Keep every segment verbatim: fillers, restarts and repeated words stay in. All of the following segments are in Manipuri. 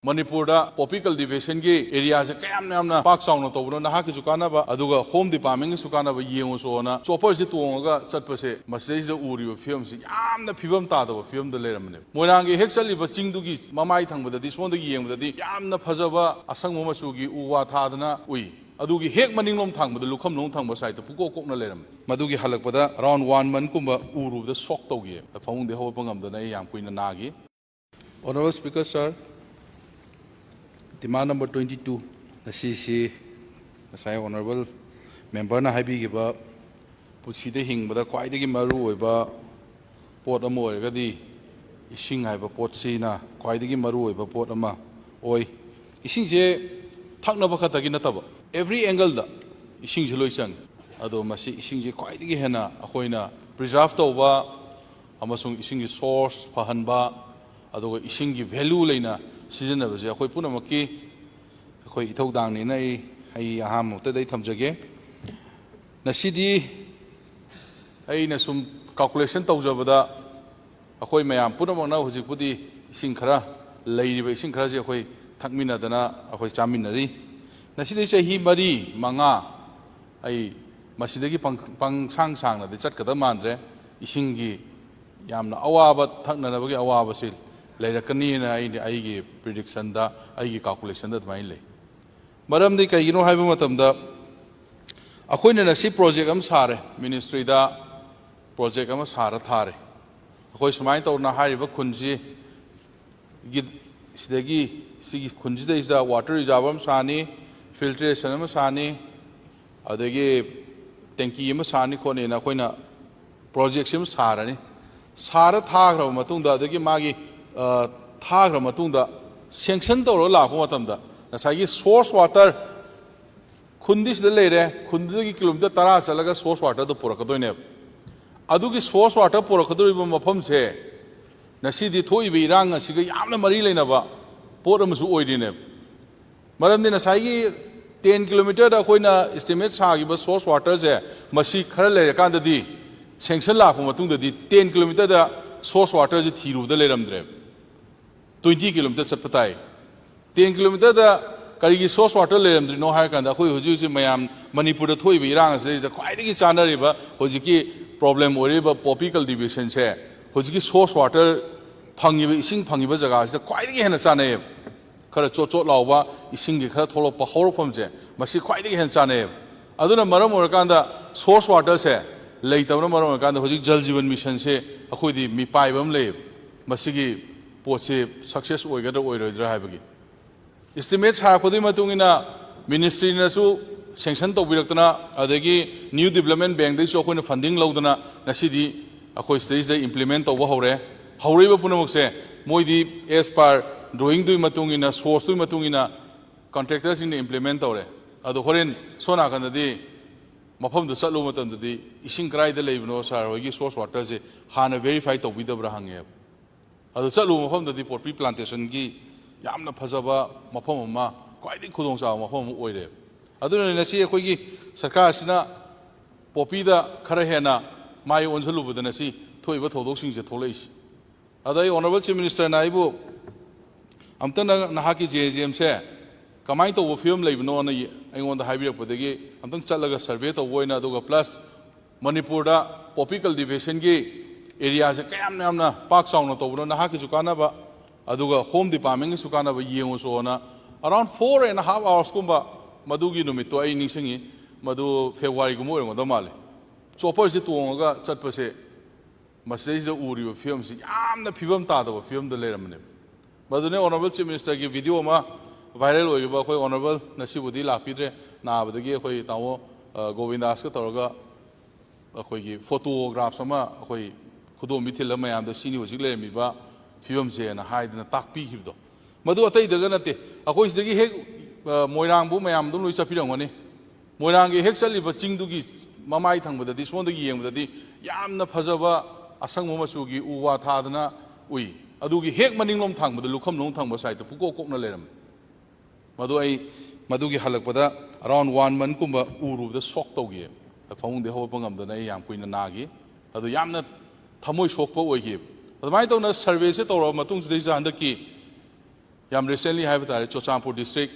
ꯃꯅꯤꯄꯨꯔꯗ poppy cultivation ꯒꯤ area ꯁꯦ ꯀꯌꯥꯝ ꯌꯥꯝꯅ ꯄꯥꯛ ꯆꯥꯎꯅ ꯇꯧꯕꯅꯣ, ꯅꯍꯥꯛꯀꯤꯁꯨ ꯀꯥꯟꯅꯕ, ꯑꯗꯨꯒ home department ꯒꯤꯁꯨ ꯀꯥꯟꯅꯕ ꯌꯦꯡꯉꯨ ꯆꯣꯅ chopper ꯁꯦ ꯇꯣꯡꯉꯒ ꯆꯠꯄꯁꯦ, ꯃꯁꯤꯗꯩꯁꯤꯗ ꯎꯔꯤꯕ ꯐꯤꯕꯝꯁꯤ ꯌꯥꯝꯅ ꯐꯤꯕꯝ ꯇꯥꯗꯕ ꯐꯤꯕꯝꯗ ꯂꯩꯔꯝꯕꯅꯦꯕ꯫ ꯃꯣꯏꯔꯥꯡꯒꯤ ꯍꯦꯛ ꯆꯠꯂꯤꯕ ꯆꯤꯡꯗꯨꯒꯤ ꯃꯃꯥꯏ ꯊꯪꯕꯗꯗꯤ, ꯁꯣꯝꯗꯒꯤ ꯌꯦꯡꯕꯗꯗꯤ ꯌꯥꯝꯅ ꯐꯖꯕ ꯑꯁꯪꯕ ꯃꯆꯨꯒꯤ ꯎ ꯋꯥ ꯊꯥꯗꯅ ꯎꯏ꯫ ꯑꯗꯨꯒꯤ ꯍꯦꯛ ꯃꯅꯤꯡꯂꯣꯝ ꯊꯪꯕꯗ, ꯂꯨꯈꯝꯂꯣꯝ ꯊꯪꯕ side ꯇ ꯄꯨꯀꯣꯛ ꯀꯣꯛꯅ ꯂꯩꯔꯝꯃꯦ꯫ ꯃꯗꯨꯒꯤ ꯍꯜꯂꯛꯄꯗ around one month ꯀꯨꯝꯕ ꯎꯔꯨꯕꯗ shock ꯇꯧꯈꯤ꯫ ꯐꯃꯨꯡꯗꯩ ꯍꯧꯒꯠꯄ ꯉꯝꯗꯅ ꯑꯩ ꯌꯥꯝ ꯀꯨꯏꯅ ꯅꯥꯈꯤ꯫ Honorable Speaker, sir, demand number twenty two, ꯉꯁꯤꯁꯤ ꯉꯁꯥꯏ honorable member ꯅ ꯍꯥꯏꯕꯤꯈꯤꯕ ꯄꯨꯟꯁꯤꯗ ꯍꯤꯡꯕꯗ ꯈ꯭ꯋꯥꯏꯗꯒꯤ ꯃꯔꯨꯑꯣꯏꯕ ꯄꯣꯠ ꯑꯃ ꯑꯣꯏꯔꯒꯗꯤ ꯏꯁꯤꯡ ꯍꯥꯏꯕ ꯄꯣꯠꯁꯤꯅ ꯈ꯭ꯋꯥꯏꯗꯒꯤ ꯃꯔꯨꯑꯣꯏꯕ ꯄꯣꯠ ꯑꯃ ꯑꯣꯏ꯫ ꯏꯁꯤꯡꯁꯦ ꯊꯛꯅꯕ ꯈꯛꯇꯒꯤ ꯅꯠꯇꯕ, every angle ꯗ ꯏꯁꯤꯡꯁꯦ ꯂꯣꯏ ꯆꯪꯉꯤ꯫ ꯑꯗꯣ ꯃꯁꯤ ꯏꯁꯤꯡꯁꯦ ꯈ꯭ꯋꯥꯏꯗꯒꯤ ꯍꯦꯟꯅ ꯑꯩꯈꯣꯏꯅ preserve ꯇꯧꯕ ꯑꯃꯁꯨꯡ ꯏꯁꯤꯡꯒꯤ source ꯐꯍꯟꯕ, ꯑꯗꯨꯒ ꯏꯁꯤꯡꯒꯤ value ꯂꯩꯅ ꯁꯤꯖꯤꯟꯅꯕꯁꯦ ꯑꯩꯈꯣꯏ ꯄꯨꯝꯅꯃꯛꯀꯤ ꯑꯩꯈꯣꯏ ꯏꯊꯧꯗꯥꯡꯅꯤꯅ ꯑꯩ, ꯑꯩ ꯑꯍꯥꯟꯕ ꯃꯛꯇꯗ ꯑꯩ ꯊꯝꯖꯒꯦ꯫ ꯉꯁꯤꯗꯤ ꯑꯩꯅ ꯁꯨꯝ calculation ꯇꯧꯖꯕꯗ, ꯑꯩꯈꯣꯏ ꯃꯌꯥꯝ ꯄꯨꯝꯅꯃꯛꯅ ꯍꯧꯖꯤꯛꯄꯨꯗꯤ ꯏꯁꯤꯡ ꯈꯔ, ꯂꯩꯔꯤꯕ ꯏꯁꯤꯡ ꯈꯔꯁꯤ ꯑꯩꯈꯣꯏ ꯊꯛꯃꯤꯟꯅꯗꯅ ꯑꯩꯈꯣꯏ ꯆꯥꯃꯤꯟꯅꯔꯤ꯫ ꯉꯁꯤꯗꯤ ꯆꯍꯤ ꯃꯔꯤ, ꯃꯉꯥ ꯑꯩ ꯃꯁꯤꯗꯒꯤ ꯄꯪ-, ꯄꯪꯁꯥꯡ ꯁꯥꯡꯅꯗꯤ ꯆꯠꯀꯗꯕ ꯃꯥꯟꯗ꯭ꯔꯦ꯫ ꯏꯁꯤꯡꯒꯤ ꯌꯥꯝꯅ ꯑꯋꯥꯕ, ꯊꯛꯅꯅꯕꯒꯤ ꯑꯋꯥꯕꯁꯤ ꯂꯩꯔꯛꯀꯅꯤꯅ ꯑꯩꯅ ꯑꯩꯒꯤ prediction ꯗ, ꯑꯩꯒꯤ calculation ꯗ ꯑꯗꯨꯃꯥꯏꯅ ꯂꯩ꯫ ꯃꯔꯝꯗꯤ ꯀꯩꯒꯤꯅꯣ ꯍꯥꯏꯕ ꯃꯇꯝꯗ, ꯑꯩꯈꯣꯏꯅ ꯉꯁꯤ project ꯑꯃ ꯁꯥꯔꯦ, ministry ꯗ project ꯑꯃ ꯁꯥꯔ ꯊꯥꯔꯦ꯫ ꯑꯩꯈꯣꯏ ꯁꯨꯃꯥꯏꯅ ꯇꯧꯗꯅ ꯍꯥꯏꯔꯤꯕ ꯈꯨꯟꯁꯤ ꯒꯤ-, ꯁꯤꯗꯒꯤ, ꯁꯤꯒꯤ ꯈꯨꯟꯁꯤꯗꯩꯁꯤꯗ water reservoir ꯑꯃ ꯁꯥꯅꯤ, filtration ꯑꯃ ꯁꯥꯅꯤ, ꯑꯗꯒꯤ tank ꯑꯃ ꯁꯥꯅꯤ ꯈꯣꯠꯅꯤꯅ ꯑꯩꯈꯣꯏꯅ project ꯁꯤ ꯑꯃ ꯁꯥꯔꯅꯤ꯫ ꯁꯥꯔ ꯊꯥꯈ꯭ꯔꯕ ꯃꯇꯨꯡꯗ, ꯑꯗꯒꯤ ꯃꯥꯒꯤ, ꯑ, ꯊꯥꯈ꯭ꯔ ꯃꯇꯨꯡꯗ sanction ꯇꯧꯔꯒ ꯂꯥꯛꯄ ꯃꯇꯝꯗ, ꯉꯁꯥꯏꯒꯤ source water ꯈꯨꯟꯗꯤ ꯁꯤꯗ ꯂꯩꯔꯦ, ꯈꯨꯟꯗꯨꯗꯒꯤ kilometre ꯇꯔꯥ ꯆꯠꯂꯒ source water ꯗꯨ ꯄꯨꯔꯛꯀꯗꯣꯏꯅꯦꯕ꯫ ꯑꯗꯨꯒꯤ source water ꯄꯨꯔꯛꯀꯗꯧꯔꯤꯕ ꯃꯐꯝꯁꯦ ꯉꯁꯤꯗꯤ ꯊꯣꯛꯏꯕ ꯏꯔꯥꯡ ꯑꯁꯤꯒ ꯌꯥꯝꯅ ꯃꯔꯤ ꯂꯩꯅꯕ ꯄꯣꯠ ꯑꯃꯁꯨ ꯑꯣꯏꯔꯤꯅꯦꯕ꯫ ꯃꯔꯝꯗꯤ ꯉꯁꯥꯏꯒꯤ ten kilometre ꯗ ꯑꯩꯈꯣꯏꯅ estimate ꯁꯥꯈꯤꯕ source water ꯁꯦ, ꯃꯁꯤ ꯈꯔ ꯂꯩꯔꯀꯥꯟꯗꯗꯤ, sanction ꯂꯥꯛꯄ ꯃꯇꯨꯡꯗꯗꯤ ten kilometre ꯗ source water ꯁꯦ ꯊꯤꯔꯨꯕꯗ ꯂꯩꯔꯝꯗ꯭ꯔꯦꯕ꯫ Twenty kilometre ꯆꯠꯄ ꯇꯥꯏ꯫ ꯇꯦꯟ ꯀꯤꯂꯣꯃꯤꯇꯔꯗ ꯀꯔꯤꯒꯤ ꯁꯣꯔꯁ ꯋꯥꯇꯔ ꯂꯩꯔꯝꯗ꯭ꯔꯤꯅꯣ ꯍꯥꯏꯔ ꯀꯥꯟꯗ, ꯑꯩꯈꯣꯏ ꯍꯧꯖꯤꯛ ꯍꯧꯖꯤꯛ ꯃꯌꯥꯝ ꯃꯅꯤꯄꯨꯔꯗ ꯊꯣꯛꯏꯕ ꯏꯔꯥꯡ ꯑꯁꯤꯗꯩꯁꯤꯗ ꯈ꯭ꯋꯥꯏꯗꯒꯤ ꯆꯥꯅꯔꯤꯕ ꯍꯧꯖꯤꯛꯀꯤ ꯄ꯭ꯔꯣꯕ꯭ꯂꯦꯝ ꯑꯣꯏꯔꯤꯕ ꯄꯣꯄꯤ ꯀꯜꯇꯤꯚꯦꯁꯟꯁꯦ ꯍꯧꯖꯤꯛꯀꯤ ꯁꯣꯔꯁ ꯋꯥꯇꯔ ꯐꯪꯉꯤꯕ, ꯏꯁꯤꯡ ꯐꯪꯉꯤꯕ ꯖꯒꯥꯁꯤꯗ ꯈ꯭ꯋꯥꯏꯗꯒꯤ ꯍꯦꯟꯅ ꯆꯥꯅꯩꯌꯦꯕ꯫ ꯈꯔ ꯆꯣꯠ ꯆꯣꯠ ꯂꯥꯎꯕ ꯏꯁꯤꯡꯒꯤ ꯈꯔ ꯊꯣꯛꯂꯛꯄ ꯍꯧꯔꯛꯐꯝꯁꯦ, ꯃꯁꯤ ꯈ꯭ꯋꯥꯏꯗꯒꯤ ꯍꯦꯟꯅ ꯆꯥꯅꯩꯌꯦꯕ꯫ ꯑꯗꯨꯅ ꯃꯔꯝ ꯑꯣꯏꯔꯀꯥꯟꯗ ꯁꯣꯔꯁ ꯋꯥꯇꯔꯁꯦ ꯂꯩꯇꯕꯅ ꯃꯔꯝ ꯑꯣꯏꯔꯀꯥꯟꯗ ꯍꯧꯖꯤꯛ ꯖꯜ ꯖꯤꯕꯟ ꯃꯤꯁꯟꯁꯦ ꯑꯩꯈꯣꯏꯗꯤ ꯃꯤꯄꯥꯏꯕ ꯑꯃ ꯂꯩꯌꯦꯕ꯫ ꯃꯁꯤꯒꯤ ꯄꯣꯠꯁꯦ ꯁꯛꯁꯦꯁ ꯑꯣꯏꯒꯗ꯭ꯔꯥ ꯑꯣꯏꯔꯣꯏꯗ꯭ꯔꯥ ꯍꯥꯏꯕꯒꯤ ꯏꯁꯇꯤꯃꯦꯠ ꯁꯥꯔꯛꯄꯗꯨꯒꯤ ꯃꯇꯨꯡ ꯏꯟꯅ ꯃꯤꯅꯤꯁꯇ꯭ꯔꯤꯅꯁꯨ ꯁꯦꯡꯁꯟ ꯇꯧꯕꯤꯔꯛꯇꯅ, ꯑꯗꯒꯤ ꯅ꯭ꯌꯨ ꯗꯤꯕ꯭ꯂꯞꯃꯦꯟ ꯕꯦꯡꯗꯒꯤꯁꯨ ꯑꯩꯈꯣꯏꯅ ꯐꯟꯗꯤꯡ ꯂꯧꯗꯅ ꯉꯁꯤꯗꯤ ꯑꯩꯈꯣꯏ ꯁꯤꯗꯩꯁꯤꯗ ꯏꯝꯄ꯭ꯂꯤꯃꯦꯟ ꯇꯧꯕ ꯍꯧꯔꯦ꯫ ꯍꯧꯔꯛꯏꯕ ꯄꯨꯝꯅꯃꯛꯁꯦ ꯃꯣꯏꯗꯤ ꯑꯦꯁ ꯄꯥꯔ ꯗ꯭ꯔꯣꯌꯤꯡꯗꯨꯒꯤ ꯃꯇꯨꯡ ꯏꯟꯅ, ꯁꯣꯔꯁꯇꯨꯒꯤ ꯃꯇꯨꯡ ꯏꯟꯅ ꯀꯟꯇ꯭ꯔꯦꯛꯇꯔꯁꯤꯡꯅ ꯏꯝꯄ꯭ꯂꯤꯃꯦꯟ ꯇꯧꯔꯦ꯫ ꯑꯗꯣ ꯍꯣꯔꯦꯟ ꯁꯣꯝ ꯅꯥꯀꯟꯗꯗꯤ ꯃꯐꯝꯗꯨ ꯆꯠꯂꯨꯕ ꯃꯇꯝꯗꯗꯤ ꯏꯁꯤꯡ ꯀꯗꯥꯏꯗ ꯂꯩꯕꯅꯣ, ꯁꯥꯔ ꯍꯣꯏꯒꯤ ꯁꯣꯔꯁ ꯋꯥꯇꯔꯁꯦ ꯍꯥꯟꯅ ꯚꯦꯔꯤꯐꯥꯏ ꯇꯧꯕꯤꯗꯕ꯭ꯔꯥ ꯍꯪꯉꯦꯕ꯫ ꯑꯗꯨ ꯆꯠꯂꯨꯕ ꯃꯐꯝꯗꯗꯤ ꯄꯣꯄꯤ ꯄ꯭ꯂꯥꯟꯇꯦꯁꯟꯒꯤ ꯌꯥꯝꯅ ꯐꯖꯕ ꯃꯐꯝ ꯑꯃ, ꯈ꯭ꯋꯥꯏꯗꯒꯤ ꯈꯨꯗꯣꯡꯆꯥꯕ ꯃꯐꯝ ꯑꯃ ꯑꯣꯏꯔꯦꯕ꯫ ꯑꯗꯨꯅꯅꯤ ꯉꯁꯤ ꯑꯩꯈꯣꯏꯒꯤ ꯁꯔꯀꯥꯔ ꯑꯁꯤꯅ ꯄꯣꯄꯤꯗ ꯈꯔ ꯍꯦꯟꯅ ꯃꯥꯏ ꯑꯣꯟꯁꯤꯜꯂꯨꯕꯗ ꯉꯁꯤ ꯊꯣꯛꯏꯕ ꯊꯧꯗꯣꯛꯁꯤꯡꯁꯦ ꯊꯣꯛꯂꯛꯏꯁꯤ꯫ ꯑꯗ ꯑꯩ ꯑꯣꯅꯔꯦꯕꯜ ꯆꯤꯐ ꯃꯤꯅꯤꯁꯇꯔꯅ ꯑꯩꯕꯨ ꯑꯝꯇꯪ ꯅ-, ꯅꯍꯥꯛꯀꯤ ꯖꯦ ꯑꯦꯟ ꯖꯤ ꯑꯦꯝꯁꯦ ꯀꯃꯥꯏꯅ ꯇꯧꯕ ꯐꯤꯕꯝ ꯂꯩꯕꯅꯣꯅ ꯌꯦ-, ꯑꯩꯉꯣꯟꯗ ꯍꯥꯏꯕꯤꯔꯛꯄꯗꯒꯤ ꯑꯝꯇꯪ ꯆꯠꯂꯒ ꯁꯔꯚꯦ ꯇꯧꯕ ꯑꯣꯏꯅ, ꯑꯗꯨꯒ ꯄ꯭ꯂꯁ ꯃꯅꯤꯄꯨꯔꯗ ꯄꯣꯄꯤ ꯀꯜꯇꯤꯚꯦꯁꯟꯒꯤ ꯑꯦꯔꯤꯌꯥꯁꯦ ꯀꯌꯥꯝ ꯌꯥꯝꯅ ꯄꯥꯛ ꯆꯥꯎꯅ ꯇꯧꯕꯅꯣ, ꯅꯍꯥꯛꯀꯤꯁꯨ ꯀꯥꯟꯅꯕ, ꯑꯗꯨꯒ ꯍꯣꯝ ꯗꯤꯄꯥꯔꯠꯃꯦꯟꯒꯤꯁꯨ ꯀꯥꯟꯅꯕ ꯌꯦꯡꯉꯨꯆꯣꯅ, around four and half hoursꯀꯨꯝꯕ, ꯃꯗꯨꯒꯤ ꯅꯨꯃꯤꯠꯇꯣ ꯑꯩ ꯅꯤꯡꯁꯤꯡꯉꯤ, ꯃꯗꯨ ꯐꯦꯕ꯭ꯔꯨꯋꯥꯔꯤꯒꯨꯝꯕ ꯑꯣꯏꯔꯝꯒꯗꯧ ꯃꯥꯜꯂꯦ꯫ ꯆꯣꯄꯔꯁꯦ ꯇꯣꯡꯉꯒ ꯆꯠꯄꯁꯦ ꯃꯁꯤꯗꯩꯁꯤꯗ ꯎꯔꯤꯕ ꯐꯤꯕꯝꯁꯤ ꯌꯥꯝꯅ ꯐꯤꯕꯝ ꯇꯥꯗꯕ ꯐꯤꯕꯝꯗ ꯂꯩꯔꯝꯕꯅꯦꯕ꯫ ꯃꯗꯨꯅ ꯑꯣꯅꯔꯦꯕꯜ ꯆꯤꯐ ꯃꯤꯅꯤꯁꯇꯔꯒꯤ ꯚꯤꯗꯤꯑꯣ ꯑꯃ ꯚꯥꯏꯔꯦꯜ ꯑꯣꯏꯈꯤꯕ, ꯑꯩꯈꯣꯏ ꯑꯣꯅꯔꯦꯕꯜ ꯉꯁꯤꯕꯨꯗꯤ ꯂꯥꯛꯄꯤꯗ꯭ꯔꯦ, ꯅꯥꯕꯗꯒꯤ ꯑꯩꯈꯣꯏ ꯇꯥꯃꯣ, ꯑ, ꯒꯣꯕꯤꯟꯗꯥꯁꯀ ꯇꯧꯔꯒ ꯑꯩꯈꯣꯏꯒꯤ ꯐꯣꯇꯣꯒ꯭ꯔꯥꯐꯁ ꯑꯃ ꯑꯩꯈꯣꯏ ꯈꯨꯗꯣꯝꯕꯤ ꯊꯤꯜꯂ ꯃꯌꯥꯝꯗ ꯁꯤꯅꯤ ꯍꯧꯖꯤꯛ ꯂꯩꯔꯝꯃꯤꯕ ꯐꯤꯕꯝꯁꯦꯅ ꯍꯥꯏꯗꯅ ꯇꯥꯛꯄꯤꯈꯤꯕꯗꯣ, ꯃꯗꯨ ꯑꯇꯩꯗꯒ ꯅꯠꯇꯦ꯫ ꯑꯩꯈꯣꯏ ꯁꯤꯗꯒꯤ ꯍꯦꯛ, ꯑ, ꯃꯣꯏꯔꯥꯡꯕꯨ ꯃꯌꯥꯝ ꯑꯗꯨꯝ ꯂꯣꯏ ꯆꯠꯄꯤꯔꯝꯒꯅꯤ꯫ ꯃꯣꯏꯔꯥꯡꯒꯤ ꯍꯦꯛ ꯆꯠꯂꯤꯕ ꯆꯤꯡꯗꯨꯒꯤ ꯃꯃꯥꯏ ꯊꯪꯕꯗꯗꯤ, ꯁꯣꯝꯗꯒꯤ ꯌꯦꯡꯕꯗꯗꯤ ꯌꯥꯝꯅ ꯐꯖꯕ ꯑꯁꯪꯕ ꯃꯆꯨꯒꯤ ꯎ ꯋꯥ ꯊꯥꯗꯅ ꯎꯏ꯫ ꯑꯗꯨꯒꯤ ꯍꯦꯛ ꯃꯅꯤꯡꯂꯣꯝ ꯊꯪꯕꯗ, ꯂꯨꯈꯝꯂꯣꯝ ꯊꯪꯕ ꯁꯥꯏꯠꯇ ꯄꯨꯀꯣꯛ ꯀꯣꯛꯅ ꯂꯩꯔꯝꯃꯤ꯫ ꯃꯗꯨ ꯑꯩ ꯃꯗꯨꯒꯤ ꯍꯜꯂꯛꯄꯗ around one monthꯀꯨꯝꯕ ꯎꯔꯨꯕꯗ ꯁꯣꯛ ꯇꯧꯈꯤ꯫ ꯐꯃꯨꯡꯗꯒꯤ ꯍꯧꯒꯠꯄ ꯉꯝꯗꯅ ꯑꯩ ꯌꯥꯝ ꯀꯨꯏꯅ ꯅꯥꯈꯤ꯫ ꯑꯗꯨ ꯌꯥꯝꯅ ꯊꯃꯣꯏ ꯁꯣꯛꯄ ꯑꯣꯏꯈꯤ꯫ ꯑꯗꯨꯃꯥꯏꯅ ꯇꯧꯅ ꯁꯔꯚꯦꯁꯦ ꯇꯧꯔꯕ ꯃꯇꯨꯡꯁꯤꯗꯩꯁꯤꯗ ꯍꯟꯗꯛꯀꯤ ꯌꯥꯝ recently ꯍꯥꯏꯕ ꯇꯥꯔꯦ, ꯆꯨꯔꯆꯥꯟꯄꯨꯔ district,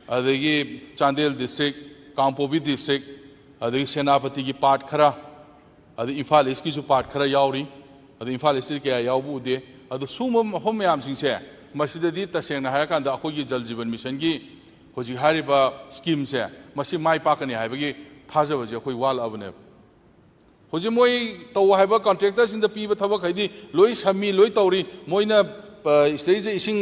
ꯑꯗꯒꯤ ꯆꯥꯟꯗꯦꯜ district, ꯀꯥꯡꯄꯣꯛꯄꯤ district, ꯑꯗꯒꯤ ꯁꯦꯅꯥꯄꯇꯤꯒꯤ part ꯈꯔ, ꯑꯗꯩ ꯏꯝꯐꯥꯜ Eastꯀꯤꯁꯨ part ꯈꯔ ꯌꯥꯎꯔꯤ꯫ ꯑꯗꯨ ꯏꯝꯐꯥꯜ Eastꯇꯗꯤ ꯀꯌꯥ ꯌꯥꯎꯕ ꯎꯗꯦ꯫ ꯑꯗꯨ ꯁꯨꯝꯕ ꯃꯐꯝ ꯃꯌꯥꯝꯁꯤꯡꯁꯦ, ꯃꯁꯤꯗꯗꯤ ꯇꯁꯦꯡꯅ ꯍꯥꯏꯔꯀꯥꯟꯗ ꯑꯩꯈꯣꯏꯒꯤ ꯖꯜ ꯖꯤꯕꯟ ꯃꯤꯁꯟꯒꯤ ꯍꯧꯖꯤꯛ ꯍꯥꯏꯔꯤꯕ schemeꯁꯦ, ꯃꯁꯤ ꯃꯥꯏ ꯄꯥꯛꯀꯅꯤ ꯍꯥꯏꯕꯒꯤ ꯊꯥꯖꯕꯁꯦ ꯑꯩꯈꯣꯏ ꯋꯥꯠꯂꯛꯑꯕꯅꯦꯕ꯫ ꯍꯧꯖꯤꯛ ꯃꯣꯏ ꯇꯧ ꯍꯥꯏꯕ contractorꯁꯤꯡꯗ ꯄꯤꯕ ꯊꯕꯛꯈꯩꯗꯤ ꯂꯣꯏ ꯁꯝꯃꯤ, ꯂꯣꯏ ꯇꯧꯔꯤ꯫ ꯃꯣꯏꯅ, ꯑ, ꯁꯤꯗꯩꯁꯤꯗ ꯏꯁꯤꯡ,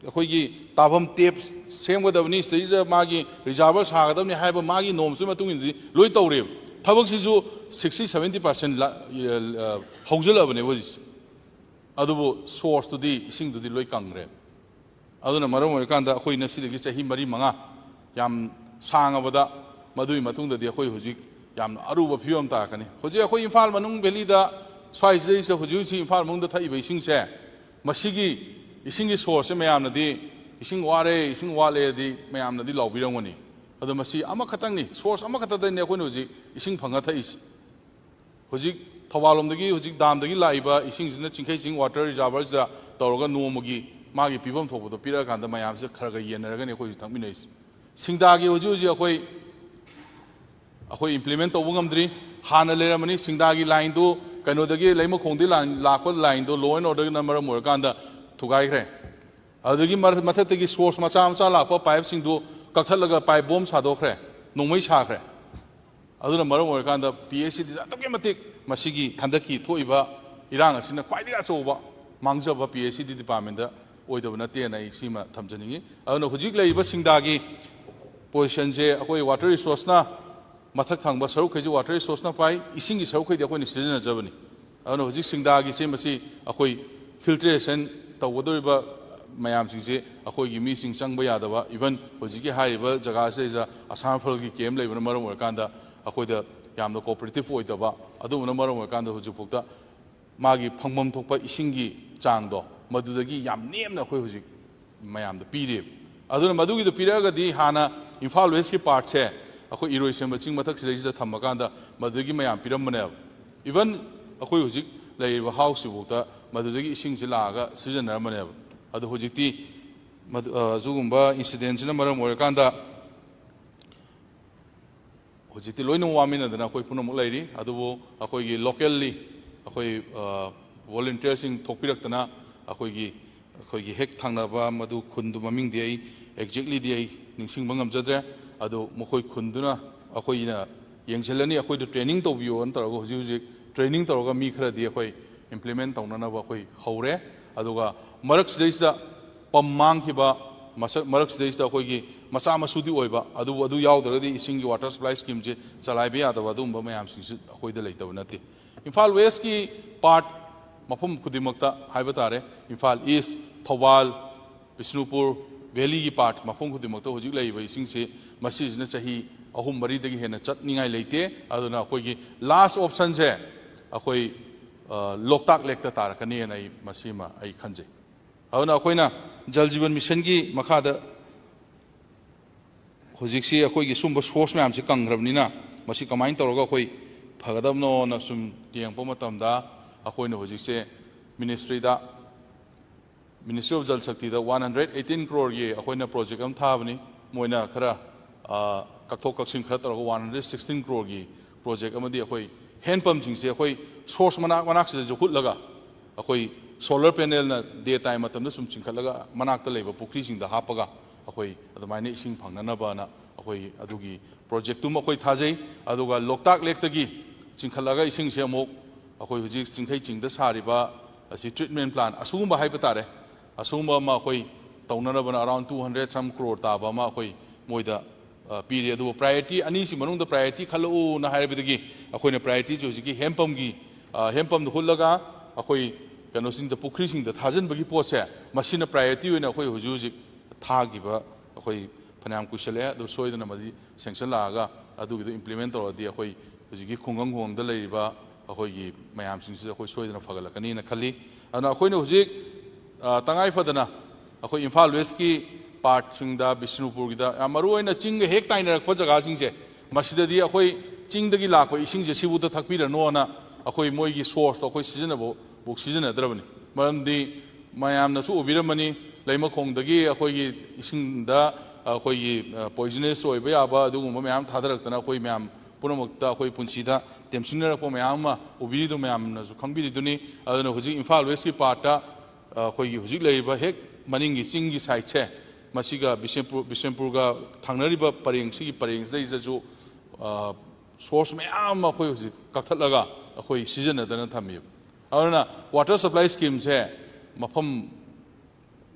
ꯑꯩꯈꯣꯏꯒꯤ ꯇꯥꯐꯝ tap ꯁꯦꯝꯒꯗꯕꯅꯤ, ꯁꯤꯗꯩꯁꯤꯗ ꯃꯥꯒꯤ reservoir ꯁꯥꯒꯗꯕꯅꯤ ꯍꯥꯏꯕ ꯃꯥꯒꯤ normꯁꯤꯒꯤ ꯃꯇꯨꯡ ꯏꯟꯅꯗꯤ ꯂꯣꯏ ꯇꯧꯔꯦꯕ꯫ ꯊꯕꯛꯁꯤꯁꯨ sixty seventy percent ꯂ-, ꯑ, ꯍꯧꯖꯤꯜꯂꯛꯑꯕꯅꯦꯕ ꯍꯧꯖꯤꯛꯁꯦ꯫ ꯑꯗꯨꯕꯨ sourceꯇꯨꯗꯤ, ꯏꯁꯤꯡꯗꯨꯗꯤ ꯂꯣꯏ ꯀꯪꯈ꯭ꯔꯦ꯫ ꯑꯗꯨꯅ ꯃꯔꯝ ꯑꯣꯏꯔꯀꯥꯟꯗ ꯑꯩꯈꯣꯏꯅ ꯁꯤꯗꯒꯤ ꯆꯍꯤ ꯃꯔꯤ ꯃꯉꯥ ꯌꯥꯝ ꯁꯥꯡꯉꯕꯗ ꯃꯗꯨꯒꯤ ꯃꯇꯨꯡꯗꯗꯤ ꯑꯩꯈꯣꯏ ꯍꯧꯖꯤꯛ ꯌꯥꯝꯅ ꯑꯔꯨꯕ ꯐꯤꯕꯝ ꯇꯥꯔꯛꯀꯅꯤ꯫ ꯍꯧꯖꯤꯛ ꯑꯩꯈꯣꯏ ꯏꯝꯐꯥꯜ ꯃꯅꯨꯡ valleyꯗ, ꯁ꯭ꯋꯥꯏꯁꯤꯗꯩꯁꯤꯗ ꯍꯧꯖꯤꯛ ꯍꯧꯖꯤꯛ ꯏꯝꯐꯥꯜ ꯃꯅꯨꯡꯗ ꯊꯛꯏꯕ ꯏꯁꯤꯡꯁꯦ, ꯃꯁꯤꯒꯤ ꯏꯁꯤꯡꯒꯤ sourceꯁꯦ ꯃꯌꯥꯝꯅꯗꯤ "ꯏꯁꯤꯡ ꯋꯥꯔꯦ, ꯏꯁꯤꯡ ꯋꯥꯠꯂꯦꯗꯤ" ꯃꯌꯥꯝꯅꯗꯤ ꯂꯥꯎꯕꯤꯔꯝꯒꯅꯤ꯫ ꯑꯗꯣ ꯃꯁꯤ ꯑꯃꯈꯛꯇꯪꯅꯤ, source ꯑꯃꯈꯛꯇꯗꯩꯅꯦ ꯑꯩꯈꯣꯏꯅ ꯍꯧꯖꯤꯛ ꯏꯁꯤꯡ ꯐꯪꯉ ꯊꯛꯏꯁꯦ꯫ ꯍꯧꯖꯤꯛ ꯊꯧꯕꯥꯜꯂꯣꯝꯗꯒꯤ, ꯍꯧꯖꯤꯛ damꯗꯒꯤ ꯂꯥꯛꯏꯕ ꯏꯁꯤꯡꯁꯤꯅ ꯆꯤꯡꯈꯩ ꯆꯤꯡ water reservoirꯁꯤꯗ ꯇꯧꯔꯒ ꯅꯣꯡꯃꯒꯤ ꯃꯥꯒꯤ ꯄꯤꯐꯝ ꯊꯣꯛꯄꯗꯣ ꯄꯤꯔꯛꯑꯀꯥꯟꯗ ꯃꯌꯥꯝꯁꯦ ꯈꯔ ꯈꯔ ꯌꯦꯟꯅꯔꯒꯅꯤ ꯑꯩꯈꯣꯏ ꯍꯧꯖꯤꯛ ꯊꯛꯃꯤꯟꯅꯔꯤꯁꯦ꯫ ꯁꯤꯡꯗꯥꯒꯤ ꯍꯧꯖꯤꯛ ꯍꯧꯖꯤꯛ ꯑꯩꯈꯣꯏ, ꯑꯩꯈꯣꯏ implement ꯇꯧꯕ ꯉꯝꯗ꯭ꯔꯤ꯫ ꯍꯥꯟꯅ ꯂꯩꯔꯝꯕꯅꯤ, ꯁꯤꯡꯗꯥꯒꯤ lineꯗꯨ ꯀꯩꯅꯣꯗꯒꯤ, ꯂꯩꯃꯈꯣꯡꯗꯒꯤ line, ꯂꯥꯛꯄ lineꯗꯨ law and orderꯅ ꯃꯔꯝ ꯑꯣꯏꯔꯀꯥꯟꯗ ꯊꯨꯒꯥꯏꯈ꯭ꯔꯦ꯫ ꯑꯗꯨꯗꯒꯤ ꯃꯔ-, ꯃꯊꯛꯇꯒꯤ source ꯃꯆꯥ ꯃꯆꯥ ꯂꯥꯛꯄ pipeꯁꯤꯡꯗꯨ ꯀꯛꯊꯠꯂꯒ pipe bomb ꯁꯥꯗꯣꯛꯈ꯭ꯔꯦ, ꯅꯣꯡꯃꯩ ꯁꯥꯈ꯭ꯔꯦ꯫ ꯑꯗꯨꯅ ꯃꯔꯝ ꯑꯣꯏꯔꯀꯥꯟꯗ PHECDꯗ ꯑꯗꯨꯛꯀꯤ ꯃꯇꯤꯛ ꯃꯁꯤꯒꯤ ꯍꯟꯗꯛꯀꯤ ꯊꯣꯛꯏꯕ ꯏꯔꯥꯡ ꯑꯁꯤꯅ ꯈ꯭ꯋꯥꯏꯗꯒꯤ ꯑꯆꯧꯕ ꯃꯥꯡꯖꯕ PHECD departmentꯇ ꯑꯣꯏꯗꯕ ꯅꯠꯇꯦꯅ ꯑꯩ ꯁꯤꯃ ꯊꯝꯖꯅꯤꯡꯉꯤ꯫ ꯑꯗꯨꯅ ꯍꯧꯖꯤꯛ ꯂꯩꯔꯤꯕ ꯁꯤꯡꯗꯥꯒꯤ positionꯁꯦ ꯑꯩꯈꯣꯏ water resourceꯅ, ꯃꯊꯛ ꯊꯪꯕ ꯁꯔꯨꯛꯈꯩꯁꯤ water resourceꯅ ꯄꯥꯏ, ꯏꯁꯤꯡꯒꯤ ꯁꯔꯨꯛꯈꯩꯗꯤ ꯑꯩꯈꯣꯏꯅ ꯁꯤꯖꯤꯟꯅꯖꯕꯅꯤ꯫ ꯑꯗꯨꯅ ꯍꯧꯖꯤꯛ ꯁꯤꯡꯗꯥꯒꯤꯁꯦ ꯃꯁꯤ ꯑꯩꯈꯣꯏ filtration ꯇꯧꯒꯗꯧꯔꯤꯕ ꯃꯌꯥꯝꯁꯤꯡꯁꯦ ꯑꯩꯈꯣꯏꯒꯤ ꯃꯤꯁꯤꯡ ꯆꯪꯕ ꯌꯥꯗꯕ, even ꯍꯧꯖꯤꯛꯀꯤ ꯍꯥꯏꯔꯤꯕ ꯖꯒꯥꯁꯤꯗꯩꯗ ꯑꯁꯥꯝ ꯔꯥꯏꯐꯜꯒꯤ camp ꯂꯩꯕꯅ ꯃꯔꯝ ꯑꯣꯏꯔꯀꯥꯟꯗ ꯑꯩꯈꯣꯏꯗ ꯌꯥꯝꯅ cooperative ꯑꯣꯏꯗꯕ, ꯑꯗꯨꯝꯕꯅ ꯃꯔꯝ ꯑꯣꯏꯔꯀꯥꯟꯗ ꯍꯧꯖꯤꯛꯐꯥꯎꯗ ꯃꯥꯒꯤ ꯐꯪꯐꯝ ꯊꯣꯛꯄ ꯏꯁꯤꯡꯒꯤ ꯆꯥꯡꯗꯣ ꯃꯗꯨꯗꯒꯤ ꯌꯥꯝ ꯅꯦꯝꯅ ꯑꯩꯈꯣꯏ ꯍꯧꯖꯤꯛ ꯃꯌꯥꯝꯗ ꯄꯤꯔꯤꯕ꯫ ꯑꯗꯨꯅ ꯃꯗꯨꯒꯤꯗꯣ ꯄꯤꯔꯛꯑꯒꯗꯤ ꯍꯥꯟꯅ ꯏꯝꯐꯥꯜ Westꯀꯤ partꯁꯦ ꯑꯩꯈꯣꯏ ꯏꯔꯣꯏꯁꯦꯝꯕ ꯆꯤꯡ ꯃꯊꯛꯁꯤꯗꯩꯁꯤꯗ ꯊꯝꯃꯀꯥꯟꯗ ꯃꯗꯨꯗꯒꯤ ꯃꯌꯥꯝ ꯄꯤꯔꯝꯕꯅꯦꯕ꯫ Even ꯑꯩꯈꯣꯏ ꯍꯧꯖꯤꯛ ꯂꯩꯔꯤꯕ ꯍꯥꯎꯁꯁꯤꯐꯥꯎꯗ ꯃꯗꯨꯗꯒꯤ ꯏꯁꯤꯡꯁꯤ ꯂꯥꯛꯑꯒ ꯁꯤꯖꯤꯟꯅꯔꯝꯕꯅꯦꯕ꯫ ꯑꯗꯣ ꯍꯧꯖꯤꯛꯇꯤ ꯃꯗꯨ ꯑ, ꯑꯗꯨꯒꯨꯝꯕ ꯏꯟꯁꯤꯗꯦꯟꯁꯤꯅ ꯃꯔꯝ ꯑꯣꯏꯔꯀꯥꯟꯗ ꯍꯧꯖꯤꯛꯇꯤ ꯂꯣꯏꯅ ꯋꯥꯃꯤꯟꯅꯗꯅ ꯑꯩꯈꯣꯏ ꯄꯨꯝꯅꯃꯛ ꯂꯩꯔꯤ꯫ ꯑꯗꯨꯕꯨ ꯑꯩꯈꯣꯏꯒꯤ ꯂꯣꯀꯦꯜꯂꯤ ꯑꯩꯈꯣꯏ ꯚꯣꯂꯨꯟꯇꯤꯌꯔꯁꯤꯡ ꯊꯣꯛꯄꯤꯔꯛꯇꯅ ꯑꯩꯈꯣꯏꯒꯤ ꯑꯩꯈꯣꯏꯒꯤ ꯍꯦꯛ ꯊꯪꯅꯕ ꯃꯗꯨ ꯈꯨꯟꯗꯨ ꯃꯃꯤꯡꯗꯤ ꯑꯩ ꯑꯦꯛꯖꯦꯛꯂꯤꯗꯤ ꯑꯩ ꯅꯤꯡꯁꯤꯡꯕ ꯉꯝꯖꯗ꯭ꯔꯦ꯫ ꯑꯗꯨ ꯃꯈꯣꯏ ꯈꯨꯟꯗꯨꯅ ꯑꯩꯈꯣꯏꯅ ꯌꯦꯡꯁꯤꯜꯂꯅꯤ, ꯑꯩꯈꯣꯏꯗ ꯇ꯭ꯔꯦꯅꯤꯡ ꯇꯧꯕꯤꯌꯣꯅ ꯇꯧꯔꯒ ꯍꯧꯖꯤꯛ ꯍꯧꯖꯤꯛ ꯇ꯭ꯔꯦꯅꯤꯡ ꯇꯧꯔꯒ ꯃꯤ ꯈꯔꯗꯤ ꯑꯩꯈꯣꯏ ꯏꯝꯄ꯭ꯂꯤꯃꯦꯟ ꯇꯧꯅꯅꯕ ꯑꯩꯈꯣꯏ ꯍꯧꯔꯦ꯫ ꯑꯗꯨꯒ ꯃꯔꯛꯁꯤꯗꯩꯁꯤꯗ ꯄꯝ ꯃꯥꯡꯈꯤꯕ ꯃꯁꯛ ꯃꯔꯛꯁꯤꯗꯩꯁꯤꯗ ꯑꯩꯈꯣꯏꯒꯤ ꯃꯆꯥ ꯃꯁꯨꯗꯤ ꯑꯣꯏꯕ, ꯑꯗꯨꯕꯨ ꯑꯗꯨ ꯌꯥꯎꯗ꯭ꯔꯒꯗꯤ ꯏꯁꯤꯡꯒꯤ ꯋꯥꯇꯔ ꯁꯄ꯭ꯂꯥꯏ ꯁ꯭ꯀꯤꯝꯁꯦ ꯆꯂꯥꯏꯕ ꯌꯥꯗꯕ ꯑꯗꯨꯒꯨꯝꯕ ꯃꯌꯥꯝꯁꯤꯡꯁꯨ ꯑꯩꯈꯣꯏꯗ ꯂꯩꯇꯕ ꯅꯠꯇꯦ꯫ ꯏꯝꯐꯥꯜ ꯋꯦꯁꯀꯤ ꯄꯥꯔꯠ ꯃꯐꯝ ꯈꯨꯗꯤꯡꯃꯛꯇ ꯍꯥꯏꯕ ꯇꯥꯔꯦ, ꯏꯝꯐꯥꯜ ꯏꯁ, ꯊꯧꯕꯥꯜ, ꯕꯤꯁꯅꯨꯄꯨꯔ ꯚꯦꯂꯤꯒꯤ ꯄꯥꯔꯠ ꯃꯐꯝ ꯈꯨꯗꯤꯡꯃꯛꯇ ꯍꯧꯖꯤꯛ ꯂꯩꯔꯤꯕ ꯏꯁꯤꯡꯁꯤ ꯃꯁꯤꯁꯤꯅ ꯆꯍꯤ ꯑꯍꯨꯝ ꯃꯔꯤꯗꯒꯤ ꯍꯦꯟꯅ ꯆꯠꯅꯤꯡꯉꯥꯏ ꯂꯩꯇꯦ꯫ ꯑꯗꯨꯅ ꯑꯩꯈꯣꯏꯒꯤ ꯂꯥꯁ ꯑꯣꯞꯁꯟꯁꯦ ꯑꯩꯈꯣꯏ ꯑ, ꯂꯣꯛꯇꯥꯛ ꯂꯦꯛꯇ ꯇꯥꯔꯛꯀꯅꯤꯅ ꯑꯩ ꯃꯁꯤꯃ ꯑꯩ ꯈꯟꯖꯩ꯫ ꯑꯗꯨꯅ ꯑꯩꯈꯣꯏꯅ ꯖꯜ ꯖꯤꯕꯟ ꯃꯤꯁꯟꯒꯤ ꯃꯈꯥꯗ ꯍꯧꯖꯤꯛꯁꯤ ꯑꯩꯈꯣꯏꯒꯤ ꯁꯨꯝꯕ ꯁꯣꯔꯁ ꯃꯌꯥꯝꯁꯤ ꯀꯪꯈ꯭ꯔꯕꯅꯤꯅ ꯃꯁꯤ ꯀꯃꯥꯏꯅ ꯇꯧꯔꯒ ꯑꯩꯈꯣꯏ ꯐꯒꯗꯕꯅꯣꯅ ꯁꯨꯝ ꯌꯦꯡꯉꯛꯄ ꯃꯇꯝꯗ ꯑꯩꯈꯣꯏꯅ ꯍꯧꯖꯤꯛꯁꯦ ꯃꯤꯅꯤꯁꯇ꯭ꯔꯤꯗ, ꯃꯤꯅꯤꯁꯇ꯭ꯔꯤ ꯑꯣꯐ ꯖꯜ ꯁꯛꯇꯤꯗ ꯋꯥꯟ ꯍꯟꯗ꯭ꯔꯦꯠ ꯑꯩꯠꯇꯤꯟ ꯀ꯭ꯔꯣꯔꯒꯤ ꯑꯩꯈꯣꯏꯅ ꯄ꯭ꯔꯣꯖꯦꯛ ꯑꯃ ꯊꯥꯕꯅꯤ꯫ ꯃꯣꯏꯅ ꯈꯔ ꯑ, ꯀꯛꯊꯣꯛ ꯀꯛꯁꯤꯟ ꯈꯔ ꯇꯧꯔꯒ ꯋꯥꯟ ꯍꯟꯗ꯭ꯔꯦꯠ ꯁꯤꯛꯁꯇꯤꯟ ꯀ꯭ꯔꯣꯔꯒꯤ ꯄ꯭ꯔꯣꯖꯦꯛ ꯑꯃꯗꯤ ꯑꯩꯈꯣꯏ ꯍꯦꯟ ꯄꯝꯁꯤꯡꯁꯦ ꯑꯩꯈꯣꯏ ꯁꯣꯔꯁ ꯃꯅꯥꯛ ꯃꯅꯥꯛꯁꯤꯗꯁꯨ ꯍꯨꯠꯂꯒ ꯑꯩꯈꯣꯏ ꯁꯣꯂꯔ ꯄꯦꯅꯦꯜꯅ ꯗꯦ ꯇꯥꯏꯝ ꯃꯇꯝꯗ ꯁꯨꯝ ꯆꯤꯡꯈꯠꯂꯒ ꯃꯅꯥꯛꯇ ꯂꯩꯕ ꯄꯨꯈ꯭ꯔꯤꯁꯤꯡꯗ ꯍꯥꯞꯄꯒ ꯑꯩꯈꯣꯏ ꯑꯗꯨꯃꯥꯏꯅ ꯏꯁꯤꯡ ꯐꯪꯅꯅꯕꯅ ꯑꯩꯈꯣꯏ ꯑꯗꯨꯒꯤ ꯄ꯭ꯔꯣꯖꯦꯛꯇꯨꯃ ꯑꯩꯈꯣꯏ ꯊꯥꯖꯩ꯫ ꯑꯗꯨꯒ ꯂꯣꯛꯇꯥꯛ ꯂꯦꯛꯇꯒꯤ ꯆꯤꯡꯈꯠꯂꯒ ꯏꯁꯤꯡꯁꯦ ꯑꯃꯨꯛ ꯑꯩꯈꯣꯏ ꯍꯧꯖꯤꯛ ꯆꯤꯡꯈꯩ ꯆꯤꯡꯗ ꯁꯥꯔꯤꯕ ꯑꯁꯤ ꯇ꯭ꯔꯤꯠꯃꯦꯟ ꯄ꯭ꯂꯥꯟ ꯑꯁꯤꯒꯨꯝꯕ ꯍꯥꯏꯕ ꯇꯥꯔꯦ, ꯑꯁꯤꯒꯨꯝꯕ ꯑꯃ ꯑꯩꯈꯣꯏ ꯇꯧꯅꯅꯕꯅ ꯑꯔꯥꯎꯟ ꯇꯨ ꯍꯟꯗ꯭ꯔꯦꯠ ꯁꯝ ꯀ꯭ꯔꯣꯔ ꯇꯥꯕ ꯑꯃ ꯑꯩꯈꯣꯏ ꯃꯣꯏꯗ ꯑ, ꯄꯤꯔꯤ꯫ ꯑꯗꯨꯕꯨ ꯄ꯭ꯔꯥꯏꯌꯣꯔꯤꯇꯤ ꯑꯅꯤꯁꯤ ꯃꯅꯨꯡꯗ ꯄ꯭ꯔꯥꯏꯌꯣꯔꯤꯇꯤ ꯈꯜꯂꯛꯎꯅ ꯍꯥꯏꯔꯕꯗꯒꯤ ꯑꯩꯈꯣꯏꯅ ꯄ꯭ꯔꯥꯏꯌꯣꯔꯤꯇꯤꯁꯤ ꯍꯧꯖꯤꯛꯀꯤ ꯍꯦꯟꯄꯝꯒꯤ, ꯑ, ꯍꯦꯟꯄꯝꯗ ꯍꯨꯠꯂꯒ ꯑꯩꯈꯣꯏ ꯀꯩꯅꯣꯁꯤꯡꯗ, ꯄꯨꯈ꯭ꯔꯤꯁꯤꯡꯗ ꯊꯥꯖꯤꯟꯕꯒꯤ ꯄꯣꯠꯁꯦ ꯃꯁꯤꯅ ꯄ꯭ꯔꯥꯏꯌꯣꯔꯤꯇꯤ ꯑꯣꯏꯅ ꯑꯩꯈꯣꯏ ꯍꯧꯖꯤꯛ ꯍꯧꯖꯤꯛ ꯊꯥꯈꯤꯕ ꯑꯩꯈꯣꯏ ꯐꯅꯌꯥꯝ ꯀꯨꯏꯁꯜꯂꯛꯑꯦ꯫ ꯑꯗꯨ ꯁꯣꯏꯗꯅ ꯃꯗꯤ ꯁꯦꯡꯁꯟ ꯂꯥꯛꯑꯒ ꯑꯗꯨꯒꯤꯗꯣ ꯏꯝꯄ꯭ꯂꯤꯃꯦꯟ ꯇꯧꯔꯗꯤ ꯑꯩꯈꯣꯏ ꯍꯧꯖꯤꯛꯀꯤ ꯈꯨꯡꯒꯪ ꯈꯨꯡꯒꯪꯗ ꯂꯩꯔꯤꯕ ꯑꯩꯈꯣꯏꯒꯤ ꯃꯌꯥꯝꯁꯤꯡꯁꯤꯗ ꯑꯩꯈꯣꯏ ꯁꯣꯏꯗꯅ ꯐꯒꯠꯂꯛꯀꯅꯤꯅ ꯈꯜꯂꯤ꯫ ꯑꯗꯨꯅ ꯑꯩꯈꯣꯏꯅ ꯍꯧꯖꯤꯛ, ꯑ, ꯇꯉꯥꯏ ꯐꯗꯅ ꯑꯩꯈꯣꯏ ꯏꯝꯐꯥꯜ ꯋꯦꯁꯀꯤ ꯄꯥꯔꯠꯁꯤꯡꯗ, ꯕꯤꯁꯅꯨꯄꯨꯔꯒꯤꯗ, ꯌꯥꯝ ꯃꯔꯨꯑꯣꯏꯅ ꯆꯤꯡꯒ ꯍꯦꯛ ꯇꯥꯏꯅꯔꯛꯄ ꯖꯒꯥꯁꯤꯡꯁꯦ, ꯃꯁꯤꯗꯗꯤ ꯑꯩꯈꯣꯏ ꯆꯤꯡꯗꯒꯤ ꯂꯥꯛꯄ ꯏꯁꯤꯡꯁꯦ ꯁꯤꯕꯨꯗ ꯊꯛꯄꯤꯔꯅꯣꯅ ꯑꯩꯈꯣꯏ ꯃꯣꯏꯒꯤ ꯁꯣꯔꯁꯇꯣ ꯑꯩꯈꯣꯏ ꯁꯤꯖꯤꯟꯅꯕ, ꯕꯨꯛ ꯁꯤꯖꯤꯟꯅꯗ꯭ꯔꯕꯅꯤ꯫ ꯃꯔꯝꯗꯤ ꯃꯌꯥꯝꯅꯁꯨ ꯎꯕꯤꯔꯝꯃꯅꯤ, ꯂꯩꯃꯈꯣꯡꯗꯒꯤ ꯑꯩꯈꯣꯏꯒꯤ ꯏꯁꯤꯡꯗ ꯑꯩꯈꯣꯏꯒꯤ ꯄꯣꯏꯖꯅꯁ ꯑꯣꯏꯕ ꯌꯥꯕ ꯑꯗꯨꯒꯨꯝꯕ ꯃꯌꯥꯝ ꯊꯥꯗꯔꯛꯇꯅ ꯑꯩꯈꯣꯏ ꯃꯌꯥꯝ ꯄꯨꯝꯅꯃꯛꯇ ꯑꯩꯈꯣꯏ ꯄꯨꯟꯁꯤꯗ ꯇꯦꯝꯁꯤꯟꯅꯔꯛꯄ ꯃꯌꯥꯝ ꯑꯃ ꯎꯕꯤꯔꯤꯗꯨ ꯃꯌꯥꯝꯅꯁꯨ ꯈꯪꯕꯤꯔꯤꯗꯨꯅꯤ꯫ ꯑꯗꯨꯅ ꯍꯧꯖꯤꯛ ꯏꯝꯐꯥꯜ ꯋꯦꯁꯀꯤ ꯄꯥꯔꯠꯇ ꯑꯩꯈꯣꯏꯒꯤ ꯍꯧꯖꯤꯛ ꯂꯩꯔꯤꯕ ꯍꯦꯛ ꯃꯅꯤꯡꯒꯤ ꯆꯤꯡꯒꯤ ꯁꯥꯏꯠꯁꯦ, ꯃꯁꯤꯒ ꯕꯤꯁꯦꯝꯄꯨꯔ, ꯕꯤꯁꯦꯝꯄꯨꯔꯒ ꯊꯪꯅꯔꯤꯕ ꯄꯔꯦꯡ, ꯁꯤꯒꯤ ꯄꯔꯦꯡꯁꯤꯗꯩꯁꯤꯗꯁꯨ ꯁꯣꯔꯁ ꯃꯌꯥꯝ ꯑꯃ ꯑꯩꯈꯣꯏ ꯍꯧꯖꯤꯛ ꯀꯛꯊꯠꯂꯒ ꯑꯩꯈꯣꯏ ꯁꯤꯖꯤꯟꯅꯗꯅ ꯊꯝꯃꯤꯕ꯫ ꯑꯗꯨꯅ ꯋꯥꯇꯔ ꯁꯄ꯭ꯂꯥꯏ ꯁ꯭ꯀꯤꯝꯁꯦ ꯃꯐꯝ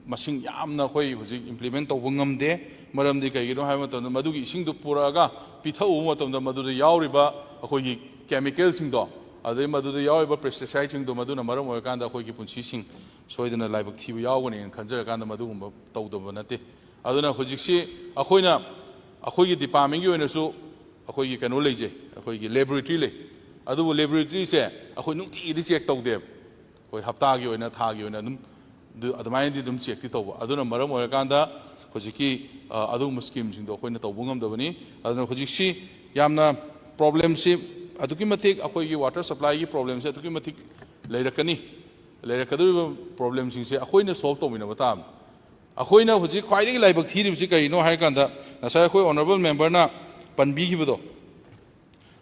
ꯃꯁꯤꯡ ꯌꯥꯝꯅ ꯑꯩꯈꯣꯏ ꯍꯧꯖꯤꯛ ꯏꯝꯄ꯭ꯂꯤꯃꯦꯟ ꯇꯧꯕ ꯉꯝꯗꯦ꯫ ꯃꯔꯝꯗꯤ ꯀꯩꯒꯤꯅꯣ ꯍꯥꯏꯕ ꯃꯇꯝꯗ, ꯃꯗꯨꯒꯤ ꯏꯁꯤꯡꯗꯨ ꯄꯨꯔꯛꯑꯒ ꯄꯤꯊꯛꯎꯕ ꯃꯇꯝꯗ, ꯃꯗꯨꯗ ꯌꯥꯎꯔꯤꯕ ꯑꯩꯈꯣꯏꯒꯤ ꯀꯦꯃꯤꯀꯦꯜꯁꯤꯡꯗꯣ, ꯑꯗꯩ ꯃꯗꯨꯗ ꯌꯥꯎꯔꯤꯕ ꯄꯦꯁꯇꯤꯁꯥꯏꯠꯁꯤꯡꯗꯣ, ꯃꯗꯨꯅ ꯃꯔꯝ ꯑꯣꯏꯔꯀꯥꯟꯗ ꯑꯩꯈꯣꯏꯒꯤ ꯄꯨꯟꯁꯤꯁꯤꯡ ꯁꯣꯏꯗꯅ ꯂꯥꯏꯕꯛ ꯊꯤꯕ ꯌꯥꯎꯒꯅꯤꯅ ꯈꯟꯖꯔꯀꯥꯟꯗ ꯃꯗꯨꯒꯨꯝꯕ ꯇꯧꯗꯕ ꯅꯠꯇꯦ꯫ ꯑꯗꯨꯅ ꯍꯧꯖꯤꯛꯁꯤ ꯑꯩꯈꯣꯏꯅ, ꯑꯩꯈꯣꯏꯒꯤ ꯗꯤꯄꯥꯔꯠꯃꯦꯟꯒꯤ ꯑꯣꯏꯅꯁꯨ ꯑꯩꯈꯣꯏꯒꯤ ꯀꯩꯅꯣ ꯂꯩꯖꯩ, ꯑꯩꯈꯣꯏꯒꯤ ꯂꯦꯕꯣꯔꯦꯇꯔꯤ ꯂꯩ꯫ ꯑꯗꯨꯕꯨ ꯂꯦꯕꯣꯔꯦꯇꯔꯤꯁꯦ ꯑꯩꯈꯣꯏ ꯅꯨꯡꯇꯤꯒꯤꯗꯤ ꯆꯦꯛ ꯇꯧꯗꯦꯕ꯫ ꯑꯩꯈꯣꯏ ꯍꯞꯇꯥꯒꯤ ꯑꯣꯏꯅ, ꯊꯥꯒꯤ ꯑꯣꯏꯅ ꯑꯗꯨꯝ ꯑꯗꯨ, ꯑꯗꯨꯃꯥꯏꯅꯗꯤ ꯑꯗꯨꯝ ꯆꯦꯛꯇꯤ ꯇꯧꯕ꯫ ꯑꯗꯨꯅ ꯃꯔꯝ ꯑꯣꯏꯔꯀꯥꯟꯗ ꯍꯧꯖꯤꯛꯀꯤ, ꯑ, ꯑꯗꯨꯒꯨꯝꯕ ꯁ꯭ꯀꯤꯝꯁꯤꯡꯗꯣ ꯑꯩꯈꯣꯏꯅ ꯇꯧꯕ ꯉꯝꯗꯕꯅꯤ꯫ ꯑꯗꯨꯅ ꯍꯧꯖꯤꯛꯁꯤ ꯌꯥꯝꯅ ꯄ꯭ꯔꯣꯕ꯭ꯂꯦꯝꯁꯤ ꯑꯗꯨꯛꯀꯤ ꯃꯇꯤꯛ, ꯑꯩꯈꯣꯏꯒꯤ ꯋꯥꯇꯔ ꯁꯄ꯭ꯂꯥꯏꯒꯤ ꯄ꯭ꯔꯣꯕ꯭ꯂꯦꯝꯁꯤ ꯑꯗꯨꯛꯀꯤ ꯃꯇꯤꯛ ꯂꯩꯔꯛꯀꯅꯤ꯫ ꯂꯩꯔꯛꯀꯗꯧꯔꯤꯕ ꯄ꯭ꯔꯣꯕ꯭ꯂꯦꯝꯁꯤꯡꯁꯦ ꯑꯩꯈꯣꯏꯅ ꯁꯣꯜꯕ ꯇꯧꯃꯤꯟꯅꯕ ꯇꯥꯕꯅꯤ꯫ ꯑꯩꯈꯣꯏꯅ ꯍꯧꯖꯤꯛ ꯈ꯭ꯋꯥꯏꯗꯒꯤ ꯂꯥꯏꯕꯛ ꯊꯤꯔꯤꯕꯁꯤ ꯀꯔꯤꯅꯣ ꯍꯥꯏꯔꯀꯥꯟꯗ, ꯉꯁꯥꯏ ꯑꯩꯈꯣꯏ ꯑꯣꯅꯔꯦꯕꯜ ꯃꯦꯝꯕꯔꯅ ꯄꯟꯕꯤꯈꯤꯕꯗꯣ,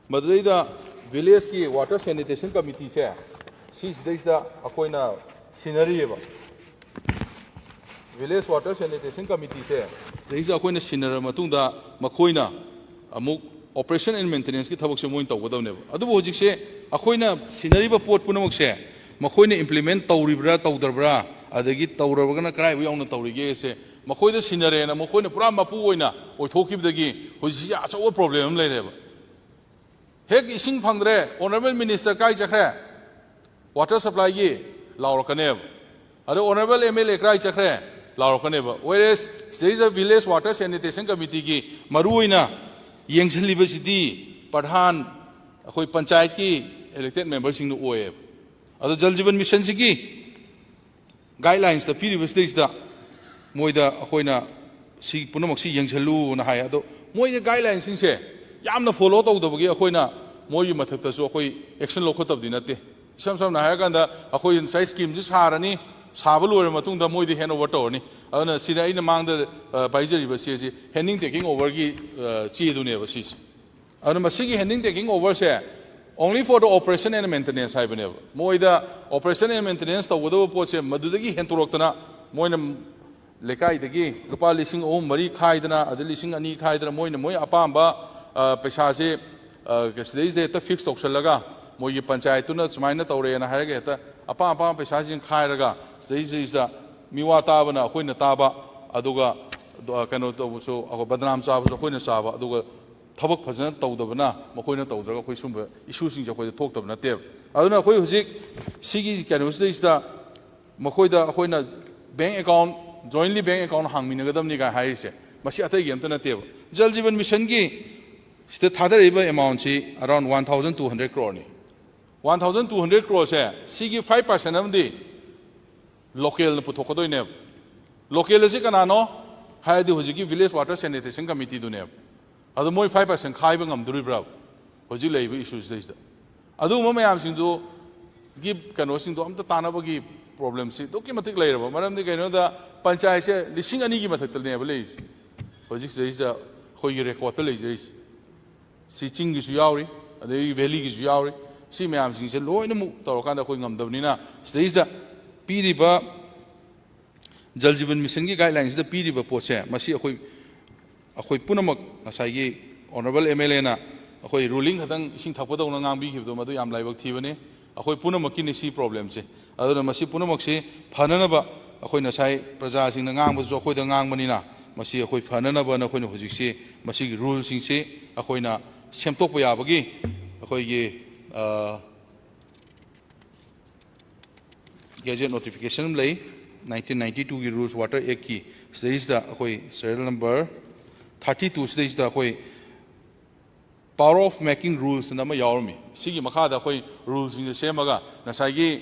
ꯃꯗꯨꯗꯩꯗ ꯚꯤꯂꯦꯖꯀꯤ ꯋꯥꯇꯔ ꯁꯦꯅꯤꯇꯦꯁꯟ ꯀꯃꯤꯇꯤꯁꯦ, ꯁꯤꯁꯤꯗꯩꯁꯤꯗ ꯑꯩꯈꯣꯏꯅ ꯁꯤꯟꯅꯔꯤꯑꯕ꯫ ꯚꯤꯂꯦꯖ ꯋꯥꯇꯔ ꯁꯦꯅꯤꯇꯦꯁꯟ ꯀꯃꯤꯇꯤꯁꯦ ꯁꯤꯗꯩꯁꯤꯗ ꯑꯩꯈꯣꯏꯅ ꯁꯤꯟꯅꯔꯕ ꯃꯇꯨꯡꯗ, ꯃꯈꯣꯏꯅ ꯑꯃꯨꯛ ꯑꯣꯄꯔꯦꯁꯟ ꯑꯦꯟ ꯃꯦꯟꯇꯦꯅꯦꯟꯁꯀꯤ ꯊꯕꯛꯁꯦ ꯃꯣꯏꯅ ꯇꯧꯒꯗꯕꯅꯦꯕ꯫ ꯑꯗꯨꯕꯨ ꯍꯧꯖꯤꯛꯁꯦ ꯑꯩꯈꯣꯏꯅ ꯁꯤꯟꯅꯔꯤꯕ ꯄꯣꯠ ꯄꯨꯝꯅꯃꯛꯁꯦ ꯃꯈꯣꯏꯅ ꯏꯝꯄ꯭ꯂꯤꯃꯦꯟ ꯇꯧꯔꯤꯕ꯭ꯔꯥ ꯇꯧꯗ꯭ꯔꯕ꯭ꯔꯥ, ꯑꯗꯒꯤ ꯇꯧꯔꯕꯒꯅ ꯀꯗꯥꯏꯕꯨ ꯌꯧꯅ ꯇꯧꯔꯤꯒꯦꯁꯦ ꯃꯈꯣꯏꯗ ꯁꯤꯟꯅꯔꯦꯅ ꯃꯈꯣꯏꯅ ꯄꯨꯔꯥ ꯃꯄꯨ ꯑꯣꯏꯅ ꯑꯣꯏꯊꯣꯛꯈꯤꯕꯗꯒꯤ ꯍꯧꯖꯤꯛꯁꯤ ꯑꯆꯧꯕ ꯄ꯭ꯔꯣꯕ꯭ꯂꯦꯝ ꯑꯃ ꯂꯩꯔꯦꯕ꯫ ꯍꯦꯛ ꯏꯁꯤꯡ ꯐꯪꯗ꯭ꯔꯦ, "ꯑꯣꯅꯔꯦꯕꯜ ꯃꯤꯅꯤꯁꯇꯔ ꯀꯥꯏ ꯆꯠꯈ꯭ꯔꯦ? ꯋꯥꯇꯔ ꯁꯄ꯭ꯂꯥꯏꯒꯤ" ꯂꯥꯎꯔꯛꯀꯅꯦꯕ꯫ ꯑꯗꯣ "ꯑꯣꯅꯔꯦꯕꯜ ꯑꯦꯝ ꯑꯦꯜ ꯑꯦ ꯀꯥꯏ ꯆꯠꯈ꯭ꯔꯦ?" ꯂꯥꯎꯔꯛꯀꯅꯦꯕ꯫ Whereas ꯁꯤꯗꯩꯁꯤꯗ ꯚꯤꯂꯦꯖ ꯋꯥꯇꯔ ꯁꯦꯅꯤꯇꯦꯁꯟ ꯀꯃꯤꯇꯤꯒꯤ ꯃꯔꯨꯑꯣꯏꯅ ꯌꯦꯡꯁꯤꯜꯂꯤꯕꯁꯤꯗꯤ ꯄ꯭ꯔꯙꯥꯟ, ꯑꯩꯈꯣꯏ ꯄꯟꯆꯥꯌꯠꯀꯤ ꯏꯂꯦꯛꯇꯦꯠ ꯃꯦꯝꯕꯔꯁꯤꯡꯅ ꯑꯣꯏꯌꯦꯕ꯫ ꯑꯗꯣ ꯖꯜ ꯖꯤꯕꯟ ꯃꯤꯁꯟꯁꯤꯒꯤ ꯒꯥꯏꯗꯂꯥꯏꯟꯁꯇ ꯄꯤꯔꯤꯕꯁꯤꯗꯩꯁꯤꯗ ꯃꯣꯏꯗ ꯑꯩꯈꯣꯏꯅ ꯁꯤ ꯄꯨꯝꯅꯃꯛꯁꯤ ꯌꯦꯡꯁꯤꯜꯂꯨꯅ ꯍꯥꯏ꯫ ꯑꯗꯣ ꯃꯣꯏꯒꯤ ꯒꯥꯏꯗꯂꯥꯏꯟꯁꯤꯡꯁꯦ ꯌꯥꯝꯅ ꯐꯣꯂꯣ ꯇꯧꯗꯕꯒꯤ ꯑꯩꯈꯣꯏꯅ ꯃꯣꯏꯒꯤ ꯃꯊꯛꯇꯁꯨ ꯑꯩꯈꯣꯏ ꯑꯦꯛꯁꯟ ꯂꯧꯈꯠꯇꯕꯗꯤ ꯅꯠꯇꯦ꯫ ꯏꯁꯝ ꯁꯝꯅ ꯍꯥꯏꯔꯀꯥꯟꯗ, ꯑꯩꯈꯣꯏ ꯉꯁꯥꯏ ꯁ꯭ꯀꯤꯝꯁꯤ ꯁꯥꯔꯅꯤ, ꯁꯥꯕ ꯂꯣꯏꯔꯕ ꯃꯇꯨꯡꯗ ꯃꯣꯏꯗꯤ hand over ꯇꯧꯔꯅꯤ꯫ ꯑꯗꯨꯅ ꯁꯤꯗ ꯑꯩꯅ ꯃꯥꯡꯗ ꯑ, ꯄꯥꯏꯖꯔꯤꯕ ꯆꯦꯁꯤ handing taking overꯒꯤ ꯑ, ꯆꯦꯗꯨꯅꯦꯕ ꯁꯤꯁꯦ꯫ ꯑꯗꯨꯅ ꯃꯁꯤꯒꯤ handing taking overꯁꯦ only for the operation and maintenance ꯍꯥꯏꯕꯅꯦꯕ꯫ ꯃꯣꯏꯗ operation and maintenance ꯇꯧꯒꯗꯕ ꯄꯣꯠꯁꯦ ꯃꯗꯨꯗꯒꯤ ꯍꯦꯟꯇꯣꯔꯛꯇꯅ ꯃꯣꯏꯅ ꯂꯩꯀꯥꯏꯗꯒꯤ ꯂꯨꯄꯥ ꯂꯤꯁꯤꯡ ꯑꯍꯨꯝ ꯃꯔꯤ ꯈꯥꯏꯗꯅ, ꯑꯗꯩ ꯂꯤꯁꯤꯡ ꯑꯅꯤ ꯈꯥꯏꯗꯅ, ꯃꯣꯏꯅ ꯃꯣꯏ ꯑꯄꯥꯝꯕ ꯑ, ꯄꯩꯁꯥꯁꯦ ꯑ, ꯁꯤꯗꯩꯁꯤꯗ ꯍꯦꯛꯇ fix ꯇꯧꯁꯜꯂꯒ, ꯃꯣꯏꯒꯤ ꯄꯟꯆꯥꯌꯠꯇꯨꯅ ꯁꯨꯃꯥꯏꯅ ꯇꯧꯔꯦꯅ ꯍꯥꯏꯔꯒ ꯍꯦꯛꯇ ꯑꯄꯥꯝ ꯑꯄꯥꯝꯕ ꯄꯩꯁꯥꯁꯤꯡ ꯈꯥꯏꯔꯒ ꯁꯤꯗꯩꯁꯤꯗ ꯃꯤꯋꯥ ꯇꯥꯕꯅ ꯑꯩꯈꯣꯏꯅ ꯇꯥꯕ, ꯑꯗꯨꯒ ꯑ, ꯀꯩꯅꯣ ꯇꯧꯕꯁꯨ, ꯑꯩꯈꯣꯏ ꯕꯗꯅꯥꯝ ꯆꯥꯕꯁꯨ ꯑꯩꯈꯣꯏꯅ ꯆꯥꯕ, ꯑꯗꯨꯒ ꯊꯕꯛ ꯐꯖꯅ ꯇꯧꯗꯕꯅ ꯃꯈꯣꯏꯅ ꯇꯧꯗ꯭ꯔꯒ ꯑꯩꯈꯣꯏ ꯁꯨꯝꯕ issueꯁꯤꯡꯁꯦ ꯑꯩꯈꯣꯏꯗ ꯊꯣꯛꯇꯕ ꯅꯠꯇꯦꯕ꯫ ꯑꯗꯨꯅ ꯑꯩꯈꯣꯏ ꯍꯧꯖꯤꯛ ꯁꯤꯒꯤ ꯀꯩꯅꯣꯁꯤꯗꯩꯁꯤꯗ ꯃꯈꯣꯏꯗ ꯑꯩꯈꯣꯏꯅ bank account, jointly bank account ꯍꯥꯡꯃꯤꯟꯅꯒꯗꯕꯅꯤ ꯀꯥꯏ ꯍꯥꯏꯔꯤꯁꯦ, ꯃꯁꯤ ꯑꯇꯩꯒꯤ ꯑꯝꯇ ꯅꯠꯇꯦꯕ꯫ ꯖꯜ ꯖꯤꯕꯟ ꯃꯤꯁꯟꯒꯤ ꯁꯤꯗ ꯊꯥꯗꯔꯛꯏꯕ amountꯁꯤ around one thousand two hundred croreꯅꯤ꯫ One thousand two hundred croreꯁꯦ ꯁꯤꯒꯤ five percent ꯑꯃꯗꯤ localꯅ ꯄꯨꯊꯣꯛꯀꯗꯣꯏꯅꯦꯕ꯫ Local ꯑꯁꯤ ꯀꯅꯥꯅꯣ ꯍꯥꯏꯔꯗꯤ ꯍꯧꯖꯤꯛꯀꯤ village water sanitation committeeꯗꯨꯅꯦꯕ꯫ ꯑꯗꯣ ꯃꯣꯏ five percent ꯈꯥꯏꯕ ꯉꯝꯗꯣꯔꯤꯕ꯭ꯔꯥ ꯍꯧꯖꯤꯛ ꯂꯩꯔꯤꯕ issueꯁꯤꯗꯩꯁꯤꯗ? ꯑꯗꯨꯒꯨꯝꯕ ꯃꯌꯥꯝꯁꯤꯡꯗꯨꯒꯤ ꯀꯩꯅꯣꯁꯤꯡꯗꯣ ꯑꯝꯇ ꯇꯥꯟꯅꯕꯒꯤ problemꯁꯤ ꯑꯗꯨꯛꯀꯤ ꯃꯇꯤꯛ ꯂꯩꯔꯕ꯫ ꯃꯔꯝꯗꯤ ꯀꯩꯅꯣꯗ ꯄꯟꯆꯥꯌꯠꯁꯦ ꯂꯤꯁꯤꯡ ꯑꯅꯤꯒꯤ ꯃꯊꯛꯇꯅꯦꯕ ꯂꯩꯔꯤꯁꯦ ꯍꯧꯖꯤꯛ ꯁꯤꯗꯩꯁꯤꯗ ꯑꯩꯈꯣꯏꯒꯤ recordꯇ ꯂꯩꯖꯔꯤꯁꯦ꯫ ꯁꯤ ꯆꯤꯡꯒꯤꯁꯨ ꯌꯥꯎꯔꯤ, ꯑꯗꯒꯤ valleyꯒꯤꯁꯨ ꯌꯥꯎꯔꯤ꯫ ꯁꯤ ꯃꯌꯥꯝꯁꯤꯡꯁꯦ ꯂꯣꯏꯅꯃꯛ ꯇꯧꯔꯀꯥꯟꯗ ꯑꯩꯈꯣꯏ ꯉꯝꯗꯕꯅꯤꯅ ꯁꯤꯗꯩꯁꯤꯗ ꯄꯤꯔꯤꯕ ꯖꯜ ꯖꯤꯕꯟ ꯃꯤꯁꯟꯒꯤ guidelineꯁꯤꯗ ꯄꯤꯔꯤꯕ ꯄꯣꯠꯁꯦ, ꯃꯁꯤ ꯑꯩꯈꯣꯏ, ꯑꯩꯈꯣꯏ ꯄꯨꯝꯅꯃꯛ ꯉꯁꯥꯏꯒꯤ honourable MLAꯅ ꯑꯩꯈꯣꯏ ruling ꯈꯛꯇꯪ ꯏꯁꯤꯡ ꯊꯛꯄꯗꯧꯅ ꯉꯥꯡꯕꯤꯈꯤꯕꯗꯣ, ꯃꯗꯨ ꯌꯥꯝ ꯂꯥꯏꯕꯛ ꯊꯤꯕꯅꯤ꯫ ꯑꯩꯈꯣꯏ ꯄꯨꯝꯅꯃꯛꯀꯤꯅꯤ ꯁꯤ problemꯁꯦ꯫ ꯑꯗꯨꯅ ꯃꯁꯤ ꯄꯨꯝꯅꯃꯛꯁꯤ ꯐꯅꯅꯕ ꯑꯩꯈꯣꯏ ꯉꯁꯥꯏ ꯄ꯭ꯔꯖꯥꯁꯤꯡꯅ ꯉꯥꯡꯕꯁꯨ ꯑꯩꯈꯣꯏꯗ ꯉꯥꯡꯕꯅꯤꯅ, ꯃꯁꯤ ꯑꯩꯈꯣꯏ ꯐꯅꯅꯕꯅ ꯑꯩꯈꯣꯏꯅ ꯍꯧꯖꯤꯛꯁꯤ ꯃꯁꯤꯒꯤ ruleꯁꯤꯡꯁꯤ ꯑꯩꯈꯣꯏꯅ ꯁꯦꯝꯗꯣꯛꯄ ꯌꯥꯕꯒꯤ ꯑꯩꯈꯣꯏꯒꯤ, ꯑ, gazette notification ꯑꯃ ꯂꯩ, nineteen ninety twoꯒꯤ Rules Water Actꯀꯤ꯫ ꯁꯤꯗꯩꯁꯤꯗ ꯑꯩꯈꯣꯏ serial number thirty twoꯁꯤꯗꯩꯁꯤꯗ ꯑꯩꯈꯣꯏ power of making rulesꯅ ꯑꯃ ꯌꯥꯎꯔꯝꯃꯤ꯫ ꯁꯤꯒꯤ ꯃꯈꯥꯗ ꯑꯩꯈꯣꯏ ruleꯁꯤꯡꯁꯦ ꯁꯦꯝꯃꯒ ꯉꯁꯥꯏꯒꯤ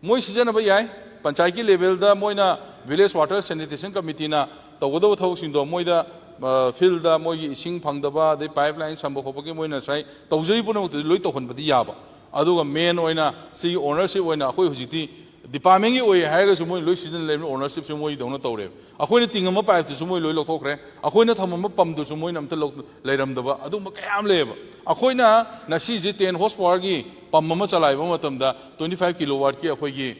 ꯃꯣꯏ ꯁꯤꯖꯤꯟꯅꯕ ꯌꯥꯏ, ꯄꯟꯆꯥꯌꯠꯀꯤ levelꯗ ꯃꯣꯏꯅ village water sanitation committeeꯅ ꯇꯧꯒꯗꯕ ꯊꯕꯛꯁꯤꯡꯗꯣ ꯃꯣꯏꯗ, ꯑ, fieldꯗ ꯃꯣꯏꯒꯤ ꯏꯁꯤꯡ ꯐꯪꯗꯕ, ꯑꯗꯩ pipeline ꯁꯝꯕ ꯈꯣꯠꯄꯒꯤ ꯃꯣꯏꯅ ꯉꯁꯥꯏ ꯇꯧꯖꯔꯤ ꯄꯨꯝꯅꯃꯛꯇꯨꯗꯤ ꯂꯣꯏ ꯇꯧꯍꯟꯕꯗꯤ ꯌꯥꯕ꯫ ꯑꯗꯨꯒ main ꯑꯣꯏꯅ ꯁꯤꯒꯤ ownership ꯑꯣꯏꯅ ꯑꯩꯈꯣꯏ ꯍꯧꯖꯤꯛꯇꯤ ꯗꯤꯄꯥꯔꯠꯃꯦꯟꯒꯤ ꯑꯣꯏ ꯍꯥꯏꯔꯒꯁꯨ ꯃꯣꯏ ꯂꯣꯏ ꯁꯤꯖꯤꯟꯅ ꯂꯩꯕꯅꯤ, ꯑꯣꯅꯔꯁꯤꯞꯁꯨ ꯃꯣꯏꯗꯧꯅ ꯇꯧꯔꯦꯕ꯫ ꯑꯩꯈꯣꯏꯅ ꯇꯤꯡꯉꯝꯕ ꯄꯥꯏꯞꯇꯨꯁꯨ ꯃꯣꯏ ꯂꯣꯏ ꯂꯧꯊꯣꯛꯈ꯭ꯔꯦ, ꯑꯩꯈꯣꯏꯅ ꯊꯝꯃꯝꯕ ꯄꯝꯗꯨꯁꯨ ꯃꯣꯏꯅ ꯑꯝꯇ ꯂꯧ-, ꯂꯩꯔꯝꯗꯕ, ꯑꯗꯨꯝꯕ ꯀꯌꯥ ꯑꯃ ꯂꯩꯌꯦꯕ꯫ ꯑꯩꯈꯣꯏꯅ ꯉꯁꯤꯁꯦ ten horse powerꯒꯤ ꯄꯝ ꯑꯃ ꯆꯂꯥꯏꯕ ꯃꯇꯝꯗ twenty five kilowattꯀꯤ ꯑꯩꯈꯣꯏꯒꯤ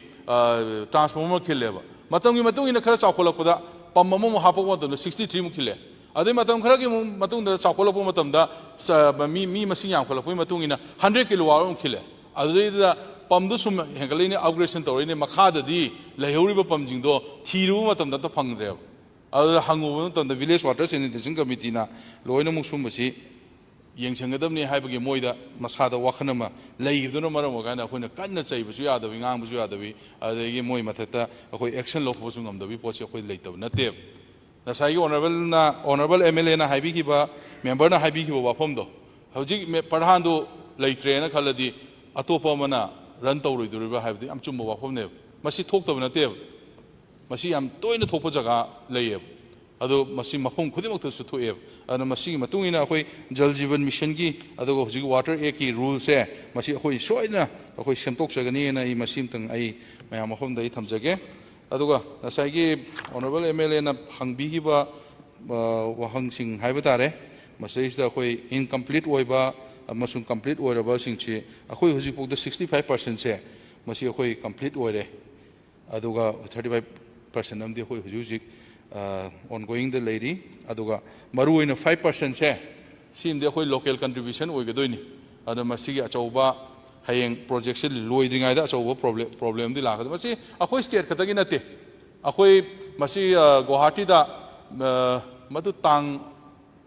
ꯇ꯭ꯔꯥꯟꯁꯐꯣꯔꯃꯔ ꯈꯤꯜꯂꯦꯕ꯫ ꯃꯇꯝꯒꯤ ꯃꯇꯨꯡ ꯏꯟꯅ ꯈꯔ ꯆꯥꯎꯈꯠꯂꯛꯄꯗ ꯄꯝ ꯑꯃꯃꯨꯛ ꯍꯥꯞꯄꯛꯄ ꯃꯇꯝꯗ sixty threeꯃꯨꯛ ꯈꯤꯜꯂꯦ꯫ ꯑꯗꯩ ꯃꯇꯝ ꯈꯔꯒꯤ ꯑꯃꯨꯛ ꯃꯇꯨꯡꯗ ꯆꯥꯎꯈꯠꯂꯛꯄ ꯃꯇꯝꯗ ꯆ-, ꯃꯤ, ꯃꯤ ꯃꯁꯤꯡ ꯌꯥꯝꯈꯠꯂꯛꯄꯒꯤ ꯃꯇꯨꯡ ꯏꯟꯅ hundred kilowatt ꯑꯃꯨꯛ ꯈꯤꯜꯂꯦ꯫ ꯑꯗꯨꯗꯩꯗꯨꯗ ꯄꯝꯗꯨ ꯁꯨꯝ ꯍꯦꯟꯒꯠꯂꯛꯏꯅꯦ, upgradeꯁꯟ ꯇꯧꯔꯛꯏꯅꯦ, ꯃꯈꯥꯗꯗꯤ ꯂꯩꯍꯧꯔꯤꯕ ꯄꯝꯁꯤꯡꯗꯣ ꯊꯤꯔꯨꯕ ꯃꯇꯝꯗ ꯑꯝꯇ ꯐꯪꯗ꯭ꯔꯦꯕ꯫ ꯑꯗꯨꯗ ꯍꯪꯉꯨꯕ ꯃꯇꯝꯗ Village Water Sanitation Committeeꯅ ꯂꯣꯏꯅꯃꯛ ꯁꯨꯝꯕꯁꯤ ꯌꯦꯡꯁꯤꯟꯒꯗꯕꯅꯤ ꯍꯥꯏꯕꯒꯤ ꯃꯣꯏꯗ ꯃꯁꯥꯗ ꯋꯥꯈꯜ ꯑꯃ ꯂꯩꯈꯤꯕꯗꯨꯅ ꯃꯔꯝ ꯑꯣꯏꯔꯀꯥꯟꯗ ꯑꯩꯈꯣꯏꯅ ꯀꯟꯅ ꯆꯩꯕꯁꯨ ꯌꯥꯗꯕꯤ, ꯉꯥꯡꯕꯁꯨ ꯌꯥꯗꯕꯤ, ꯑꯗꯒꯤ ꯃꯣꯏ ꯃꯊꯛꯇ ꯑꯩꯈꯣꯏ action ꯂꯧꯈꯠꯄꯁꯨ ꯉꯝꯗꯕꯤ ꯄꯣꯠꯁꯤ ꯑꯩꯈꯣꯏ ꯂꯩꯇꯕ ꯅꯠꯇꯦꯕ꯫ ꯉꯁꯥꯏꯒꯤ Honourableꯅ, Honourable MLAꯅ ꯍꯥꯏꯕꯤꯈꯤꯕ, memberꯅ ꯍꯥꯏꯕꯤꯈꯤꯕ ꯋꯥꯐꯝꯗꯣ, ꯍꯧꯖꯤꯛ ꯃꯦ-, ꯄ꯭ꯔꯙꯥꯟꯗꯨ ꯂꯩꯇ꯭ꯔꯦꯅ ꯈꯜꯂꯗꯤ ꯑꯇꯣꯞꯄ ꯑꯃꯅ run ꯇꯧꯔꯣꯏꯗꯣꯔꯤꯕ꯭ꯔꯥ ꯍꯥꯏꯕꯗꯤ ꯌꯥꯝ ꯆꯨꯝꯕ ꯋꯥꯐꯝꯅꯦꯕ꯫ ꯃꯁꯤ ꯊꯣꯛꯇꯕ ꯅꯠꯇꯦꯕ꯫ ꯃꯁꯤ ꯌꯥꯝ ꯇꯣꯏꯅ ꯊꯣꯛꯄ ꯖꯒꯥ ꯂꯩꯌꯦꯕ꯫ ꯑꯗꯣ ꯃꯁꯤ ꯃꯐꯝ ꯈꯨꯗꯤꯡꯃꯛꯇꯁꯨ ꯊꯣꯛꯑꯦꯕ꯫ ꯑꯗꯨꯅ ꯃꯁꯤꯒꯤ ꯃꯇꯨꯡ ꯏꯟꯅ ꯑꯩꯈꯣꯏ Jal Jeevan Missionꯒꯤ, ꯑꯗꯨꯒ ꯍꯧꯖꯤꯛ Water Actꯀꯤ ruleꯁꯦ, ꯃꯁꯤ ꯑꯩꯈꯣꯏ ꯁꯣꯏꯗꯅ ꯑꯩꯈꯣꯏ ꯁꯦꯝꯗꯣꯛꯆꯒꯅꯤꯅ ꯑꯩ ꯃꯁꯤ ꯑꯃꯇꯪ ꯑꯩ ꯃꯌꯥꯝ ꯃꯐꯝꯗ ꯑꯩ ꯊꯝꯖꯒꯦ꯫ ꯑꯗꯨꯒ ꯉꯁꯥꯏꯒꯤ Honourable MLAꯅ ꯍꯪꯕꯤꯈꯤꯕ, ꯑ, ꯋꯥꯍꯪꯁꯤꯡ ꯍꯥꯏꯕ ꯇꯥꯔꯦ, ꯃꯁꯤꯗꯩꯁꯤꯗ ꯑꯩꯈꯣꯏ incomplete ꯑꯣꯏꯕ ꯑꯃꯁꯨꯡ complete ꯑꯣꯏꯔꯕꯁꯤꯡꯁꯤ ꯑꯩꯈꯣꯏ ꯍꯧꯖꯤꯛꯐꯥꯎꯗ sixty five percentꯁꯦ ꯃꯁꯤ ꯑꯩꯈꯣꯏ complete ꯑꯣꯏꯔꯦ꯫ ꯑꯗꯨꯒ thirty five percent ꯑꯃꯗꯤ ꯑꯩꯈꯣꯏ ꯍꯧꯖꯤꯛ ꯍꯧꯖꯤꯛ, ꯑ, ongoingꯗ ꯂꯩꯔꯤ꯫ ꯑꯗꯨꯒ ꯃꯔꯨꯑꯣꯏꯅ five percentꯁꯦ, ꯁꯤꯃꯗꯤ ꯑꯩꯈꯣꯏ local contribution ꯑꯣꯏꯒꯗꯣꯏꯅꯤ꯫ ꯑꯗꯨꯅ ꯃꯁꯤꯒꯤ ꯑꯆꯧꯕ, ꯍꯌꯦꯡ projectꯁꯦ ꯂꯣꯏꯗ꯭ꯔꯤꯉꯩꯗ ꯑꯆꯧꯕ problem, problemꯗꯤ ꯂꯥꯛꯀꯗꯕ꯫ ꯃꯁꯤ ꯑꯩꯈꯣꯏ state ꯈꯛꯇꯒꯤ ꯅꯠꯇꯦ꯫ ꯑꯩꯈꯣꯏ ꯃꯁꯤ, ꯑ, ꯒꯨꯋꯥꯍꯥꯇꯤꯗ, ꯑ, ꯃꯗꯨ ꯇꯥꯡ,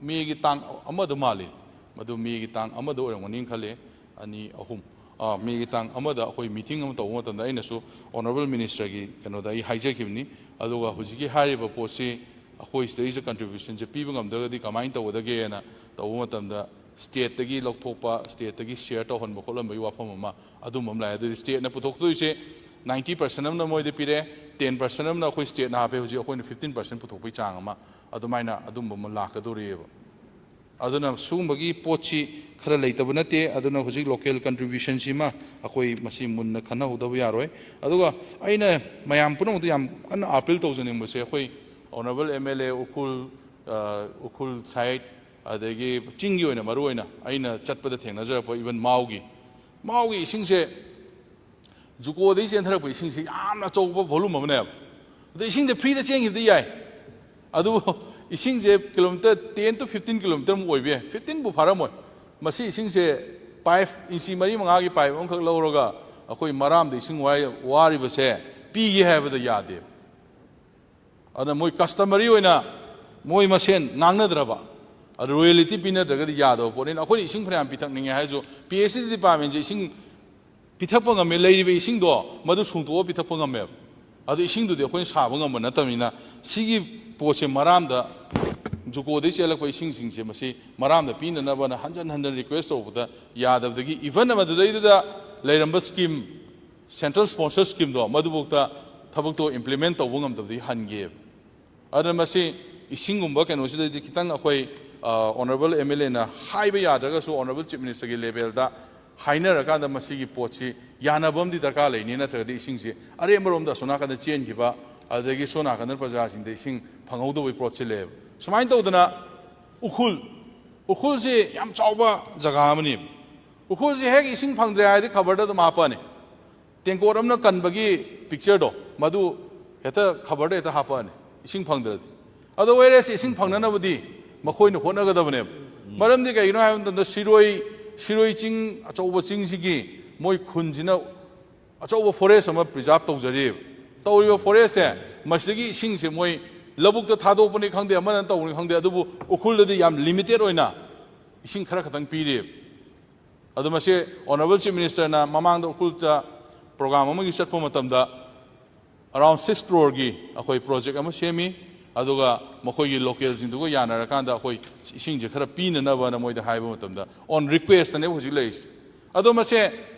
Mayꯒꯤ ꯇꯥꯡ ꯑꯃꯗ ꯃꯥꯜꯂꯤ, ꯃꯗꯨ Mayꯒꯤ ꯇꯥꯡ ꯑꯃꯗ ꯑꯣꯏꯔꯝꯒꯅꯤ ꯈꯜꯂꯤ, ꯑꯅꯤ, ꯑꯍꯨꯝ, ꯑꯥ, Mayꯒꯤ ꯇꯥꯡ ꯑꯃꯗ ꯑꯩꯈꯣꯏ meeting ꯑꯃ ꯇꯧꯕ ꯃꯇꯝꯗ ꯑꯩꯅꯁꯨ Honourable Ministerꯒꯤ ꯀꯩꯅꯣꯗ ꯑꯩ ꯍꯥꯏꯖꯈꯤꯕꯅꯤ꯫ ꯑꯗꯨꯒ ꯍꯧꯖꯤꯛꯀꯤ ꯍꯥꯏꯔꯤꯕ ꯄꯣꯠꯁꯤ ꯑꯩꯈꯣꯏ ꯁꯤꯗꯩꯁꯤꯗ contributionꯁꯦ ꯄꯤꯕ ꯉꯝꯗ꯭ꯔꯒꯗꯤ ꯀꯃꯥꯏꯅ ꯇꯧꯒꯗꯒꯦꯅ ꯇꯧꯕ ꯃꯇꯝꯗ stateꯇꯒꯤ ꯂꯧꯊꯣꯛꯄ, stateꯇꯒꯤ share ꯇꯧꯍꯟꯕ ꯈꯣꯠꯍꯟꯕꯒꯤ ꯋꯥꯐꯝ ꯑꯃ, ꯑꯗꯨꯝꯕ ꯑꯃ ꯂꯥꯛꯑꯦ꯫ ꯑꯗꯨꯗꯤ stateꯅ ꯄꯨꯊꯣꯛꯇꯣꯏꯁꯦ ninety percent ꯑꯃꯅ ꯃꯣꯏꯗ ꯄꯤꯔꯦ, ten percent ꯑꯃꯅ ꯑꯩꯈꯣꯏ stateꯅ ꯍꯥꯞꯄꯦ, ꯍꯧꯖꯤꯛ ꯑꯩꯈꯣꯏꯅ fifteen percent ꯄꯨꯊꯣꯛꯄꯒꯤ ꯆꯥꯡ ꯑꯃ, ꯑꯗꯨꯃꯥꯏꯅ ꯑꯗꯨꯝꯕ ꯑꯃ ꯂꯥꯛꯀꯗꯧꯔꯤꯑꯕ꯫ ꯑꯗꯨꯅ ꯁꯤꯒꯨꯝꯕꯒꯤ ꯄꯣꯠꯁꯤ ꯈꯔ ꯂꯩꯇꯕ ꯅꯠꯇꯦ꯫ ꯑꯗꯨꯅ ꯍꯧꯖꯤꯛ local contribution ꯁꯤꯃ ꯑꯩꯈꯣꯏ ꯃꯁꯤ ꯃꯨꯟꯅ ꯈꯟꯅꯍꯧꯗꯕ ꯌꯥꯔꯣꯏ꯫ ꯑꯗꯨꯒ ꯑꯩꯅ ꯃꯌꯥꯝ ꯄꯨꯝꯅꯃꯛꯇ ꯌꯥꯝ ꯀꯟꯅ appeal ꯇꯧꯖꯅꯤꯡꯕꯁꯦ, ꯑꯩꯈꯣꯏ honourable M L A Ukhrul, ꯑ, ꯎꯈ꯭ꯔꯨꯜ side, ꯑꯗꯒꯤ ꯆꯤꯡꯒꯤ ꯑꯣꯏꯅ ꯃꯔꯨ ꯑꯣꯏꯅ ꯑꯩꯅ ꯆꯠꯄꯗ ꯊꯦꯡꯅꯖꯔꯛꯄ, even ꯃꯥꯎꯒꯤ, ꯃꯥꯎꯒꯤ ꯏꯁꯤꯡꯁꯦ, ꯖꯨꯀꯣꯗꯒꯤ ꯆꯦꯟꯊꯔꯛꯄ ꯏꯁꯤꯡꯁꯦ ꯌꯥꯝꯅ ꯑꯆꯧꯕ volume ꯑꯃꯅꯦꯕ꯫ ꯑꯗꯣ ꯏꯁꯤꯡꯁꯦ free ꯗ ꯆꯦꯟꯈꯤꯕꯗꯤ ꯌꯥꯏ, ꯑꯗꯨꯕꯨ ꯏꯁꯤꯡꯁꯦ kilometre ten to fifteen kilometre ꯃꯨꯛ ꯑꯣꯏꯕ ꯌꯥꯏ, fifteen ꯕꯨ ꯐꯥꯔꯝꯃꯣꯏ꯫ ꯃꯁꯤ ꯏꯁꯤꯡꯁꯦ pipe ꯏꯟꯆꯤ ꯃꯔꯤ ꯃꯉꯥꯒꯤ pipe ꯑꯃꯈꯛ ꯂꯧꯔꯒ ꯑꯩꯈꯣꯏ ꯃꯔꯥꯝꯗ ꯏꯁꯤꯡ ꯋꯥꯏ-, ꯋꯥꯔꯤꯕꯁꯦ ꯄꯤꯒꯦ ꯍꯥꯏꯕꯗ ꯌꯥꯗꯦꯕ꯫ ꯑꯗꯨꯅ ꯃꯣꯏ customary ꯑꯣꯏꯅ ꯃꯣꯏ ꯃꯁꯦꯟ ꯉꯥꯡꯅꯗ꯭ꯔꯕ, ꯑꯗꯨ royalty ꯄꯤꯅꯗ꯭ꯔꯒꯗꯤ ꯌꯥꯗꯕ ꯄꯣꯠꯅꯤꯅ, ꯑꯩꯈꯣꯏꯅ ꯏꯁꯤꯡ ꯐꯅꯌꯥꯝ ꯄꯤꯊꯛꯅꯤꯡꯉꯦ ꯍꯥꯏꯔꯁꯨ, P H E department ꯁꯦ ꯏꯁꯤꯡ ꯄꯤꯊꯛꯄ ꯉꯝꯃꯦ, ꯂꯩꯔꯤꯕ ꯏꯁꯤꯡꯗꯣ ꯃꯗꯨ ꯁꯨꯡꯇꯣꯛꯑ ꯄꯤꯊꯛꯄ ꯉꯝꯃꯦꯕ꯫ ꯑꯗꯨ ꯏꯁꯤꯡꯗꯨꯗꯤ ꯑꯩꯈꯣꯏꯅ ꯁꯥꯕ ꯉꯝꯕ ꯅꯠꯇꯕꯅꯤꯅ, ꯁꯤꯒꯤ ꯄꯣꯠꯁꯦ ꯃꯔꯥꯝꯗ, ꯖꯨꯀꯣꯗꯒꯤ ꯆꯦꯜꯂꯛꯄ ꯏꯁꯤꯡꯁꯤꯡꯁꯦ ꯃꯁꯤ ꯃꯔꯥꯝꯗ ꯄꯤꯅꯅꯕꯅ ꯍꯟꯖꯟ ꯍꯟꯖꯟ request ꯇꯧꯕꯗ ꯌꯥꯗꯕꯗꯒꯤ, even ꯃꯗꯨꯗꯩꯗꯨꯗ ꯂꯩꯔꯝꯕ scheme, central sponsor scheme ꯗꯣ, ꯃꯗꯨꯐꯥꯎꯗ ꯊꯕꯛꯇꯣ implement ꯇꯧꯕ ꯉꯝꯗꯕꯗꯒꯤ ꯍꯟꯒꯤꯕ꯫ ꯑꯗꯨꯅ ꯃꯁꯤ ꯏꯁꯤꯡꯒꯨꯝꯕ ꯀꯩꯅꯣꯁꯤꯗꯗꯤ ꯈꯤꯇꯪ ꯑꯩꯈꯣꯏ, ꯑ, honourable M L A ꯅ ꯍꯥꯏꯕ ꯌꯥꯗ꯭ꯔꯒꯁꯨ, honourable Chief Minister ꯒꯤ level ꯗ ꯍꯥꯏꯅꯔꯀꯥꯟꯗ ꯃꯁꯤꯒꯤ ꯄꯣꯠꯁꯤ ꯌꯥꯅꯕ ꯑꯃꯗꯤ ꯗꯔꯀꯥꯔ ꯂꯩꯅꯤ, ꯅꯠꯇ꯭ꯔꯒꯗꯤ ꯏꯁꯤꯡꯁꯤ ꯑꯔꯦꯝꯕꯔꯣꯝꯗ ꯑꯁꯣꯝ ꯅꯥꯀꯟꯗ ꯆꯦꯟꯈꯤꯕ, ꯑꯗꯒꯤ ꯁꯣꯝ ꯅꯥꯀꯟꯗ ꯄ꯭ꯔꯖꯥꯁꯤꯡꯗ ꯏꯁꯤꯡ ꯐꯪꯍꯧꯗꯕꯒꯤ ꯄꯣꯠꯁꯤ ꯂꯩꯌꯦꯕ꯫ ꯁꯨꯃꯥꯏꯅ ꯇꯧꯗꯅ ꯎꯈ꯭ꯔꯨꯜ, ꯎꯈ꯭ꯔꯨꯜꯁꯤ ꯌꯥꯝ ꯆꯥꯎꯕ ꯖꯒꯥ ꯑꯃꯅꯤ꯫ ꯎꯈ꯭ꯔꯨꯜꯁꯤ ꯍꯦꯛ ꯏꯁꯤꯡ ꯐꯪꯗ꯭ꯔꯦ ꯍꯥꯏꯔꯗꯤ ꯈꯕꯔꯗ ꯑꯗꯨꯝ ꯍꯥꯞꯄꯅꯤ꯫ ꯇꯦꯡꯀꯣꯠ ꯑꯃꯅ ꯀꯟꯕꯒꯤ picture ꯗꯣ, ꯃꯗꯨ ꯍꯦꯛꯇ ꯈꯕꯔꯗ ꯍꯦꯛꯇ ꯍꯥꯞꯄꯛꯑꯅꯤ, ꯏꯁꯤꯡ ꯐꯪꯗ꯭ꯔꯗꯤ꯫ ꯑꯗꯣ whereas ꯏꯁꯤꯡ ꯐꯪꯅꯅꯕꯗꯤ ꯃꯈꯣꯏꯅ ꯍꯣꯠꯅꯒꯗꯕꯅꯦꯕ꯫ ꯃꯔꯝꯗꯤ ꯀꯩꯒꯤꯅꯣ ꯍꯥꯏꯕ ꯃꯇꯝꯗ, ꯁꯤꯔꯣꯏ, ꯁꯤꯔꯣꯏ ꯆꯤꯡ, ꯑꯆꯧꯕ ꯆꯤꯡꯁꯤꯒꯤ ꯃꯣꯏ ꯈꯨꯟꯁꯤꯅ ꯑꯆꯧꯕ forest ꯑꯃ preserve ꯇꯧꯖꯔꯤꯕ꯫ ꯇꯧꯔꯤꯕ forest ꯁꯦ, ꯃꯁꯤꯗꯒꯤ ꯏꯁꯤꯡꯁꯦ ꯃꯣꯏ ꯂꯧꯕꯨꯛꯇ ꯊꯥꯗꯣꯛꯄꯅꯤ ꯈꯪꯗꯦ, ꯑꯃꯅ ꯇꯧꯕꯅꯤ ꯈꯪꯗꯦ, ꯑꯗꯨꯕꯨ ꯎꯈ꯭ꯔꯨꯜꯗꯗꯤ ꯌꯥꯝ limited ꯑꯣꯏꯅ ꯏꯁꯤꯡ ꯈꯔ ꯈꯛꯇꯪ ꯄꯤꯔꯤꯕ꯫ ꯑꯗꯨ ꯃꯁꯤ honourable Chief Minister ꯅ ꯃꯃꯥꯡꯗ ꯎꯈ꯭ꯔꯨꯜꯗ program ꯑꯃꯒꯤ ꯆꯠꯄ ꯃꯇꯝꯗ around six crore ꯒꯤ ꯑꯩꯈꯣꯏ project ꯑꯃ ꯁꯦꯝꯃꯤ꯫ ꯑꯗꯨꯒ ꯃꯈꯣꯏꯒꯤ local ꯁꯤꯡꯗꯨꯒ ꯌꯥꯅꯔꯀꯥꯟꯗ ꯑꯩꯈꯣꯏ ꯏꯁꯤꯡꯁꯦ ꯈꯔ ꯄꯤꯅꯅꯕꯅ ꯃꯣꯏꯗ ꯍꯥꯏꯕ ꯃꯇꯝꯗ, on request ꯅꯦꯕ ꯍꯧꯖꯤꯛ ꯂꯩꯔꯤꯁꯦ꯫ ꯑꯗꯣ ꯃꯁꯦ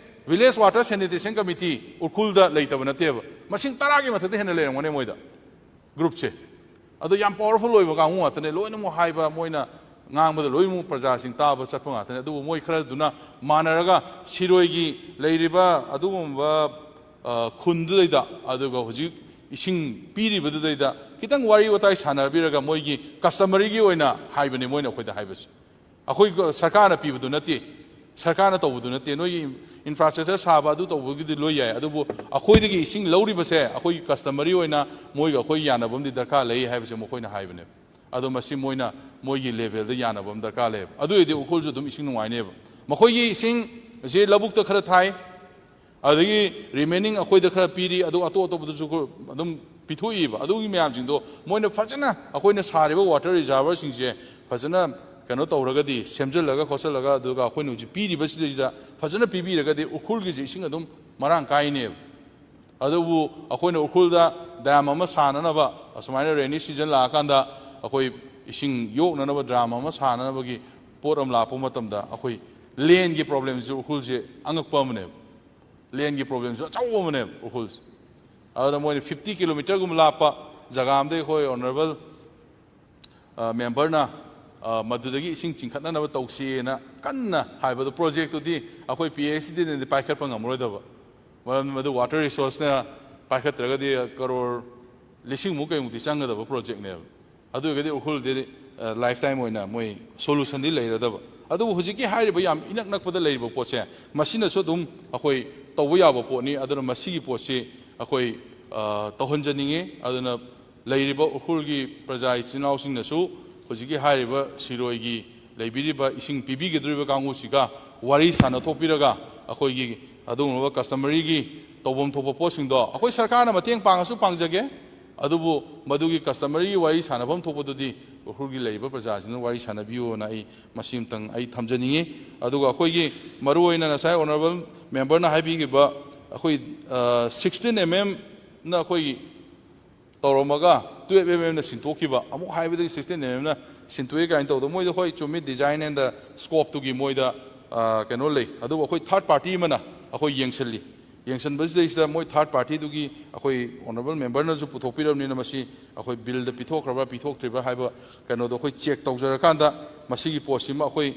Village Water Sanitation Committee ꯎꯈ꯭ꯔꯨꯜꯗ ꯂꯩꯇꯕ ꯅꯠꯇꯦꯕ, ꯃꯁꯤꯡ ꯇꯔꯥꯒꯤ ꯃꯊꯛꯇ ꯍꯦꯟꯅ ꯂꯩꯔꯝꯒꯅꯤ ꯃꯣꯏꯗ group ꯁꯦ꯫ ꯑꯗꯣ ꯌꯥꯝ powerful ꯑꯣꯏꯕ ꯀꯥꯡꯕꯨ ꯉꯥꯛꯇꯅꯦ, ꯂꯣꯏꯅꯃꯛ ꯍꯥꯏꯕ ꯃꯣꯏꯅ ꯉꯥꯡꯕꯗ ꯂꯣꯏꯅꯃꯛ ꯄ꯭ꯔꯖꯥꯁꯤꯡ ꯇꯥꯕ ꯆꯠꯄ ꯉꯥꯛꯇꯅꯤ꯫ ꯑꯗꯨꯕꯨ ꯃꯣꯏ ꯈꯔꯗꯨꯅ ꯃꯥꯟꯅꯔꯒ ꯁꯤꯔꯣꯏꯒꯤ ꯂꯩꯔꯤꯕ ꯑꯗꯨꯒꯨꯝꯕ, ꯑ, ꯈꯨꯟꯗꯨꯗꯩꯗ, ꯑꯗꯨꯒ ꯍꯧꯖꯤꯛ ꯏꯁꯤꯡ ꯄꯤꯔꯤꯕꯗꯨꯗꯩꯗ ꯈꯤꯇꯪ ꯋꯥꯔꯤ ꯋꯥꯇꯥꯏ ꯁꯥꯟꯅꯕꯤꯔꯒ, ꯃꯣꯏꯒꯤ customary ꯒꯤ ꯑꯣꯏꯅ ꯍꯥꯏꯕꯅꯤ ꯃꯣꯏꯅ ꯑꯩꯈꯣꯏꯗ ꯍꯥꯏꯕꯁꯦ꯫ ꯑꯩꯈꯣꯏ ꯁꯔꯀꯥꯔꯅ ꯄꯤꯕꯗꯨ ꯅꯠꯇꯦ, ꯁꯔꯀꯥꯔꯅ ꯇꯧꯕꯗꯨ ꯅꯠꯇꯦ, ꯅꯣꯏꯒꯤ infrastructure ꯁꯥꯕ ꯑꯗꯨ ꯇꯧꯕꯒꯤꯗꯤ ꯂꯣꯏ ꯌꯥꯏ, ꯑꯗꯨꯕꯨ ꯑꯩꯈꯣꯏꯗꯒꯤ ꯏꯁꯤꯡ ꯂꯧꯔꯤꯕꯁꯦ ꯑꯩꯈꯣꯏꯒꯤ customary ꯑꯣꯏꯅ ꯃꯣꯏꯒ ꯑꯩꯈꯣꯏ ꯌꯥꯅꯕ ꯑꯃꯗꯤ ꯗꯔꯀꯥꯔ ꯂꯩ ꯍꯥꯏꯕꯁꯦ ꯃꯈꯣꯏꯅ ꯍꯥꯏꯕꯅꯦꯕ꯫ ꯑꯗꯣ ꯃꯁꯤ ꯃꯣꯏꯅ ꯃꯣꯏꯒꯤ level ꯗ ꯌꯥꯅꯕ ꯑꯃ ꯗꯔꯀꯥꯔ ꯂꯩꯌꯦꯕ꯫ ꯑꯗꯨ ꯑꯣꯏꯔꯗꯤ ꯎꯈ꯭ꯔꯨꯜꯁꯨ ꯑꯗꯨꯝ ꯏꯁꯤꯡ ꯅꯨꯡꯉꯥꯏꯅꯦꯕ꯫ ꯃꯈꯣꯏꯒꯤ ꯏꯁꯤꯡꯁꯦ ꯂꯧꯕꯨꯛꯇ ꯈꯔ ꯊꯥꯏ, ꯑꯗꯒꯤ remaining ꯑꯩꯈꯣꯏꯗ ꯈꯔ ꯄꯤꯔꯤ, ꯑꯗꯨ ꯑꯇꯣꯞ ꯑꯇꯣꯞꯄꯗꯁꯨ ꯑꯗꯨꯝ ꯄꯤꯊꯣꯛꯏꯕ꯫ ꯑꯗꯨꯒꯤ ꯃꯌꯥꯝꯁꯤꯡꯗꯣ ꯃꯣꯏꯅ ꯐꯖꯅ, ꯑꯩꯈꯣꯏꯅ ꯁꯥꯔꯤꯕ water reservoir ꯁꯤꯡꯁꯦ ꯐꯖꯅ ꯀꯩꯅꯣ ꯇꯧꯔꯒꯗꯤ, ꯁꯦꯝꯖꯤꯜꯂꯒ ꯈꯣꯠꯆꯜꯂꯒ, ꯑꯗꯨꯒ ꯑꯩꯈꯣꯏꯅ ꯍꯧꯖꯤꯛ ꯄꯤꯔꯤꯕꯁꯤꯗꯩꯁꯤꯗ ꯐꯖꯅ ꯄꯤꯕꯤꯔꯒꯗꯤ ꯎꯈ꯭ꯔꯨꯜꯒꯤꯁꯦ ꯏꯁꯤꯡ ꯑꯗꯨꯝ ꯃꯔꯥꯡ ꯀꯥꯏꯅꯦꯕ꯫ ꯑꯗꯨꯕꯨ ꯑꯩꯈꯣꯏꯅ ꯎꯈ꯭ꯔꯨꯜꯗ dam ꯑꯃ ꯁꯥꯅꯅꯕ, ꯑꯁꯨꯃꯥꯏꯅ rainy season ꯂꯥꯛꯑꯀꯥꯟꯗ ꯑꯩꯈꯣꯏ ꯏꯁꯤꯡ ꯌꯣꯛꯅꯅꯕ dam ꯑꯃ ꯁꯥꯅꯅꯕꯒꯤ ꯄꯣꯠ ꯑꯃ ꯂꯥꯛꯄ ꯃꯇꯝꯗ, ꯑꯩꯈꯣꯏ land ꯒꯤ problem ꯁꯤꯁꯨ ꯎꯈ꯭ꯔꯨꯜꯁꯦ ꯑꯉꯛꯄ ꯑꯃꯅꯦꯕ꯫ Land ꯒꯤ problem ꯁꯨ ꯑꯆꯧꯕ ꯑꯃꯅꯦꯕ ꯎꯈ꯭ꯔꯨꯜꯁꯦ꯫ ꯑꯗꯨꯅ ꯃꯣꯏꯅ fifty kilometre ꯒꯨꯝꯕ ꯂꯥꯞꯄ ꯖꯒꯥ ꯑꯃꯗꯒꯤ ꯑꯩꯈꯣꯏ honourable, ꯑ, member ꯅ, ꯑ, ꯃꯗꯨꯗꯒꯤ ꯏꯁꯤꯡ ꯆꯤꯡꯈꯠꯅꯅꯕ ꯇꯧꯁꯤꯅ ꯀꯟꯅ ꯍꯥꯏꯕꯗꯣ, project ꯇꯨꯗꯤ ꯑꯩꯈꯣꯏ P H D ꯅꯗꯤ ꯄꯥꯏꯈꯠꯄ ꯉꯝꯃꯔꯣꯏꯗꯕ, ꯃꯔꯝꯗꯤ ꯃꯗꯨ water resource ꯅ ꯄꯥꯏꯈꯠꯇ꯭ꯔꯒꯗꯤ ꯀꯔꯣꯔ ꯂꯤꯁꯤꯡꯃꯨꯛ ꯀꯩꯃꯨꯛꯇꯤ ꯆꯪꯒꯗꯕ project ꯅꯦꯕ꯫ ꯑꯗꯨ ꯑꯣꯏꯔꯒꯗꯤ ꯎꯈ꯭ꯔꯨꯜꯗꯤ, ꯑ, lifetime ꯑꯣꯏꯅ ꯃꯣꯏ solution ꯗꯤ ꯂꯩꯔꯗꯕ꯫ ꯑꯗꯨꯕꯨ ꯍꯧꯖꯤꯛꯀꯤ ꯍꯥꯏꯔꯤꯕ ꯌꯥꯝ ꯏꯅꯛ ꯅꯛꯄꯗ ꯂꯩꯔꯤꯕ ꯄꯣꯠꯁꯦ, ꯃꯁꯤꯅꯁꯨ ꯑꯗꯨꯝ ꯑꯩꯈꯣꯏ ꯇꯧꯕ ꯌꯥꯕ ꯄꯣꯠꯅꯤ꯫ ꯑꯗꯨꯅ ꯃꯁꯤꯒꯤ ꯄꯣꯠꯁꯤ ꯑꯩꯈꯣꯏ, ꯑ, ꯇꯧꯍꯟꯖꯅꯤꯡꯉꯤ꯫ ꯑꯗꯨꯅ ꯂꯩꯔꯤꯕ ꯎꯈ꯭ꯔꯨꯜꯒꯤ ꯄ꯭ꯔꯖꯥ ꯏꯆꯤꯟ ꯏꯅꯥꯎꯁꯤꯡꯅꯁꯨ ꯍꯧꯖꯤꯛꯀꯤ ꯍꯥꯏꯔꯤꯕ ꯁꯤꯔꯣꯏꯒꯤ ꯂꯩꯕꯤꯔꯤꯕ ꯏꯁꯤꯡ ꯄꯤꯕꯤꯒꯗꯧꯔꯤꯕ ꯀꯥꯡꯕꯨꯁꯤꯒ ꯋꯥꯔꯤ ꯁꯥꯟꯅꯊꯣꯛꯄꯤꯔꯒ, ꯑꯩꯈꯣꯏꯒꯤ ꯑꯗꯨꯒꯨꯝꯂꯕ customary ꯒꯤ ꯇꯧꯐꯝ ꯊꯣꯛꯄ ꯄꯣꯠꯁꯤꯡꯗꯣ ꯑꯩꯈꯣꯏ ꯁꯔꯀꯥꯔꯅ ꯃꯇꯦꯡ ꯄꯥꯡꯉꯁꯨ ꯄꯥꯡꯖꯒꯦ, ꯑꯗꯨꯕꯨ ꯃꯗꯨꯒꯤ customary ꯒꯤ ꯋꯥꯔꯤ ꯁꯥꯟꯅꯐꯝ ꯊꯣꯛꯄꯗꯨꯗꯤ ꯎꯈ꯭ꯔꯨꯜꯒꯤ ꯂꯩꯔꯤꯕ ꯄ꯭ꯔꯖꯥꯁꯤꯡꯅ ꯋꯥꯔꯤ ꯁꯥꯟꯅꯕꯤꯌꯨꯅ ꯑꯩ ꯃꯁꯤ ꯑꯃꯇꯪ ꯑꯩ ꯊꯝꯖꯅꯤꯡꯉꯤ꯫ ꯑꯗꯨꯒ ꯑꯩꯈꯣꯏꯒꯤ ꯃꯔꯨꯑꯣꯏꯅ ꯉꯁꯥꯏ honourable member ꯅ ꯍꯥꯏꯕꯤꯈꯤꯕ ꯑꯩꯈꯣꯏ, ꯑ, sixteen M M ꯅ ꯑꯩꯈꯣꯏꯒꯤ ꯇꯧꯔꯝꯃꯒ twelve M M ꯅ ꯁꯤꯟꯇꯣꯛꯈꯤꯕ, ꯑꯃꯨꯛ ꯍꯥꯏꯕꯗꯒꯤ sixteen M M ꯅ ꯁꯤꯟꯇꯣꯛꯑꯦ ꯀꯥꯏꯅ ꯇꯧꯗꯅ, ꯃꯣꯏꯗ ꯍꯣꯏ ꯆꯨꯝꯃꯤ, design and scope ꯇꯨꯒꯤ ꯃꯣꯏꯗ, ꯑ, ꯀꯩꯅꯣ ꯂꯩ, ꯑꯗꯨꯕꯨ ꯑꯩꯈꯣꯏ third party ꯑꯃꯅ ꯑꯩꯈꯣꯏ ꯌꯦꯡꯁꯤꯜꯂꯤ꯫ ꯌꯦꯡꯁꯤꯟꯕꯁꯤꯗꯩꯁꯤꯗ ꯃꯣꯏ ꯊꯥꯔꯠ ꯄꯥꯔꯇꯤꯗꯨꯒꯤ ꯑꯩꯈꯣꯏ ꯑꯣꯅꯔꯦꯕꯜ ꯃꯦꯝꯕꯔꯅꯁꯨ ꯄꯨꯊꯣꯛꯄꯤꯔꯕꯅꯤꯅ ꯃꯁꯤ ꯑꯩꯈꯣꯏ ꯕꯤꯜꯗ ꯄꯤꯊꯣꯛꯈ꯭ꯔꯕ꯭ꯔꯥ ꯄꯤꯊꯣꯛꯇ꯭ꯔꯤꯕ꯭ꯔꯥ ꯍꯥꯏꯕ ꯀꯩꯅꯣꯗꯣ ꯑꯩꯈꯣꯏ ꯆꯦꯛ ꯇꯧꯖꯔꯀꯥꯟꯗ ꯃꯁꯤꯒꯤ ꯄꯣꯠꯁꯤꯃ ꯑꯩꯈꯣꯏ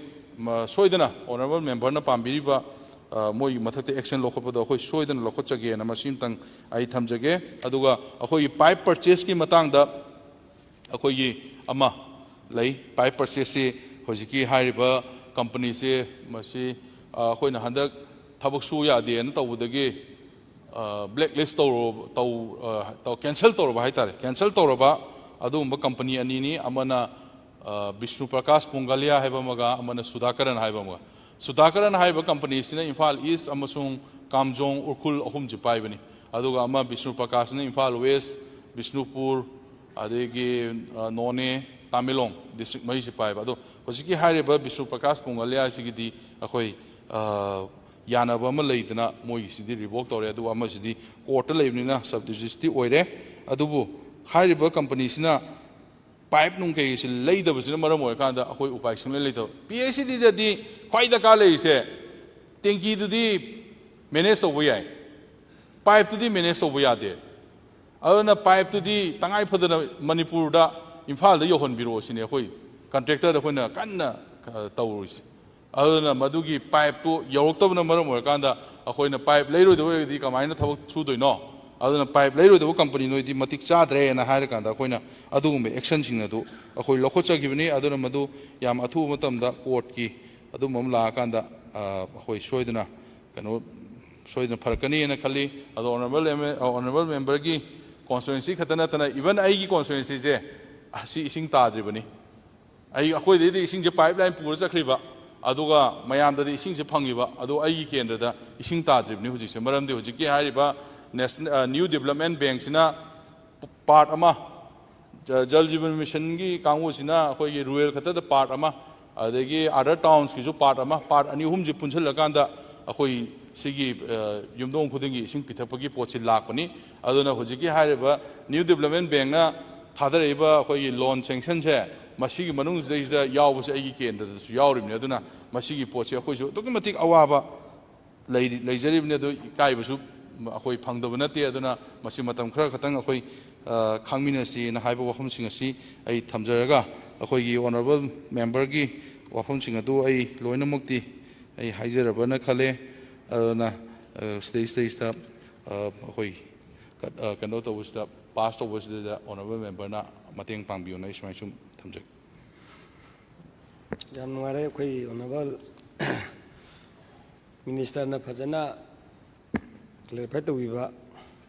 ꯁꯣꯏꯗꯅ ꯑꯣꯅꯔꯦꯕꯜ ꯃꯦꯝꯕꯔꯅ ꯄꯥꯝꯕꯤꯔꯤꯕ ꯃꯣꯏꯒꯤ ꯃꯊꯛꯇ ꯑꯦꯛꯁꯟ ꯂꯧꯈꯠꯄꯗꯣ ꯑꯩꯈꯣꯏ ꯁꯣꯏꯗꯅ ꯂꯧꯈꯠꯆꯒꯦꯅ ꯃꯁꯤꯃꯇꯪ ꯑꯩ ꯊꯝꯖꯒꯦ꯫ ꯑꯗꯨꯒ ꯑꯩꯈꯣꯏꯒꯤ ꯄꯥꯏꯞ ꯄꯔꯆꯦꯁꯀꯤ ꯃꯇꯥꯡꯗ ꯑꯩꯈꯣꯏꯒꯤ ꯑꯃ ꯂꯩ꯫ ꯄꯥꯏꯞ ꯄꯔꯆꯦꯁꯁꯤ ꯍꯧꯖꯤꯛꯀꯤ ꯍꯥꯏꯔꯤꯕ ꯀꯝꯄꯅꯤꯁꯦ ꯃꯁꯤ ꯑꯩꯈꯣꯏꯅ ꯍꯟꯗꯛ ꯊꯕꯛ ꯁꯨ ꯌꯥꯗꯦꯅ ꯇꯧꯕꯗꯒꯤ ꯕ꯭ꯂꯦꯛ ꯂꯤꯁ ꯇꯧꯔ ꯇꯧ ꯀꯦꯟꯁꯦꯜ ꯇꯧꯔꯕ ꯍꯥꯏꯇꯥꯔꯦ꯫ ꯀꯦꯟꯁꯦꯜ ꯇꯧꯔꯕ ꯑꯗꯨꯒꯨꯝꯕ ꯀꯝꯄꯅꯤ ꯑꯅꯤꯅꯤ꯫ ꯑꯃꯅ ꯕꯤꯁꯅꯨ ꯄ꯭ꯔꯀꯥꯁ ꯄꯨꯡꯒꯥꯂꯤꯌꯥ ꯍꯥꯏꯕ ꯑꯃꯒ ꯑꯃꯅ ꯁꯨꯙꯥꯀꯔꯟ ꯍꯥꯏꯕ ꯑꯃꯒ꯫ ꯁꯨꯙꯥꯀꯔꯟ ꯍꯥꯏꯔꯤꯕ ꯀꯝꯄꯅꯤꯁꯤꯅ ꯏꯝꯐꯥꯜ ꯏꯁ ꯑꯃꯁꯨꯡ ꯀꯥꯝꯖꯣꯡ ꯎꯈ꯭ꯔꯨꯜ ꯑꯍꯨꯝꯁꯤ ꯄꯥꯏꯕꯅꯤ꯫ ꯑꯗꯨꯒ ꯑꯃ ꯕꯤꯁꯅꯨ ꯄ꯭ꯔꯀꯥꯁꯅ ꯏꯝꯐꯥꯜ ꯋꯦꯁ, ꯕꯤꯁꯅꯨꯄꯨꯔ, ꯑꯗꯒꯤ ꯅꯣꯅꯦ, ꯇꯥꯃꯦꯡꯂꯣꯡ ꯗꯤꯁꯇ꯭ꯔꯤꯛ ꯃꯔꯤꯁꯤ ꯄꯥꯏꯕ꯫ ꯑꯗꯣ ꯍꯧꯖꯤꯛꯀꯤ ꯍꯥꯏꯔꯤꯕ ꯕꯤꯁꯅꯨ ꯄ꯭ꯔꯀꯥꯁ ꯄꯨꯡꯒꯥꯂꯤꯌꯥꯁꯤꯒꯤꯗꯤ ꯑꯩꯈꯣꯏ ꯌꯥꯅꯕ ꯑꯃ ꯂꯩꯗꯅ ꯃꯣꯏꯒꯤꯁꯤꯗꯤ ꯔꯤꯚꯣꯛ ꯇꯧꯔꯦ꯫ ꯑꯗꯨꯒ ꯑꯃꯁꯤꯗꯤ ꯀꯣꯔꯠꯇ ꯂꯩꯕꯅꯤꯅ ꯁꯕ ꯖꯨꯗꯤꯁꯇꯤ ꯑꯣꯏꯔꯦ꯫ ꯑꯗꯨꯕꯨ ꯍꯥꯏꯔꯤꯕ ꯀꯝꯄꯅꯤꯁꯤꯅ ꯄꯥꯏꯞ ꯅꯨꯡ ꯀꯩꯁꯤ ꯂꯩꯗꯕꯁꯤꯅ ꯃꯔꯝ ꯑꯣꯏꯔꯀꯥꯟꯗ ꯑꯩꯈꯣꯏ ꯎꯄꯥꯏ ꯁꯨꯡꯂꯩ ꯂꯩꯇꯕ꯫ ꯄꯤ ꯑꯩꯆ ꯏ ꯗꯤꯗꯗꯤ ꯈ꯭ꯋꯥꯏ ꯗꯔꯀꯥꯔ ꯂꯩꯔꯤꯁꯦ ꯇꯦꯡꯀꯤꯗꯨꯗꯤ ꯃꯦꯅꯦꯖ ꯇꯧꯕ ꯌꯥꯏ, ꯄꯥꯏꯞꯇꯨꯗꯤ ꯃꯦꯅꯦꯖ ꯇꯧꯕ ꯌꯥꯗꯦ꯫ ꯑꯗꯨꯅ ꯄꯥꯏꯞꯇꯨꯗꯤ ꯇꯉꯥꯏ ꯐꯗꯅ ꯃꯅꯤꯄꯨꯔꯗ, ꯏꯝꯐꯥꯜꯗ ꯌꯧꯍꯟꯕꯤꯔꯛꯑꯣ ꯁꯤꯅꯤ ꯑꯩꯈꯣꯏ ꯀꯟꯇ꯭ꯔꯦꯛꯇꯔꯗ ꯑꯩꯈꯣꯏꯅ ꯀꯟꯅ ꯇꯧꯔꯤꯁꯦ꯫ ꯑꯗꯨꯅ ꯃꯗꯨꯒꯤ ꯄꯥꯏꯞꯇꯨ ꯌꯧꯔꯛꯇꯕꯅ ꯃꯔꯝ ꯑꯣꯏꯔꯀꯥꯟꯗ ꯑꯩꯈꯣꯏꯅ ꯄꯥꯏꯞ ꯂꯩꯔꯣꯏꯗꯕ ꯑꯣꯏꯔꯒꯗꯤ ꯀꯃꯥꯏꯅ ꯊꯕꯛ ꯁꯨꯗꯣꯏꯅꯣ? ꯑꯗꯨꯅ ꯄꯥꯏꯞ ꯂꯩꯔꯣꯏꯗꯕ ꯀꯝꯄꯅꯤ ꯅꯣꯏꯗꯤ ꯃꯇꯤꯛ ꯆꯥꯗ꯭ꯔꯦꯅ ꯍꯥꯏꯔꯀꯥꯟꯗ ꯑꯩꯈꯣꯏꯅ ꯑꯗꯨꯒꯨꯝꯕ ꯑꯦꯛꯁꯟꯁꯤꯡ ꯑꯗꯨ ꯑꯩꯈꯣꯏ ꯂꯧꯈꯠꯆꯈꯤꯕꯅꯤ꯫ ꯑꯗꯨꯅ ꯃꯗꯨ ꯌꯥꯝ ꯑꯊꯨꯕ ꯃꯇꯝꯗ ꯀꯣꯔꯠꯀꯤ ꯑꯗꯨꯝꯕ ꯑꯃ ꯂꯥꯛꯑꯀꯥꯟꯗ ꯑꯩꯈꯣꯏ ꯁꯣꯏꯗꯅ ꯀꯩꯅꯣ ꯁꯣꯏꯗꯅ ꯐꯔꯛꯀꯅꯤꯅ ꯈꯜꯂꯤ꯫ ꯑꯗꯣ ꯑꯣꯅꯔꯦꯕꯜ ꯑꯦꯝ ꯑꯦ ꯑꯣꯅꯔꯦꯕꯜ ꯃꯦꯝꯕꯔꯒꯤ ꯀꯣꯟꯁꯇꯤꯇ꯭ꯋꯦꯟꯁꯤ ꯈꯛꯇ ꯅꯠꯇꯅ ꯏꯚꯟ ꯑꯩꯒꯤ ꯀꯣꯟꯁꯇꯤꯇ꯭ꯋꯦꯟꯁꯤꯁꯦ ꯑꯁꯤ ꯏꯁꯤꯡ ꯇꯥꯗ꯭ꯔꯤꯕꯅꯤ꯫ ꯑꯩ ꯑꯩꯈꯣꯏꯗꯩꯗꯤ ꯏꯁꯤꯡꯁꯦ ꯄꯥꯏꯞ ꯂꯥꯏꯟ ꯄꯨꯔ ꯆꯠꯈ꯭ꯔꯤꯕ, ꯑꯗꯨꯒ ꯃꯌꯥꯝꯗꯗꯤ ꯏꯁꯤꯡꯁꯦ ꯐꯪꯉꯤꯕ, ꯑꯗꯣ ꯑꯩꯒꯤ ꯀꯦꯟꯗ꯭ꯔꯗ ꯏꯁꯤꯡ ꯇꯥꯗ꯭ꯔꯤꯕꯅꯤ ꯍꯧꯖꯤꯛꯁꯦ꯫ ꯃꯔꯝꯗꯤ ꯍꯧꯖꯤꯛꯀꯤ ꯍꯥꯏꯔꯤꯕ ꯅꯦꯁꯅꯦꯜ ꯅ꯭ꯌꯨ ꯗꯤꯕꯂꯞꯃꯦꯟ ꯕꯦꯡꯁꯤꯅ ꯄꯥꯔꯠ ꯑꯃ, ꯖ- ꯖꯜ ꯖꯤꯕꯟ ꯃꯤꯁꯟꯒꯤ ꯀꯥꯡꯕꯨꯁꯤꯅ ꯑꯩꯈꯣꯏꯒꯤ ꯔꯨꯔꯦꯜ ꯈꯛꯇꯗ ꯄꯥꯔꯠ ꯑꯃ, ꯑꯗꯒꯤ ꯑꯗꯔ ꯇꯥꯎꯟꯁꯀꯤꯁꯨ ꯄꯥꯔꯠ ꯑꯃ, ꯄꯥꯔꯠ ꯑꯅꯤ ꯑꯍꯨꯝꯁꯤ ꯄꯨꯟꯁꯤꯜꯂꯀꯥꯟꯗ ꯑꯩꯈꯣꯏ ꯁꯤꯒꯤ ꯌꯨꯝꯊꯣꯡ ꯈꯨꯗꯤꯡꯒꯤ ꯏꯁꯤꯡ ꯄꯤꯊꯛꯄꯒꯤ ꯄꯣꯠꯁꯤ ꯂꯥꯛꯄꯅꯤ꯫ ꯑꯗꯨꯅ ꯍꯧꯖꯤꯛꯀꯤ ꯍꯥꯏꯔꯤꯕ ꯅ꯭ꯌꯨ ꯗꯤꯕꯂꯞꯃꯦꯟ ꯕꯦꯡꯅ ꯊꯥꯗꯔꯛꯏꯕ ꯑꯩꯈꯣꯏꯒꯤ ꯂꯣꯟ ꯁꯦꯡꯁꯟꯁꯦ ꯃꯁꯤꯒꯤ ꯃꯅꯨꯡꯁꯤꯗꯩꯁꯤꯗ ꯌꯥꯎꯕꯁꯦ ꯑꯩꯒꯤ ꯀꯦꯟꯗ꯭ꯔꯗꯁꯨ ꯌꯥꯎꯔꯤꯕꯅꯤ꯫ ꯑꯗꯨꯅ ꯃꯁꯤꯒꯤ ꯄꯣꯠꯁꯤ ꯑꯩꯈꯣꯏꯁꯨ ꯑꯗꯨꯛꯀꯤ ꯃꯇꯤꯛ ꯑꯋꯥꯕ ꯂꯩꯔꯤ- ꯂꯩꯖꯔꯤꯕꯅꯤ꯫ ꯑꯗꯨ ꯏꯀꯥꯏꯕꯁꯨ ꯑꯩꯈꯣꯏ ꯐꯪꯗꯕ ꯅꯠꯇꯦ꯫ ꯑꯗꯨꯅ ꯃꯁꯤ ꯃꯇꯝ ꯈꯔ ꯈꯛꯇꯪ ꯑꯩꯈꯣꯏ, ꯑ, ꯈꯥꯡꯃꯤꯟꯅꯁꯤꯅ ꯍꯥꯏꯕ ꯋꯥꯐꯝꯁꯤꯡ ꯑꯁꯤ ꯑꯩ ꯊꯝꯖꯔꯒ, ꯑꯩꯈꯣꯏꯒꯤ honourable memberꯒꯤ ꯋꯥꯐꯝꯁꯤꯡ ꯑꯗꯨ ꯑꯩ ꯂꯣꯏꯅꯃꯛꯇꯤ ꯑꯩ ꯍꯥꯏꯖꯔꯕꯅ ꯈꯜꯂꯦ꯫ ꯑꯗꯨꯅ, ꯑ, stage stageꯇ, ꯑ, ꯑꯩꯈꯣꯏ ꯀ-, ꯑ, ꯀꯩꯅꯣ ꯇꯧꯕꯁꯤꯗ, pass ꯇꯧꯕꯁꯤꯗ honourable memberꯅ ꯃꯇꯦꯡ ꯄꯥꯡꯕꯤꯌꯣꯅ ꯑꯩ ꯁꯨꯃꯥꯏꯅ ꯁꯨꯝ ꯊꯝꯖꯒꯦ꯫ ꯌꯥꯝ ꯅꯨꯡꯉꯥꯏꯔꯦ, ꯑꯩꯈꯣꯏ honourable ministerꯅ ꯐꯖꯅ clarify ꯇꯧꯕꯤꯕ꯫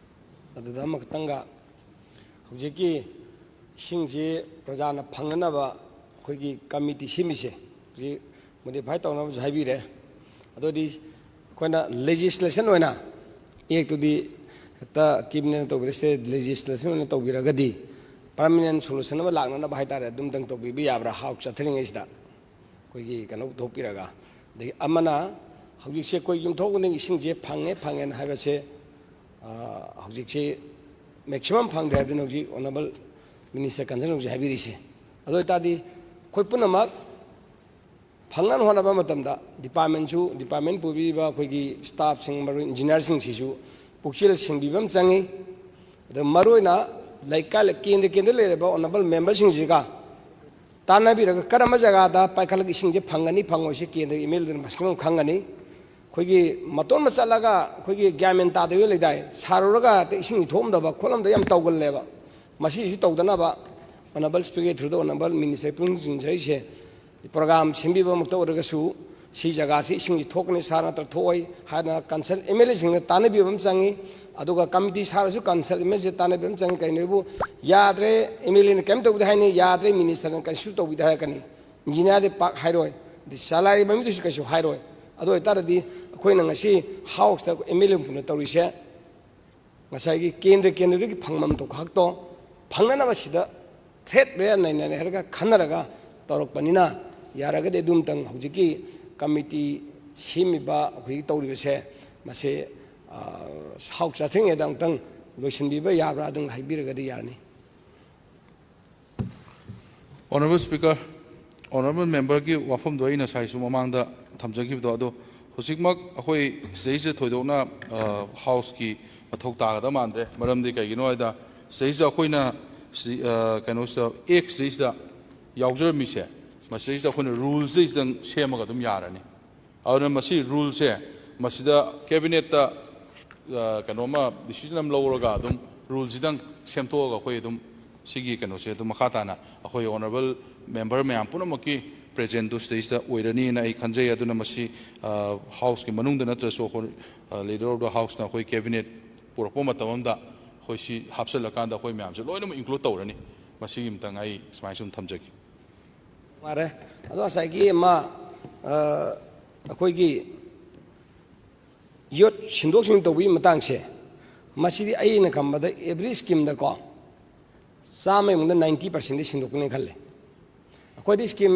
ꯑꯗꯨꯗ ꯑꯃꯈꯛꯇꯪꯒ, ꯍꯧꯖꯤꯛꯀꯤ ꯏꯁꯤꯡꯁꯤ ꯄ꯭ꯔꯖꯥꯅ ꯐꯪꯅꯅꯕ ꯑꯩꯈꯣꯏꯒꯤ committee ꯁꯦꯝꯃꯤꯁꯦ, ꯍꯧꯖꯤꯛ modify ꯇꯧꯅꯕꯁꯨ ꯍꯥꯏꯕꯤꯔꯦ꯫ ꯑꯗꯨꯗꯤ ꯑꯩꯈꯣꯏꯅ legislation ꯑꯣꯏꯅ, ꯑꯦꯛꯇꯨꯗꯤ ꯍꯦꯛꯇ ꯀꯦꯕꯤꯅꯦꯠꯅ ꯇꯧꯕꯤꯔꯁꯦ, legislation ꯑꯣꯏꯅ ꯇꯧꯕꯤꯔꯒꯗꯤ permanent solution ꯑꯃ ꯂꯥꯛꯅꯅꯕ ꯍꯥꯏꯇꯥꯔꯦ, ꯑꯗꯨꯝꯇꯪ ꯇꯧꯕꯤꯕ ꯌꯥꯕ꯭ꯔꯥ, ꯍꯥꯎꯁ ꯆꯠꯊꯔꯤꯉꯩꯁꯤꯗ? ꯑꯩꯈꯣꯏꯒꯤ ꯀꯩꯅꯣ ꯄꯨꯊꯣꯛꯄꯤꯔꯒ, ꯑꯗꯒꯤ ꯑꯃꯅ ꯍꯧꯖꯤꯛꯁꯦ ꯑꯩꯈꯣꯏ ꯌꯨꯝꯊꯣꯡ ꯈꯨꯗꯤꯡ ꯏꯁꯤꯡꯁꯦ ꯐꯪꯉꯦ, ꯐꯪꯉꯦꯅ ꯍꯥꯏꯕꯁꯦ, ꯑ, ꯍꯧꯖꯤꯛꯁꯦ maximum ꯐꯪꯗꯦ ꯍꯥꯏꯕꯗꯨꯅ ꯍꯧꯖꯤꯛ honourable minister concern ꯍꯧꯖꯤꯛ ꯍꯥꯏꯕꯤꯔꯤꯁꯦ꯫ ꯑꯗꯨ ꯑꯣꯏꯇꯥꯔꯗꯤ ꯑꯩꯈꯣꯏ ꯄꯨꯝꯅꯃꯛ ꯐꯪꯅꯅ ꯍꯣꯠꯅꯕ ꯃꯇꯝꯗ departmentꯁꯨ, department ꯄꯨꯕꯤꯔꯤꯕ ꯑꯩꯈꯣꯏꯒꯤ staffꯁꯤꯡ, ꯃꯔꯨ engineerꯁꯤꯡꯁꯤꯁꯨ ꯄꯨꯛꯆꯦꯜ ꯁꯦꯡꯕꯤꯕ ꯑꯃ ꯆꯪꯉꯤ꯫ ꯑꯗꯨ ꯃꯔꯨꯑꯣꯏꯅ ꯂꯩꯀꯥꯏ, ꯀꯦꯟꯗ꯭ꯔ ꯀꯦꯟꯗ꯭ꯔ ꯂꯩꯔꯤꯕ honourable memberꯁꯤꯡꯁꯤꯒ ꯇꯥꯟꯅꯕꯤꯔꯒ ꯀꯔꯝꯕ ꯖꯒꯥꯗ ꯄꯥꯏꯈꯠꯂꯒ ꯏꯁꯤꯡꯁꯦ ꯐꯪꯒꯅꯤ, ꯐꯪꯉꯣꯏꯁꯦ ꯀꯦꯟꯗ꯭ꯔꯒꯤ MLAꯗꯨꯅ ꯃꯁꯤꯡ ꯑꯃ ꯈꯪꯒꯅꯤ꯫ ꯑꯩꯈꯣꯏꯒꯤ ꯃꯇꯣꯟ ꯑꯃ ꯆꯠꯂꯒ ꯑꯩꯈꯣꯏꯒꯤ ꯒ꯭ꯌꯥꯟ ꯃꯦꯟ ꯇꯥꯗꯕ ꯂꯩꯗꯥꯏ, ꯁꯥꯔꯨꯔꯒ ꯍꯦꯛꯇ ꯏꯁꯤꯡ ꯊꯣꯛꯑꯝꯗꯕ ꯈꯣꯠꯂꯝꯗꯕ ꯌꯥꯝ ꯇꯧꯒꯜꯂꯦꯕ꯫ ꯃꯁꯤꯁꯨ ꯇꯧꯗꯅꯕ honourable speaker through the honourable minister ꯄꯨꯛꯅꯤꯡ ꯆꯤꯡꯖꯔꯤꯁꯦ꯫ Program ꯁꯦꯝꯕꯤꯕꯃꯛꯇ ꯑꯣꯏꯔꯒꯁꯨ, ꯁꯤ ꯖꯒꯥꯁꯤ ꯏꯁꯤꯡꯁꯤ ꯊꯣꯛꯀꯅꯤ ꯁꯥꯔ ꯅꯠꯇ꯭ꯔ ꯊꯣꯛꯑꯣꯏ ꯍꯥꯏꯅ consult MLAꯁꯤꯡꯅ ꯇꯥꯟꯅꯕꯤꯕ ꯑꯃ ꯆꯪꯉꯤ꯫ ꯑꯗꯨꯒ committee ꯁꯥꯔꯁꯨ consult MLAꯁꯤ ꯇꯥꯟꯅꯕꯤꯕ ꯑꯃ ꯆꯪꯉꯤ꯫ ꯀꯩꯅꯣꯕꯨ ꯌꯥꯗ꯭ꯔꯦ, MLAꯅ ꯀꯩꯝ ꯇꯧꯗꯦ ꯍꯥꯏꯅꯤ, ꯌꯥꯗ꯭ꯔꯦ ministerꯅ ꯀꯩꯁꯨ ꯇꯧꯕꯤꯗꯦ ꯍꯥꯏꯔꯛꯀꯅꯤ, engineerꯗꯤ ꯄꯥꯛ ꯍꯥꯏꯔꯣꯏ, ꯑꯗꯩ salary ꯃꯃꯤꯡꯗꯨꯁꯨ ꯀꯩꯁꯨ ꯍꯥꯏꯔꯣꯏ꯫ ꯑꯗꯨ ꯑꯣꯏꯇꯥꯔꯗꯤ ꯑꯩꯈꯣꯏꯅ ꯉꯁꯤ houseꯇ MLA ꯄꯨꯟꯅ ꯇꯧꯔꯤꯁꯦ, ꯉꯁꯥꯏꯒꯤ ꯀꯦꯟꯗ꯭ꯔ ꯀꯦꯟꯗ꯭ꯔꯗꯒꯤ ꯐꯪꯐꯝ ꯊꯣꯛꯄ ꯍꯛꯇꯣ ꯐꯪꯅꯅꯕ ꯁꯤꯗ threat ꯃꯌꯥ ꯅꯩꯅꯔꯦ ꯍꯥꯏꯔꯒ ꯈꯟꯅꯔꯒ ꯇꯧꯔꯛꯄꯅꯤꯅ, ꯌꯥꯔꯒꯗꯤ ꯑꯗꯨꯝꯇꯪ ꯍꯧꯖꯤꯛꯀꯤ committee ꯁꯦꯝꯃꯤꯕ ꯑꯩꯈꯣꯏꯒꯤ ꯇꯧꯔꯤꯕꯁꯦ, ꯃꯁꯤ, ꯑ, houseꯇ ꯆꯠꯊ꯭ꯔꯤꯉꯩꯗ ꯑꯃꯨꯛꯇꯪ ꯂꯣꯏꯁꯤꯟꯕꯤꯕ ꯌꯥꯕ꯭ꯔꯥ, ꯑꯗꯨꯝ ꯍꯥꯏꯕꯤꯔꯒꯗꯤ ꯌꯥꯔꯅꯤ꯫ Honourable Speaker, honourable memberꯒꯤ ꯋꯥꯐꯝꯗꯣ ꯑꯩ ꯉꯁꯥꯏꯁꯨ ꯃꯃꯥꯡꯗ ꯊꯝꯖꯈꯤꯕꯗꯣ, ꯑꯗꯣ ꯍꯧꯖꯤꯛꯃꯛ ꯑꯩꯈꯣꯏ ꯁꯤꯗꯩꯁꯤꯗ ꯊꯣꯏꯗꯣꯛꯅ ꯍꯥꯎꯁꯀꯤ ꯃꯊꯧ ꯇꯥꯒꯗꯕ ꯃꯥꯟꯗ꯭ꯔꯦ꯫ ꯃꯔꯝꯗꯤ ꯀꯩꯒꯤꯅꯣ ꯍꯥꯏꯗ, ꯁꯤꯗꯩꯁꯤꯗ ꯑꯩꯈꯣꯏꯅ ꯁꯤ, ꯑ, ꯀꯩꯅꯣꯁꯤꯗ, ꯑꯦꯛꯁ ꯁꯤꯗꯩꯁꯤꯗ ꯌꯥꯎꯖꯔꯝꯃꯤꯁꯦ, ꯃꯁꯤꯗꯩꯁꯤꯗ ꯑꯩꯈꯣꯏꯅ ꯔꯨꯜꯁꯤꯗꯩꯁꯤꯗꯪ ꯁꯦꯝꯃꯒ ꯑꯗꯨꯝ ꯌꯥꯔꯅꯤ꯫ ꯑꯗꯨꯅ ꯃꯁꯤ ꯔꯨꯜꯁꯦ, ꯃꯁꯤꯗ ꯀꯦꯕꯤꯅꯦꯠꯇ, ꯑ, ꯀꯩꯅꯣꯝꯃ ꯗꯤꯁꯤꯖꯟ ꯑꯃ ꯂꯧꯔꯒ ꯑꯗꯨꯝ ꯔꯨꯜꯁꯤꯗꯪ ꯁꯦꯝꯗꯣꯛꯑꯒ ꯑꯩꯈꯣꯏ ꯑꯗꯨꯝ ꯁꯤꯒꯤ ꯀꯩꯅꯣꯁꯦ ꯑꯗꯨꯝ ꯃꯈꯥ ꯇꯥꯅ ꯑꯩꯈꯣꯏ ꯑꯣꯅꯔꯦꯕꯜ ꯃꯦꯝꯕꯔ ꯃꯌꯥꯝ ꯄꯨꯝꯅꯃꯛꯀꯤ ꯄ꯭ꯔꯦꯖꯦꯟꯗꯨ ꯁꯤꯗꯩꯁꯤꯗ ꯑꯣꯏꯔꯅꯤꯅ ꯑꯩ ꯈꯟꯖꯩ꯫ ꯑꯗꯨꯅ ꯃꯁꯤ, ꯑ, ꯍꯥꯎꯁꯀꯤ ꯃꯅꯨꯡꯗ ꯅꯠꯇ꯭ꯔꯁꯨ ꯑꯩꯈꯣꯏ, ꯑ, ꯂꯤꯗꯔ ꯑꯣꯐ ꯗ ꯍꯥꯎꯁꯅ ꯑꯩꯈꯣꯏ ꯀꯦꯕꯤꯅꯦꯠ ꯄꯨꯔꯛꯄ ꯃꯇꯝ ꯑꯃꯗ ꯑꯩꯈꯣꯏ ꯁꯤ ꯍꯥꯞꯆꯤꯜꯂꯀꯥꯟꯗ ꯑꯩꯈꯣꯏ ꯃꯌꯥꯝꯁꯦ ꯂꯣꯏꯅꯃꯛ ꯏꯟꯀ꯭ꯂꯨꯗ ꯇꯧꯔꯅꯤ꯫ ꯃꯁꯤꯒꯤ ꯑꯃꯇꯪ ꯑꯩ ꯁꯨꯃꯥꯏꯅ ꯁꯨꯝ ꯊꯝꯖꯒꯦ꯫ ꯅꯨꯡꯉꯥꯏꯔꯦ꯫ ꯑꯗꯣ ꯉꯁꯥꯏꯒꯤ ꯑꯃ, ꯑ, ꯑꯩꯈꯣꯏꯒꯤ ꯌꯣꯠ ꯁꯤꯟꯗꯣꯛ ꯁꯤꯟꯖꯤꯟ ꯇꯧꯕꯒꯤ ꯃꯇꯥꯡꯁꯦ, ꯃꯁꯤꯗꯤ ꯑꯩꯅ ꯈꯟꯕꯗ ꯑꯦꯕ꯭ꯔꯤ ꯁ꯭ꯀꯤꯝꯗꯀꯣ ꯆꯥꯝꯃꯒꯤ ꯃꯅꯨꯡꯗ ꯅꯥꯏꯟꯇꯤ ꯄꯥꯔꯁꯦꯟꯗꯤ ꯁꯤꯟꯗꯣꯛꯀꯅꯤ ꯈꯜꯂꯦ꯫ ꯑꯩꯈꯣꯏꯗꯤ ꯁ꯭ꯀꯤꯝ,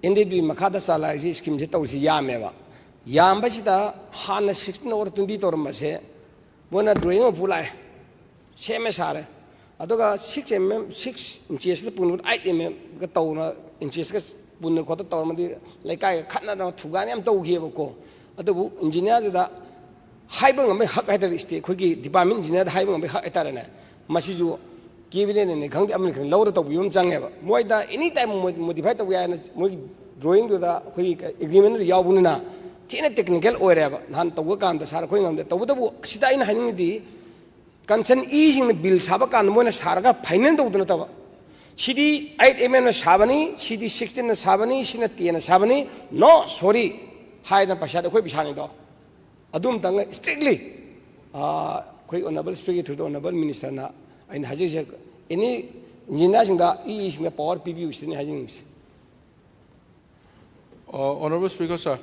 ꯑꯦꯟ ꯗꯤ ꯕꯤ ꯃꯈꯥꯗ ꯆꯂꯥꯏꯔꯤꯁꯤ ꯁ꯭ꯀꯤꯝꯁꯦ ꯇꯧꯔꯤꯁꯤ ꯌꯥꯝꯃꯦꯕ꯫ ꯌꯥꯝꯕꯁꯤꯗ ꯍꯥꯟꯅ ꯁꯤꯛꯁꯇꯤꯟ ꯑꯣꯔ ꯇ꯭ꯋꯦꯟꯇꯤ ꯇꯧꯔꯝꯕꯁꯦ ꯃꯣꯏꯅ ꯗ꯭ꯔꯣꯌꯤꯡ ꯑꯃ ꯄꯨ ꯂꯥꯛꯑꯦ, ꯁꯦꯝꯃꯦ ꯁꯥꯔꯦ꯫ ꯑꯗꯨꯒ ꯁꯤꯛꯁ ꯑꯦꯝ ꯑꯦꯝ, ꯁꯤꯛꯁ ꯏꯟꯆꯦꯁꯇ ꯄꯨꯅꯕ ꯑꯩꯠ ꯑꯦꯝ ꯑꯦꯝꯒ ꯇꯧꯅ, ꯏꯟꯆꯦꯁꯀ ꯄꯨꯟꯅ ꯈꯣꯠꯇ ꯇꯧꯔꯝꯃꯗꯤ ꯂꯩꯀꯥꯏꯒ ꯈꯠꯅꯗꯅ ꯊꯨꯒꯥꯏꯅ ꯌꯥꯝ ꯇꯧꯈꯤꯑꯕꯀꯣ꯫ ꯑꯗꯨꯕꯨ ꯏꯟꯖꯤꯅꯤꯌꯥꯔꯗꯨꯗ ꯍꯥꯏꯕ ꯉꯝꯕꯩ ꯍꯛ ꯍꯥꯏꯇꯥꯔꯦ, ꯁ꯭ꯇꯦꯠ ꯑꯩꯈꯣꯏꯒꯤ ꯗꯤꯄꯥꯔꯠꯃꯦꯟ ꯏꯟꯖꯤꯅꯤꯌꯥꯔꯗ ꯍꯥꯏꯕ ꯉꯝꯕꯩ ꯍꯛ ꯍꯥꯏꯇꯥꯔꯦꯅꯦ꯫ ꯃꯁꯤꯁꯨ ꯀꯦꯕꯤꯅꯦꯠꯅꯅꯤ ꯈꯪꯗꯦ, ꯑꯃꯅꯤ ꯈꯪꯗꯦ, ꯂꯧꯔ ꯇꯧꯕꯤꯕ ꯑꯃ ꯆꯪꯉꯦꯕ꯫ ꯃꯣꯏꯗ ꯑꯦꯅꯤ ꯇꯥꯏꯝ ꯃꯣꯗꯤꯐꯥꯏ ꯇꯧꯕ ꯌꯥꯏꯅ ꯃꯣꯏꯒꯤ ꯗ꯭ꯔꯣꯌꯤꯡꯗꯨꯗ ꯑꯩꯈꯣꯏꯒꯤ ꯑꯦꯒ꯭ꯔꯤꯃꯦꯟꯗꯨꯗ ꯌꯥꯎꯕꯅꯤꯅ ꯊꯤꯅ ꯇꯦꯛꯅꯤꯀꯦꯜ ꯑꯣꯏꯔꯦꯕ꯫ ꯅꯍꯥꯟ ꯇꯧꯕ ꯀꯥꯟꯗ ꯁꯥꯔ ꯑꯩꯈꯣꯏ ꯉꯝꯗꯦ꯫ ꯇꯧꯕꯇꯕꯨ ꯁꯤꯗ ꯑꯩꯅ ꯍꯥꯏꯅꯤꯡꯉꯤꯗꯤ ꯀꯟꯁꯔꯟ ꯏꯁꯤꯡꯅ ꯕꯤꯜ ꯁꯥꯕ ꯀꯥꯟꯗ ꯃꯣꯏꯅ ꯁꯥꯔꯒ ꯐꯥꯏꯅꯦꯜ ꯇꯧꯗꯨ ꯅꯠꯇꯕ, ꯁꯤꯗꯤ ꯑꯩꯠ ꯑꯦꯝ ꯑꯦꯝꯅ ꯁꯥꯕꯅꯤ, ꯁꯤꯗꯤ ꯁꯤꯛꯁꯇꯤꯟꯅ ꯁꯥꯕꯅꯤ, ꯁꯤꯅ ꯇꯦꯟꯅ ꯁꯥꯕꯅꯤ, ꯅꯣ ꯁꯣꯔꯤ ꯍꯥꯏꯗꯅ ꯄꯩꯁꯥꯗꯤ ꯑꯩꯈꯣꯏ ꯄꯩꯁꯥꯅꯤꯗꯣ꯫ ꯑꯗꯨꯝꯇꯪꯒ ꯏꯁꯇ꯭ꯔꯤꯛꯂꯤ ꯑꯩꯈꯣꯏ ꯑꯣꯅꯔꯦꯕꯜ ꯁ꯭ꯄꯤꯀꯔ ꯊ꯭ꯔꯨꯗ ꯑꯣꯅꯔꯦꯕꯜ ꯃꯤꯅꯤꯁꯇꯔꯅ ꯑꯩꯅ ꯍꯥꯏꯖꯔꯤꯁꯦ, ꯑꯦꯅꯤ ꯏꯟꯖꯤꯅꯤꯌꯥꯔꯁꯤꯡꯗ ꯏ ꯏꯁꯤꯡꯗ ꯄꯥꯋꯔ ꯄꯤꯕꯤꯌꯨ ꯁꯤꯗꯅꯤ ꯍꯥꯏꯖꯅꯤꯡꯉꯤꯁꯦ꯫ ꯑ, ꯑꯣꯅꯔꯦꯕꯜ ꯁ꯭ꯄꯤꯀꯔ ꯁꯥꯔ,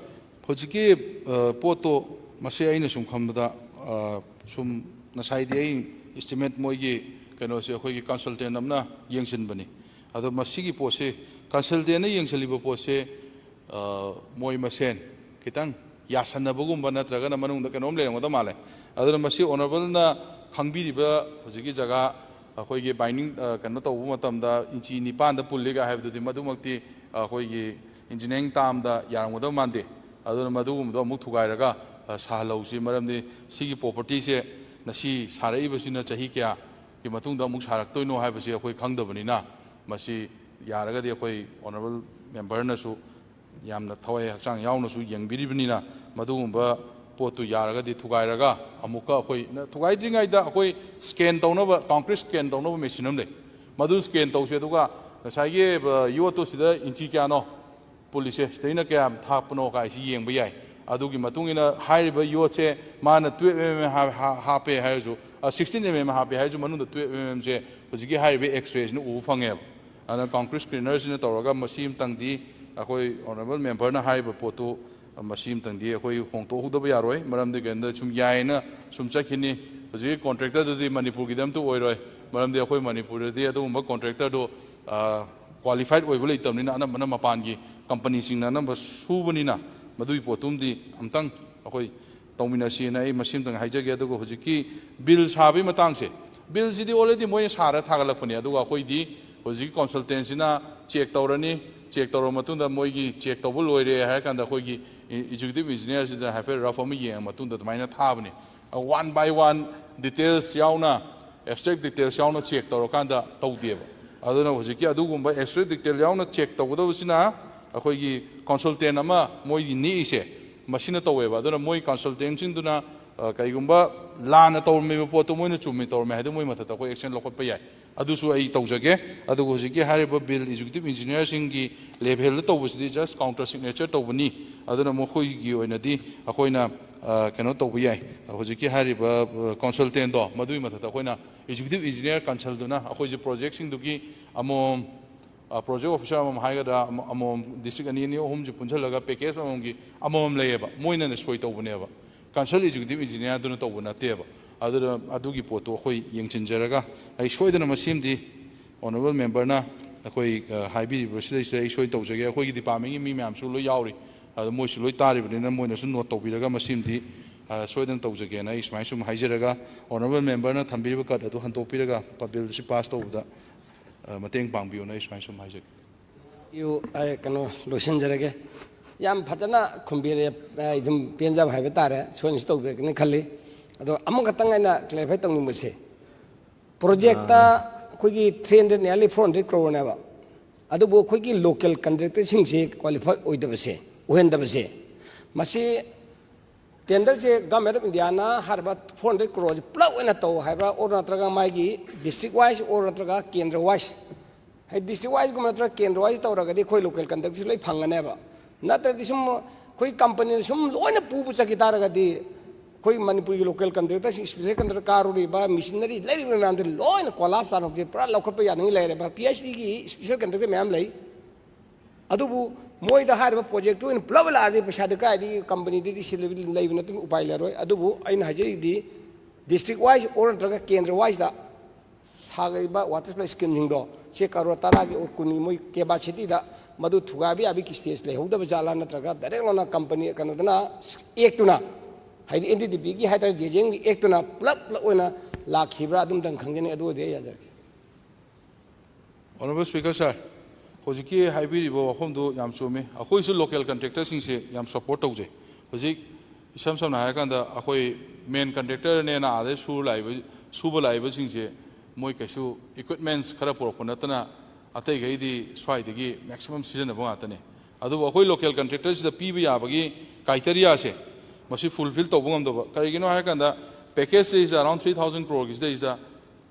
ꯍꯧꯖꯤꯛꯀꯤ, ꯑ, ꯄꯣꯠꯇꯣ ꯃꯁꯤ ꯑꯩꯅ ꯁꯨꯝ ꯈꯟꯕꯗ, ꯑ, ꯁꯨꯝ ꯉꯁꯥꯏꯗꯤ ꯑꯩ ꯏꯁꯇꯤꯃꯦꯠ ꯃꯣꯏꯒꯤ ꯀꯩꯅꯣꯁꯦ ꯑꯩꯈꯣꯏꯒꯤ ꯀꯟꯁꯜꯇꯦꯟ ꯑꯃꯅ ꯌꯦꯡꯁꯤꯟꯕꯅꯤ꯫ ꯑꯗꯣ ꯃꯁꯤꯒꯤ ꯄꯣꯠꯁꯦ, ꯀꯟꯁꯜꯇꯦꯟꯅ ꯌꯦꯡꯁꯤꯜꯂꯤꯕ ꯄꯣꯠꯁꯦ, ꯑ, ꯃꯣꯏ ꯃꯁꯦꯟ ꯈꯤꯇꯪ ꯌꯥꯁꯟꯅꯕꯒꯨꯝꯕ ꯅꯠꯇ꯭ꯔꯒꯅ ꯃꯅꯨꯡꯗ ꯀꯩꯅꯣꯝ ꯂꯩꯔꯝꯒꯗꯕ ꯃꯥꯜꯂꯦ꯫ ꯑꯗꯨꯅ ꯃꯁꯤ ꯑꯣꯅꯔꯦꯕꯜꯅ ꯈꯪꯕꯤꯔꯤꯕ ꯍꯧꯖꯤꯛꯀꯤ ꯖꯒꯥ ꯑꯩꯈꯣꯏꯒꯤ ꯕꯥꯏꯟꯗꯤꯡ, ꯑ, ꯀꯩꯅꯣ ꯇꯧꯕ ꯃꯇꯝꯗ ꯏꯟꯆꯤ ꯅꯤꯄꯥꯟꯗ ꯄꯨꯜꯂꯤꯒ ꯍꯥꯏꯕꯗꯨꯗꯤ ꯃꯗꯨꯃꯛꯇꯤ ꯑꯩꯈꯣꯏꯒꯤ ꯏꯟꯖꯤꯅꯤꯌꯥꯔꯤꯡ ꯇꯥꯝꯗ ꯌꯥꯔꯝꯒꯗꯕ ꯃꯥꯟꯗꯦ꯫ ꯑꯗꯨꯅ ꯃꯗꯨꯒꯨꯝꯕꯗꯣ ꯑꯃꯨꯛ ꯊꯨꯒꯥꯏꯔꯒ ꯑ, ꯁꯥꯍꯜꯍꯧꯁꯤ꯫ ꯃꯔꯝꯗꯤ ꯁꯤꯒꯤ ꯄ꯭ꯔꯣꯄꯔꯇꯤꯁꯦ ꯉꯁꯤ ꯁꯥꯔꯛꯏꯕꯁꯤꯅ ꯆꯍꯤ ꯀꯌꯥꯒꯤ ꯃꯇꯨꯡꯗ ꯑꯃꯨꯛ ꯁꯥꯔꯛꯇꯣꯏꯅꯣ ꯍꯥꯏꯕꯁꯤ ꯑꯩꯈꯣꯏ ꯈꯪꯗꯕꯅꯤꯅ, ꯃꯁꯤ ꯌꯥꯔꯒꯗꯤ ꯑꯩꯈꯣꯏ ꯑꯣꯅꯔꯦꯕꯜ ꯃꯦꯝꯕꯔꯅꯁꯨ ꯌꯥꯝꯅ ꯊꯋꯥꯏ ꯍꯛꯆꯥꯡ ꯌꯥꯎꯅꯁꯨ ꯌꯦꯡꯕꯤꯔꯤꯕꯅꯤꯅ, ꯃꯗꯨꯒꯨꯝꯕ ꯄꯣꯠꯇꯨ ꯌꯥꯔꯒꯗꯤ ꯊꯨꯒꯥꯏꯔꯒ ꯑꯃꯨꯛꯀ ꯑꯩꯈꯣꯏ ꯅ-, ꯊꯨꯒꯥꯏꯗ꯭ꯔꯤꯉꯩꯗ ꯑꯩꯈꯣꯏ ꯁ꯭ꯀꯦꯟ ꯇꯧꯅꯕ, ꯀꯣꯟꯀ꯭ꯔꯤꯠ ꯁ꯭ꯀꯦꯟ ꯇꯧꯅꯕ ꯃꯦꯆꯤꯟ ꯑꯃ ꯂꯩ꯫ ꯃꯗꯨ ꯁ꯭ꯀꯦꯟ ꯇꯧꯁꯦ, ꯑꯗꯨꯒ ꯉꯁꯥꯏꯒꯤ, ꯑ, ꯌꯣꯠꯇꯨ ꯁꯤꯗ ꯏꯟꯆꯤ ꯀꯌꯥꯅꯣ ꯄꯨꯜꯂꯤꯁꯦ, ꯁꯤꯗꯩꯅ ꯀꯌꯥꯝ ꯊꯥꯞꯄꯅꯣ ꯀꯥꯏꯁꯤ ꯌꯦꯡꯕ ꯌꯥꯏ꯫ ꯑꯗꯨꯒꯤ ꯃꯇꯨꯡ ꯏꯟꯅ ꯍꯥꯏꯔꯤꯕ ꯌꯣꯠꯁꯦ ꯃꯥꯅ twelve mm ꯍꯥ-, ꯍꯥ-, ꯍꯥꯞꯄꯦ ꯍꯥꯏꯔꯁꯨ, ꯑ, sixteen mm ꯍꯥꯞꯄꯦ ꯍꯥꯏꯔꯁꯨ, ꯃꯅꯨꯡꯗ twelve mmꯁꯦ ꯍꯧꯖꯤꯛꯀꯤ ꯍꯥꯏꯔꯤꯕ X-rayꯁꯤꯅ ꯎꯕ ꯐꯪꯉꯦꯕ꯫ ꯑꯗꯨꯅ ꯀꯣꯟꯀ꯭ꯔꯤꯠ ꯁ꯭ꯀ꯭ꯔꯤꯅꯔꯁꯤꯅ ꯇꯧꯔꯒ ꯃꯁꯤ ꯑꯃꯇꯪꯗꯤ ꯑꯩꯈꯣꯏ ꯑꯣꯅꯔꯦꯕꯜ ꯃꯦꯝꯕꯔꯅ ꯍꯥꯏꯔꯤꯕ ꯄꯣꯠꯇꯨ, ꯃꯁꯤ ꯑꯃꯇꯪꯗꯤ ꯑꯩꯈꯣꯏ ꯍꯣꯡꯗꯣꯛꯍꯧꯗꯕ ꯌꯥꯔꯣꯏ꯫ ꯃꯔꯝꯗꯤ ꯀꯩꯒꯤꯅꯣꯗ ꯁꯨꯝ ꯌꯥꯏꯅ ꯁꯨꯝ ꯆꯠꯈꯤꯅꯤ꯫ ꯍꯧꯖꯤꯛꯀꯤ ꯀꯣꯟꯇ꯭ꯔꯦꯛꯇꯔꯗꯨꯗꯤ ꯃꯅꯤꯄꯨꯔꯒꯤꯗꯤ ꯑꯝꯇ ꯑꯣꯏꯔꯣꯏ꯫ ꯃꯔꯝꯗꯤ ꯑꯩꯈꯣꯏ ꯃꯅꯤꯄꯨꯔꯗꯗꯤ ꯑꯗꯨꯒꯨꯝꯕ ꯀꯣꯟꯇ꯭ꯔꯦꯛꯇꯔꯗꯨ, ꯑ, ꯀ꯭ꯋꯥꯂꯤꯐꯥꯏꯠ ꯑꯣꯏꯕ ꯂꯩꯇꯕꯅꯤꯅ, ꯑꯅꯝꯕꯅ ꯃꯄꯥꯟꯒꯤ ꯀꯝꯄꯅꯤꯁꯤꯡꯅ ꯑꯅꯝꯕ ꯁꯨꯕꯅꯤꯅ, ꯃꯗꯨꯒꯤ ꯄꯣꯠꯇꯨꯝꯗꯤ ꯑꯝꯇꯪ ꯑꯩꯈꯣꯏ ꯇꯧꯃꯤꯟꯅꯁꯤꯅ ꯑꯩ ꯃꯁꯤ ꯑꯃꯇꯪ ꯍꯥꯏꯖꯒꯦ꯫ ꯑꯗꯨꯒ ꯍꯧꯖꯤꯛꯀꯤ ꯕꯤꯜ ꯁꯥꯕꯒꯤ ꯃꯇꯥꯡꯁꯦ, ꯕꯤꯜꯁꯤꯗꯤ already ꯃꯣꯏꯅ ꯁꯥꯔ ꯊꯥꯒꯠꯂꯛꯄꯅꯦ꯫ ꯑꯗꯨꯒ ꯑꯩꯈꯣꯏꯗꯤ ꯍꯧꯖꯤꯛꯀꯤ ꯀꯣꯟꯁꯜꯇꯦꯟꯁꯤꯅ ꯆꯦꯛ ꯇꯧꯔꯅꯤ, ꯆꯦꯛ ꯇꯧꯔꯕ ꯃꯇꯨꯡꯗ ꯃꯣꯏꯒꯤ ꯆꯦꯛ ꯇꯧꯕ ꯂꯣꯏꯔꯦ ꯍꯥꯏꯔ ꯀꯥꯟꯗ ꯑꯩꯈꯣꯏꯒꯤ ꯑꯦꯛꯖꯤꯀ꯭ꯌꯨꯇꯤꯞ ꯏꯟꯖꯤꯅꯤꯌꯔꯁꯤꯗ ꯍꯥꯏꯐꯦꯠ ꯔꯐ ꯑꯃ ꯌꯦꯡꯉ ꯃꯇꯨꯡꯗ ꯑꯗꯨꯃꯥꯏꯅ ꯊꯥꯕꯅꯤ꯫ One by one details ꯌꯥꯎꯅ, abstract details ꯌꯥꯎꯅ ꯆꯦꯛ ꯇꯧꯔꯀꯥꯟꯗ ꯇꯧꯗꯦꯕ꯫ ꯑꯗꯨꯅ ꯍꯧꯖꯤꯛꯀꯤ ꯑꯗꯨꯒꯨꯝꯕ abstract detail ꯌꯥꯎꯅ ꯆꯦꯛ ꯇꯧꯒꯗꯕꯁꯤꯅ ꯑꯩꯈꯣꯏꯒꯤ ꯀꯣꯟꯁꯜꯇꯦꯟ ꯑꯃ ꯃꯣꯏꯒꯤ ꯅꯦꯛꯏꯁꯦ ꯃꯁꯤꯅ ꯇꯧꯋꯦꯕ꯫ ꯑꯗꯨꯅ ꯃꯣꯏ ꯀꯣꯟꯁꯜꯇꯦꯟꯁꯤꯡꯗꯨꯅ, ꯑ, ꯀꯩꯒꯨꯝꯕ ꯂꯥꯟꯅ ꯇꯧꯔꯝꯃꯤꯕ ꯄꯣꯠꯇꯣ ꯃꯣꯏꯅ ꯆꯨꯝꯃꯤ ꯇꯧꯔꯝꯃꯦ ꯍꯥꯏꯗꯤ ꯃꯣꯏ ꯃꯊꯛꯇ ꯑꯩꯈꯣꯏ action ꯂꯧꯈꯠꯄ ꯌꯥꯏ꯫ ꯑꯗꯨꯁꯨ ꯑꯩ ꯇꯧꯖꯒꯦ꯫ ꯑꯗꯨꯒ ꯍꯧꯖꯤꯛꯀꯤ ꯍꯥꯏꯔꯤꯕ ꯕꯤꯜ ꯑꯦꯛꯖꯤꯀ꯭ꯌꯨꯇꯤꯞ ꯏꯟꯖꯤꯅꯤꯌꯔꯁꯤꯡꯒꯤ ꯂꯦꯚꯦꯜꯗ ꯇꯧꯕꯁꯤꯗꯤ just counter signature ꯇꯧꯕꯅꯤ꯫ ꯑꯗꯨꯅ ꯃꯈꯣꯏꯒꯤ ꯑꯣꯏꯅꯗꯤ ꯑꯩꯈꯣꯏꯅ, ꯑ, ꯀꯩꯅꯣ ꯇꯧꯕ ꯌꯥꯏ, ꯍꯧꯖꯤꯛꯀꯤ ꯍꯥꯏꯔꯤꯕ, ꯑ, ꯀꯣꯟꯁꯜꯇꯦꯟꯗꯣ ꯃꯗꯨꯒꯤ ꯃꯊꯛꯇ ꯑꯩꯈꯣꯏꯅ ꯑꯦꯛꯖꯤꯀ꯭ꯌꯨꯇꯤꯞ ꯏꯟꯖꯤꯅꯤꯌꯔ ꯀꯟꯁꯜꯗꯨꯅ ꯑꯩꯈꯣꯏꯁꯦ ꯄ꯭ꯔꯣꯖꯦꯛꯁꯤꯡꯗꯨꯒꯤ ꯑꯃꯃꯝ, ꯑ, ꯄ꯭ꯔꯣꯖꯦꯛ ꯑꯣꯐꯤꯁꯥꯔ ꯑꯃꯃꯝ ꯍꯥꯏꯒꯗ꯭ꯔꯥ, ꯑꯃ-, ꯑꯃꯃꯝ ꯗꯤꯁꯇ꯭ꯔꯤꯛ ꯑꯅꯤ, ꯑꯅꯤ, ꯑꯍꯨꯝꯁꯦ ꯄꯨꯟꯁꯤꯜꯂꯒ ꯄꯦꯀꯦꯖ ꯑꯃꯃꯝꯒꯤ ꯑꯃꯃꯝ ꯂꯩꯌꯦꯕ, ꯃꯣꯏꯅꯅꯦ ꯁꯣꯏ ꯇꯧꯕꯅꯦꯕ꯫ ꯀꯟꯁꯜ ꯑꯦꯛꯖꯤꯀ꯭ꯌꯨꯇꯤꯞ ꯏꯟꯖꯤꯅꯤꯌꯥꯔꯗꯨꯅ ꯇꯧꯕ ꯅꯠꯇꯦꯕ꯫ ꯑꯗꯨꯅ ꯑꯗꯨꯒꯤ ꯄꯣꯠꯇꯣ ꯑꯩꯈꯣꯏ ꯌꯦꯡꯁꯤꯟꯖꯔꯒ, ꯑꯩ ꯁꯣꯏꯗꯅ ꯃꯁꯤꯃꯗꯤ ꯑꯣꯅꯔꯦꯕꯜ ꯃꯦꯝꯕꯔꯅ ꯑꯩꯈꯣꯏ, ꯑ, ꯍꯥꯏꯕꯤꯔꯤꯕꯁꯤꯗꯩꯁꯤꯗ ꯑꯩ ꯁꯣꯏ ꯇꯧꯖꯒꯦ꯫ ꯑꯩꯈꯣꯏꯒꯤ ꯗꯤꯄꯥꯔꯠꯃꯦꯟꯒꯤ ꯃꯤ ꯃꯌꯥꯝꯁꯨ ꯂꯣꯏ ꯌꯥꯎꯔꯤ, ꯑꯗꯣ ꯃꯣꯏꯁꯨ ꯂꯣꯏ ꯇꯥꯔꯤꯕꯅꯤꯅ ꯃꯣꯏꯅꯁꯨ ꯅꯣꯠ ꯇꯧꯕꯤꯔꯒ ꯃꯁꯤꯃꯗꯤ, ꯑ, ꯁꯣꯏꯗꯅ ꯇꯧꯖꯒꯦꯅ ꯑꯩ ꯁꯨꯃꯥꯏꯅ ꯁꯨꯝ ꯍꯥꯏꯖꯔꯒ, ꯑꯣꯅꯔꯦꯕꯜ ꯃꯦꯝꯕꯔꯅ ꯊꯝꯕꯤꯔꯤꯕ ꯀꯥꯔꯗ ꯑꯗꯨ ꯍꯟꯗꯣꯛꯄꯤꯔꯒ ꯕꯤꯜꯁꯤ ꯄꯥꯁ ꯇꯧꯕꯗ, ꯑ, ꯃꯇꯦꯡ ꯄꯥꯡꯕꯤꯌꯣꯅ ꯑꯩ ꯁꯨꯃꯥꯏꯅ ꯁꯨꯝ ꯍꯥꯏꯖꯒꯦ꯫ ꯌꯨ, ꯑꯩ ꯀꯩꯅꯣ ꯂꯣꯏꯁꯤꯟꯖꯔꯒꯦ꯫ ꯌꯥꯝ ꯐꯖꯅ ꯈꯨꯝꯕꯤꯔꯦ꯫ ꯑꯩ ꯑꯗꯨꯝ ꯄꯦꯟꯖꯕ ꯍꯥꯏꯕ ꯇꯥꯔꯦ, ꯁꯣꯏꯅꯁꯨ ꯇꯧꯕꯤꯔꯛꯀꯅꯤ ꯈꯜꯂꯤ꯫ ꯑꯗꯣ ꯑꯃꯈꯛꯇꯪ ꯑꯩꯅ clarify ꯇꯧꯅꯤꯡꯕꯁꯦ, ꯄ꯭ꯔꯣꯖꯦꯛꯇ ꯑꯩꯈꯣꯏꯒꯤ three hundred, nearly four hundred crore ꯅꯦꯕ꯫ ꯑꯗꯨꯕꯨ ꯑꯩꯈꯣꯏꯒꯤ local contractor ꯁꯤꯡꯁꯦ qualify ꯑꯣꯏꯗꯕꯁꯦ, ꯑꯣꯏꯍꯟꯗꯕꯁꯦ, ꯃꯁꯤ tenderꯁꯦ Government of Indiaꯅ ꯍꯥꯏꯔꯤꯕ four hundred crore ꯁꯦ ꯄꯨꯂꯞ ꯑꯣꯏꯅ ꯇꯧ ꯍꯥꯏꯕ꯭ꯔꯥ, or ꯅꯠꯇ꯭ꯔꯒ ꯃꯥꯒꯤ district wise, or ꯅꯠꯇ꯭ꯔꯒ ꯀꯦꯟꯗ꯭ꯔ wise, ꯍꯥꯏꯗꯤ district wiseꯒꯨꯝꯕ ꯅꯠꯇ꯭ꯔꯒ ꯀꯦꯟꯗ꯭ꯔ wise ꯇꯧꯔꯒꯗꯤ ꯑꯩꯈꯣꯏ local contractorꯁꯦ ꯂꯣꯏ ꯐꯪꯒꯅꯦꯕ꯫ ꯅꯠꯇ꯭ꯔꯗꯤ ꯁꯨꯝ ꯑꯩꯈꯣꯏ companyꯅ ꯁꯨꯝ ꯂꯣꯏꯅ ꯄꯨꯕ ꯆꯠꯈꯤ ꯇꯥꯔꯒꯗꯤ, ꯑꯩꯈꯣꯏ ꯃꯅꯤꯄꯨꯔꯒꯤ local contractorꯁꯤꯡ, special contractor ꯀꯥꯔꯨꯔꯤꯕ, machinery ꯂꯩꯔꯤꯕ ꯃꯌꯥꯝꯗꯨ ꯂꯣꯏꯅ collapse ꯇꯥꯔꯛꯄꯁꯦ ꯄꯨꯔꯥ ꯂꯧꯈꯠꯄ ꯌꯥꯅꯤꯡꯉꯥꯏ ꯂꯩꯔꯦꯕ꯫ PHEDꯒꯤ special contractor ꯃꯌꯥꯝ ꯂꯩ꯫ ꯑꯗꯨꯕꯨ ꯃꯣꯏꯗ ꯍꯥꯏꯔꯤꯕ projectꯇꯨ ꯑꯣꯏꯅ ꯄꯨꯂꯞ ꯂꯥꯛꯑꯗꯤ ꯄꯩꯁꯥꯗꯨ ꯀꯥꯏꯗꯒꯤ companyꯗꯗꯤ ꯁꯤ ꯂꯩꯕ ꯅꯠꯇꯅ ꯎꯄꯥꯏ ꯂꯩꯔꯣꯏ꯫ ꯑꯗꯨꯕꯨ ꯑꯩꯅ ꯍꯥꯏꯖꯔꯤꯗꯤ district wise or ꯅꯠꯇ꯭ꯔꯒ ꯀꯦꯟꯗ꯭ꯔ wiseꯇ ꯁꯥꯒꯠꯂꯤꯕ water supply schemeꯁꯤꯡꯗꯣ, ꯁꯤ ꯀꯔꯣꯔ ꯇꯔꯥꯒꯤ ꯑꯣ ꯀꯨꯟꯒꯤ ꯃꯣꯏ capacityꯗ ꯃꯗꯨ ꯊꯨꯒꯥꯏꯕ ꯌꯥꯕꯒꯤ stage ꯂꯩꯍꯧꯗꯕ ꯖꯥꯠꯂꯥ, ꯅꯠꯇ꯭ꯔꯒ direct ꯂꯥꯎꯅ company ꯀꯩꯅꯣꯗꯨꯅ ꯑꯦꯛꯇꯨꯅ, ꯍꯥꯏꯗꯤ NDDBꯒꯤ ꯍꯥꯏꯇꯥꯔꯦ, JJMꯒꯤ ꯑꯦꯛꯇꯨꯅ ꯄꯨꯂꯞ ꯄꯨꯂꯞ ꯑꯣꯏꯅ ꯂꯥꯛꯈꯤꯕ꯭ꯔꯥ, ꯑꯗꯨꯝꯇꯪ ꯈꯪꯖꯅꯤꯡꯉꯤ꯫ ꯑꯗꯨ ꯑꯣꯏꯔꯗꯤ ꯑꯩ ꯌꯥꯖꯔꯒꯦ꯫ Honourable Speaker sir, ꯍꯧꯖꯤꯛꯀꯤ ꯍꯥꯏꯕꯤꯔꯤꯕ ꯋꯥꯐꯝꯗꯨ ꯌꯥꯝ ꯆꯨꯝꯃꯤ꯫ ꯑꯩꯈꯣꯏꯁꯨ local contractorꯁꯤꯡꯁꯦ ꯌꯥꯝ support ꯇꯧꯖꯩ꯫ ꯍꯧꯖꯤꯛ ꯏꯁꯝ ꯁꯝꯅ ꯍꯥꯏꯔꯀꯥꯟꯗ ꯑꯩꯈꯣꯏ main contractorꯅꯦꯅ ꯑꯥꯗꯩ ꯁꯨꯔ ꯂꯥꯛꯏꯕ, ꯁꯨꯕ ꯂꯥꯛꯏꯕꯁꯤꯡꯁꯦ ꯃꯣꯏ ꯀꯩꯁꯨ equipments ꯈꯔ ꯄꯨꯔꯛꯄ ꯅꯠꯇꯅ ꯑꯇꯩꯈꯩꯗꯤ ꯁ꯭ꯋꯥꯏꯗꯒꯤ maximum ꯁꯤꯖꯤꯟꯅꯕ ꯉꯥꯛꯇꯅꯤ꯫ ꯑꯗꯨꯕꯨ ꯑꯩꯈꯣꯏ local contractorꯁꯤꯗ ꯄꯤꯕ ꯌꯥꯕꯒꯤ criteriaꯁꯦ ꯃꯁꯤ fulfil ꯇꯧꯕ ꯉꯝꯗꯕ꯫ ꯀꯔꯤꯒꯤꯅꯣ ꯍꯥꯏꯔꯀꯥꯟꯗ packageꯁꯤꯗꯩꯁꯤꯗ around three thousand crore ꯒꯤꯁꯤꯗꯩꯁꯤꯗ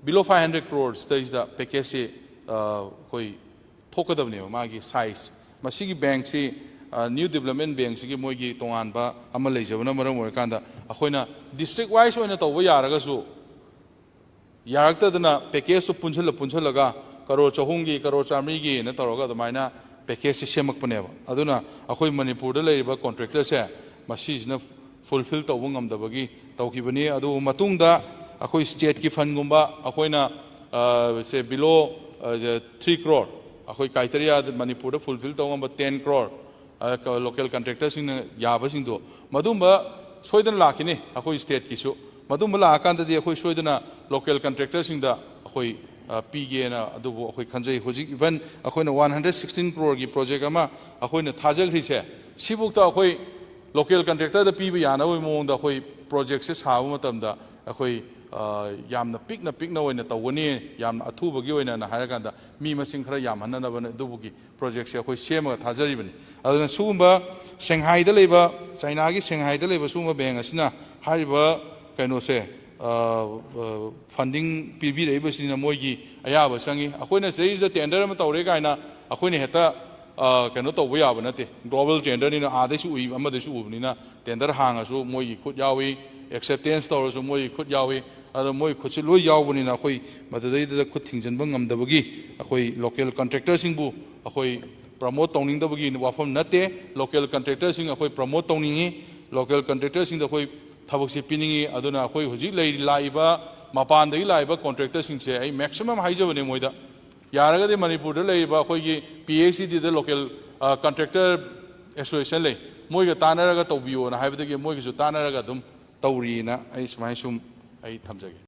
below five hundred crore ꯁꯤꯗꯩꯁꯤꯗ packageꯁꯤ ꯑꯩꯈꯣꯏ ꯊꯣꯛꯀꯗꯕꯅꯦꯕ ꯃꯥꯒꯤ size꯫ ꯃꯁꯤꯒꯤ bankꯁꯤ New Development Bankꯁꯤꯒꯤ ꯃꯣꯏꯒꯤ ꯇꯣꯉꯥꯟꯕ ꯑꯃ ꯂꯩꯖꯕꯅ ꯃꯔꯝ ꯑꯣꯏꯔꯀꯥꯟꯗ ꯑꯩꯈꯣꯏꯅ district wise ꯑꯣꯏꯅ ꯇꯧꯕ ꯌꯥꯔꯒꯁꯨ ꯌꯥꯔꯛꯇꯗꯅ packageꯇꯨ ꯄꯨꯟꯁꯤꯜꯂ ꯄꯨꯟꯁꯤꯜꯂꯒ ꯀꯔꯣꯔ ꯆꯍꯨꯝꯒꯤ, ꯀꯔꯣꯔ ꯆꯥꯃꯔꯤꯒꯤꯅ ꯇꯧꯔꯒ ꯑꯗꯨꯃꯥꯏꯅ packageꯁꯤ ꯁꯦꯝꯃꯛꯄꯅꯦꯕ꯫ ꯑꯗꯨꯅ ꯑꯩꯈꯣꯏ ꯃꯅꯤꯄꯨꯔꯗ ꯂꯩꯔꯤꯕ contractorꯁꯦ ꯃꯁꯤꯁꯤꯅ fulfil ꯇꯧꯕ ꯉꯝꯗꯕꯒꯤ ꯇꯧꯈꯤꯕꯅꯤ꯫ ꯑꯗꯨꯕꯨ ꯃꯇꯨꯡꯗ ꯑꯩꯈꯣꯏ stateꯀꯤ fundꯒꯨꯝꯕ ꯑꯩꯈꯣꯏꯅ ꯁꯦ below three crore, ꯑꯩꯈꯣꯏ criteria ꯃꯅꯤꯄꯨꯔꯗ fulfil ꯇꯧꯕ ꯉꯝꯕ ten crore local contractorꯁꯤꯡꯅ ꯌꯥꯕꯁꯤꯡꯗꯣ, ꯃꯗꯨꯝꯕ ꯁꯣꯏꯗꯅ ꯂꯥꯛꯈꯤꯅꯤ ꯑꯩꯈꯣꯏ stateꯀꯤꯁꯨ꯫ ꯃꯗꯨꯝꯕ ꯂꯥꯛꯑꯀꯥꯟꯗꯗꯤ ꯑꯩꯈꯣꯏ ꯁꯣꯏꯗꯅ local contractorꯁꯤꯡꯗ ꯑꯩꯈꯣꯏ ꯄꯤꯒꯦꯅ ꯑꯗꯨꯕꯨ ꯑꯩꯈꯣꯏ ꯈꯟꯖꯩ꯫ ꯍꯧꯖꯤꯛ even ꯑꯩꯈꯣꯏꯅ one hundred sixteen croreꯒꯤ project ꯑꯃ ꯑꯩꯈꯣꯏꯅ ꯊꯥꯖꯈ꯭ꯔꯤꯁꯦ, ꯁꯤꯐꯥꯎꯗ ꯑꯩꯈꯣꯏ local contractorꯗ ꯄꯤꯕ ꯌꯥꯅꯕꯒꯤ ꯃꯑꯣꯡꯗ ꯑꯩꯈꯣꯏ projectꯁꯦ ꯁꯥꯕ ꯃꯇꯝꯗ ꯑꯩꯈꯣꯏ, ꯑ, ꯌꯥꯝꯅ ꯄꯤꯛꯅ ꯄꯤꯛꯅ ꯑꯣꯏꯅ ꯇꯧꯒꯅꯤ, ꯌꯥꯝꯅ ꯑꯊꯨꯕꯒꯤ ꯑꯣꯏꯅꯅ ꯍꯥꯏꯔꯀꯥꯟꯗ ꯃꯤ ꯃꯁꯤꯡ ꯈꯔ ꯌꯥꯝꯍꯟꯅꯅꯕꯅ ꯑꯗꯨꯕꯨꯒꯤ projectꯁꯦ ꯑꯩꯈꯣꯏ ꯁꯦꯝꯃꯒ ꯊꯥꯖꯔꯤꯕꯅꯤ꯫ ꯑꯗꯨꯅ ꯁꯤꯒꯨꯝꯕ ꯁꯦꯡꯍꯥꯏꯗ ꯂꯩꯕ, ꯆꯥꯏꯅꯥꯒꯤ ꯁꯦꯡꯍꯥꯏꯗ ꯂꯩꯕ ꯁꯤꯒꯨꯝꯕ bank ꯑꯁꯤꯅ ꯍꯥꯏꯔꯤꯕ ꯀꯩꯅꯣꯁꯦ, ꯑ, ꯑ, funding ꯄꯤꯕꯤꯔꯛꯏꯕꯁꯤꯅ ꯃꯣꯏꯒꯤ ꯑꯌꯥꯕ ꯆꯪꯉꯤ꯫ ꯑꯩꯈꯣꯏꯅ ꯁꯤꯗꯩꯁꯤꯗ tender ꯑꯃ ꯇꯧꯔꯦ ꯀꯥꯏꯅ ꯑꯩꯈꯣꯏꯅ ꯍꯦꯛꯇ, ꯑ, ꯀꯩꯅꯣ ꯇꯧꯕ ꯌꯥꯕ ꯅꯠꯇꯦ꯫ Global tenderꯅꯤꯅ ꯑꯥꯗꯩꯁꯨ ꯎꯏ, ꯑꯃꯗꯩꯁꯨ ꯎꯕꯅꯤꯅ tender ꯍꯥꯡꯉꯁꯨ ꯃꯣꯏꯒꯤ ꯈꯨꯠ ꯌꯥꯎꯏ, acceptance ꯇꯧꯔꯁꯨ ꯃꯣꯏꯒꯤ ꯈꯨꯠ ꯌꯥꯎꯏ꯫ ꯑꯗꯣ ꯃꯣꯏ ꯈꯨꯠꯁꯤ ꯂꯣꯏ ꯌꯥꯎꯕꯅꯤꯅ ꯑꯩꯈꯣꯏ ꯃꯗꯨꯗꯩꯗꯨꯗ ꯈꯨꯠ ꯊꯤꯡꯖꯤꯟꯕ ꯉꯝꯗꯕꯒꯤ ꯑꯩꯈꯣꯏ local contractorꯁꯤꯡꯕꯨ ꯑꯩꯈꯣꯏ promote ꯇꯧꯅꯤꯡꯗꯕꯒꯤ ꯋꯥꯐꯝ ꯅꯠꯇꯦ꯫ Local contractorꯁꯤꯡ ꯑꯩꯈꯣꯏ promote ꯇꯧꯅꯤꯡꯉꯤ, local contractorꯁꯤꯡꯗ ꯑꯩꯈꯣꯏ ꯊꯕꯛꯁꯤ ꯄꯤꯅꯤꯡꯉꯤ꯫ ꯑꯗꯨꯅ ꯑꯩꯈꯣꯏ ꯍꯧꯖꯤꯛ ꯂꯩ-, ꯂꯥꯛꯏꯕ ꯃꯄꯥꯟꯗꯒꯤ ꯂꯥꯛꯏꯕ contractorꯁꯤꯡꯁꯦ ꯑꯩ maximum ꯍꯥꯏꯖꯕꯅꯦ ꯃꯣꯏꯗ, ꯌꯥꯔꯒꯗꯤ ꯃꯅꯤꯄꯨꯔꯗ ꯂꯩꯔꯤꯕ ꯑꯩꯈꯣꯏꯒꯤ P H E Dꯗ local, ꯑ, contractor association ꯂꯩ, ꯃꯣꯏꯒ ꯇꯥꯟꯅꯔꯒ ꯇꯧꯕꯤꯌꯣꯅ ꯍꯥꯏꯕꯗꯒꯤ ꯃꯣꯏꯒꯁꯨ ꯇꯥꯟꯅꯔꯒ ꯑꯗꯨꯝ ꯇꯧꯔꯤꯅ ꯑꯩ ꯁꯨꯃꯥꯏꯅ ꯁꯨꯝ ꯑꯩ ꯊꯝꯖꯒꯦ꯫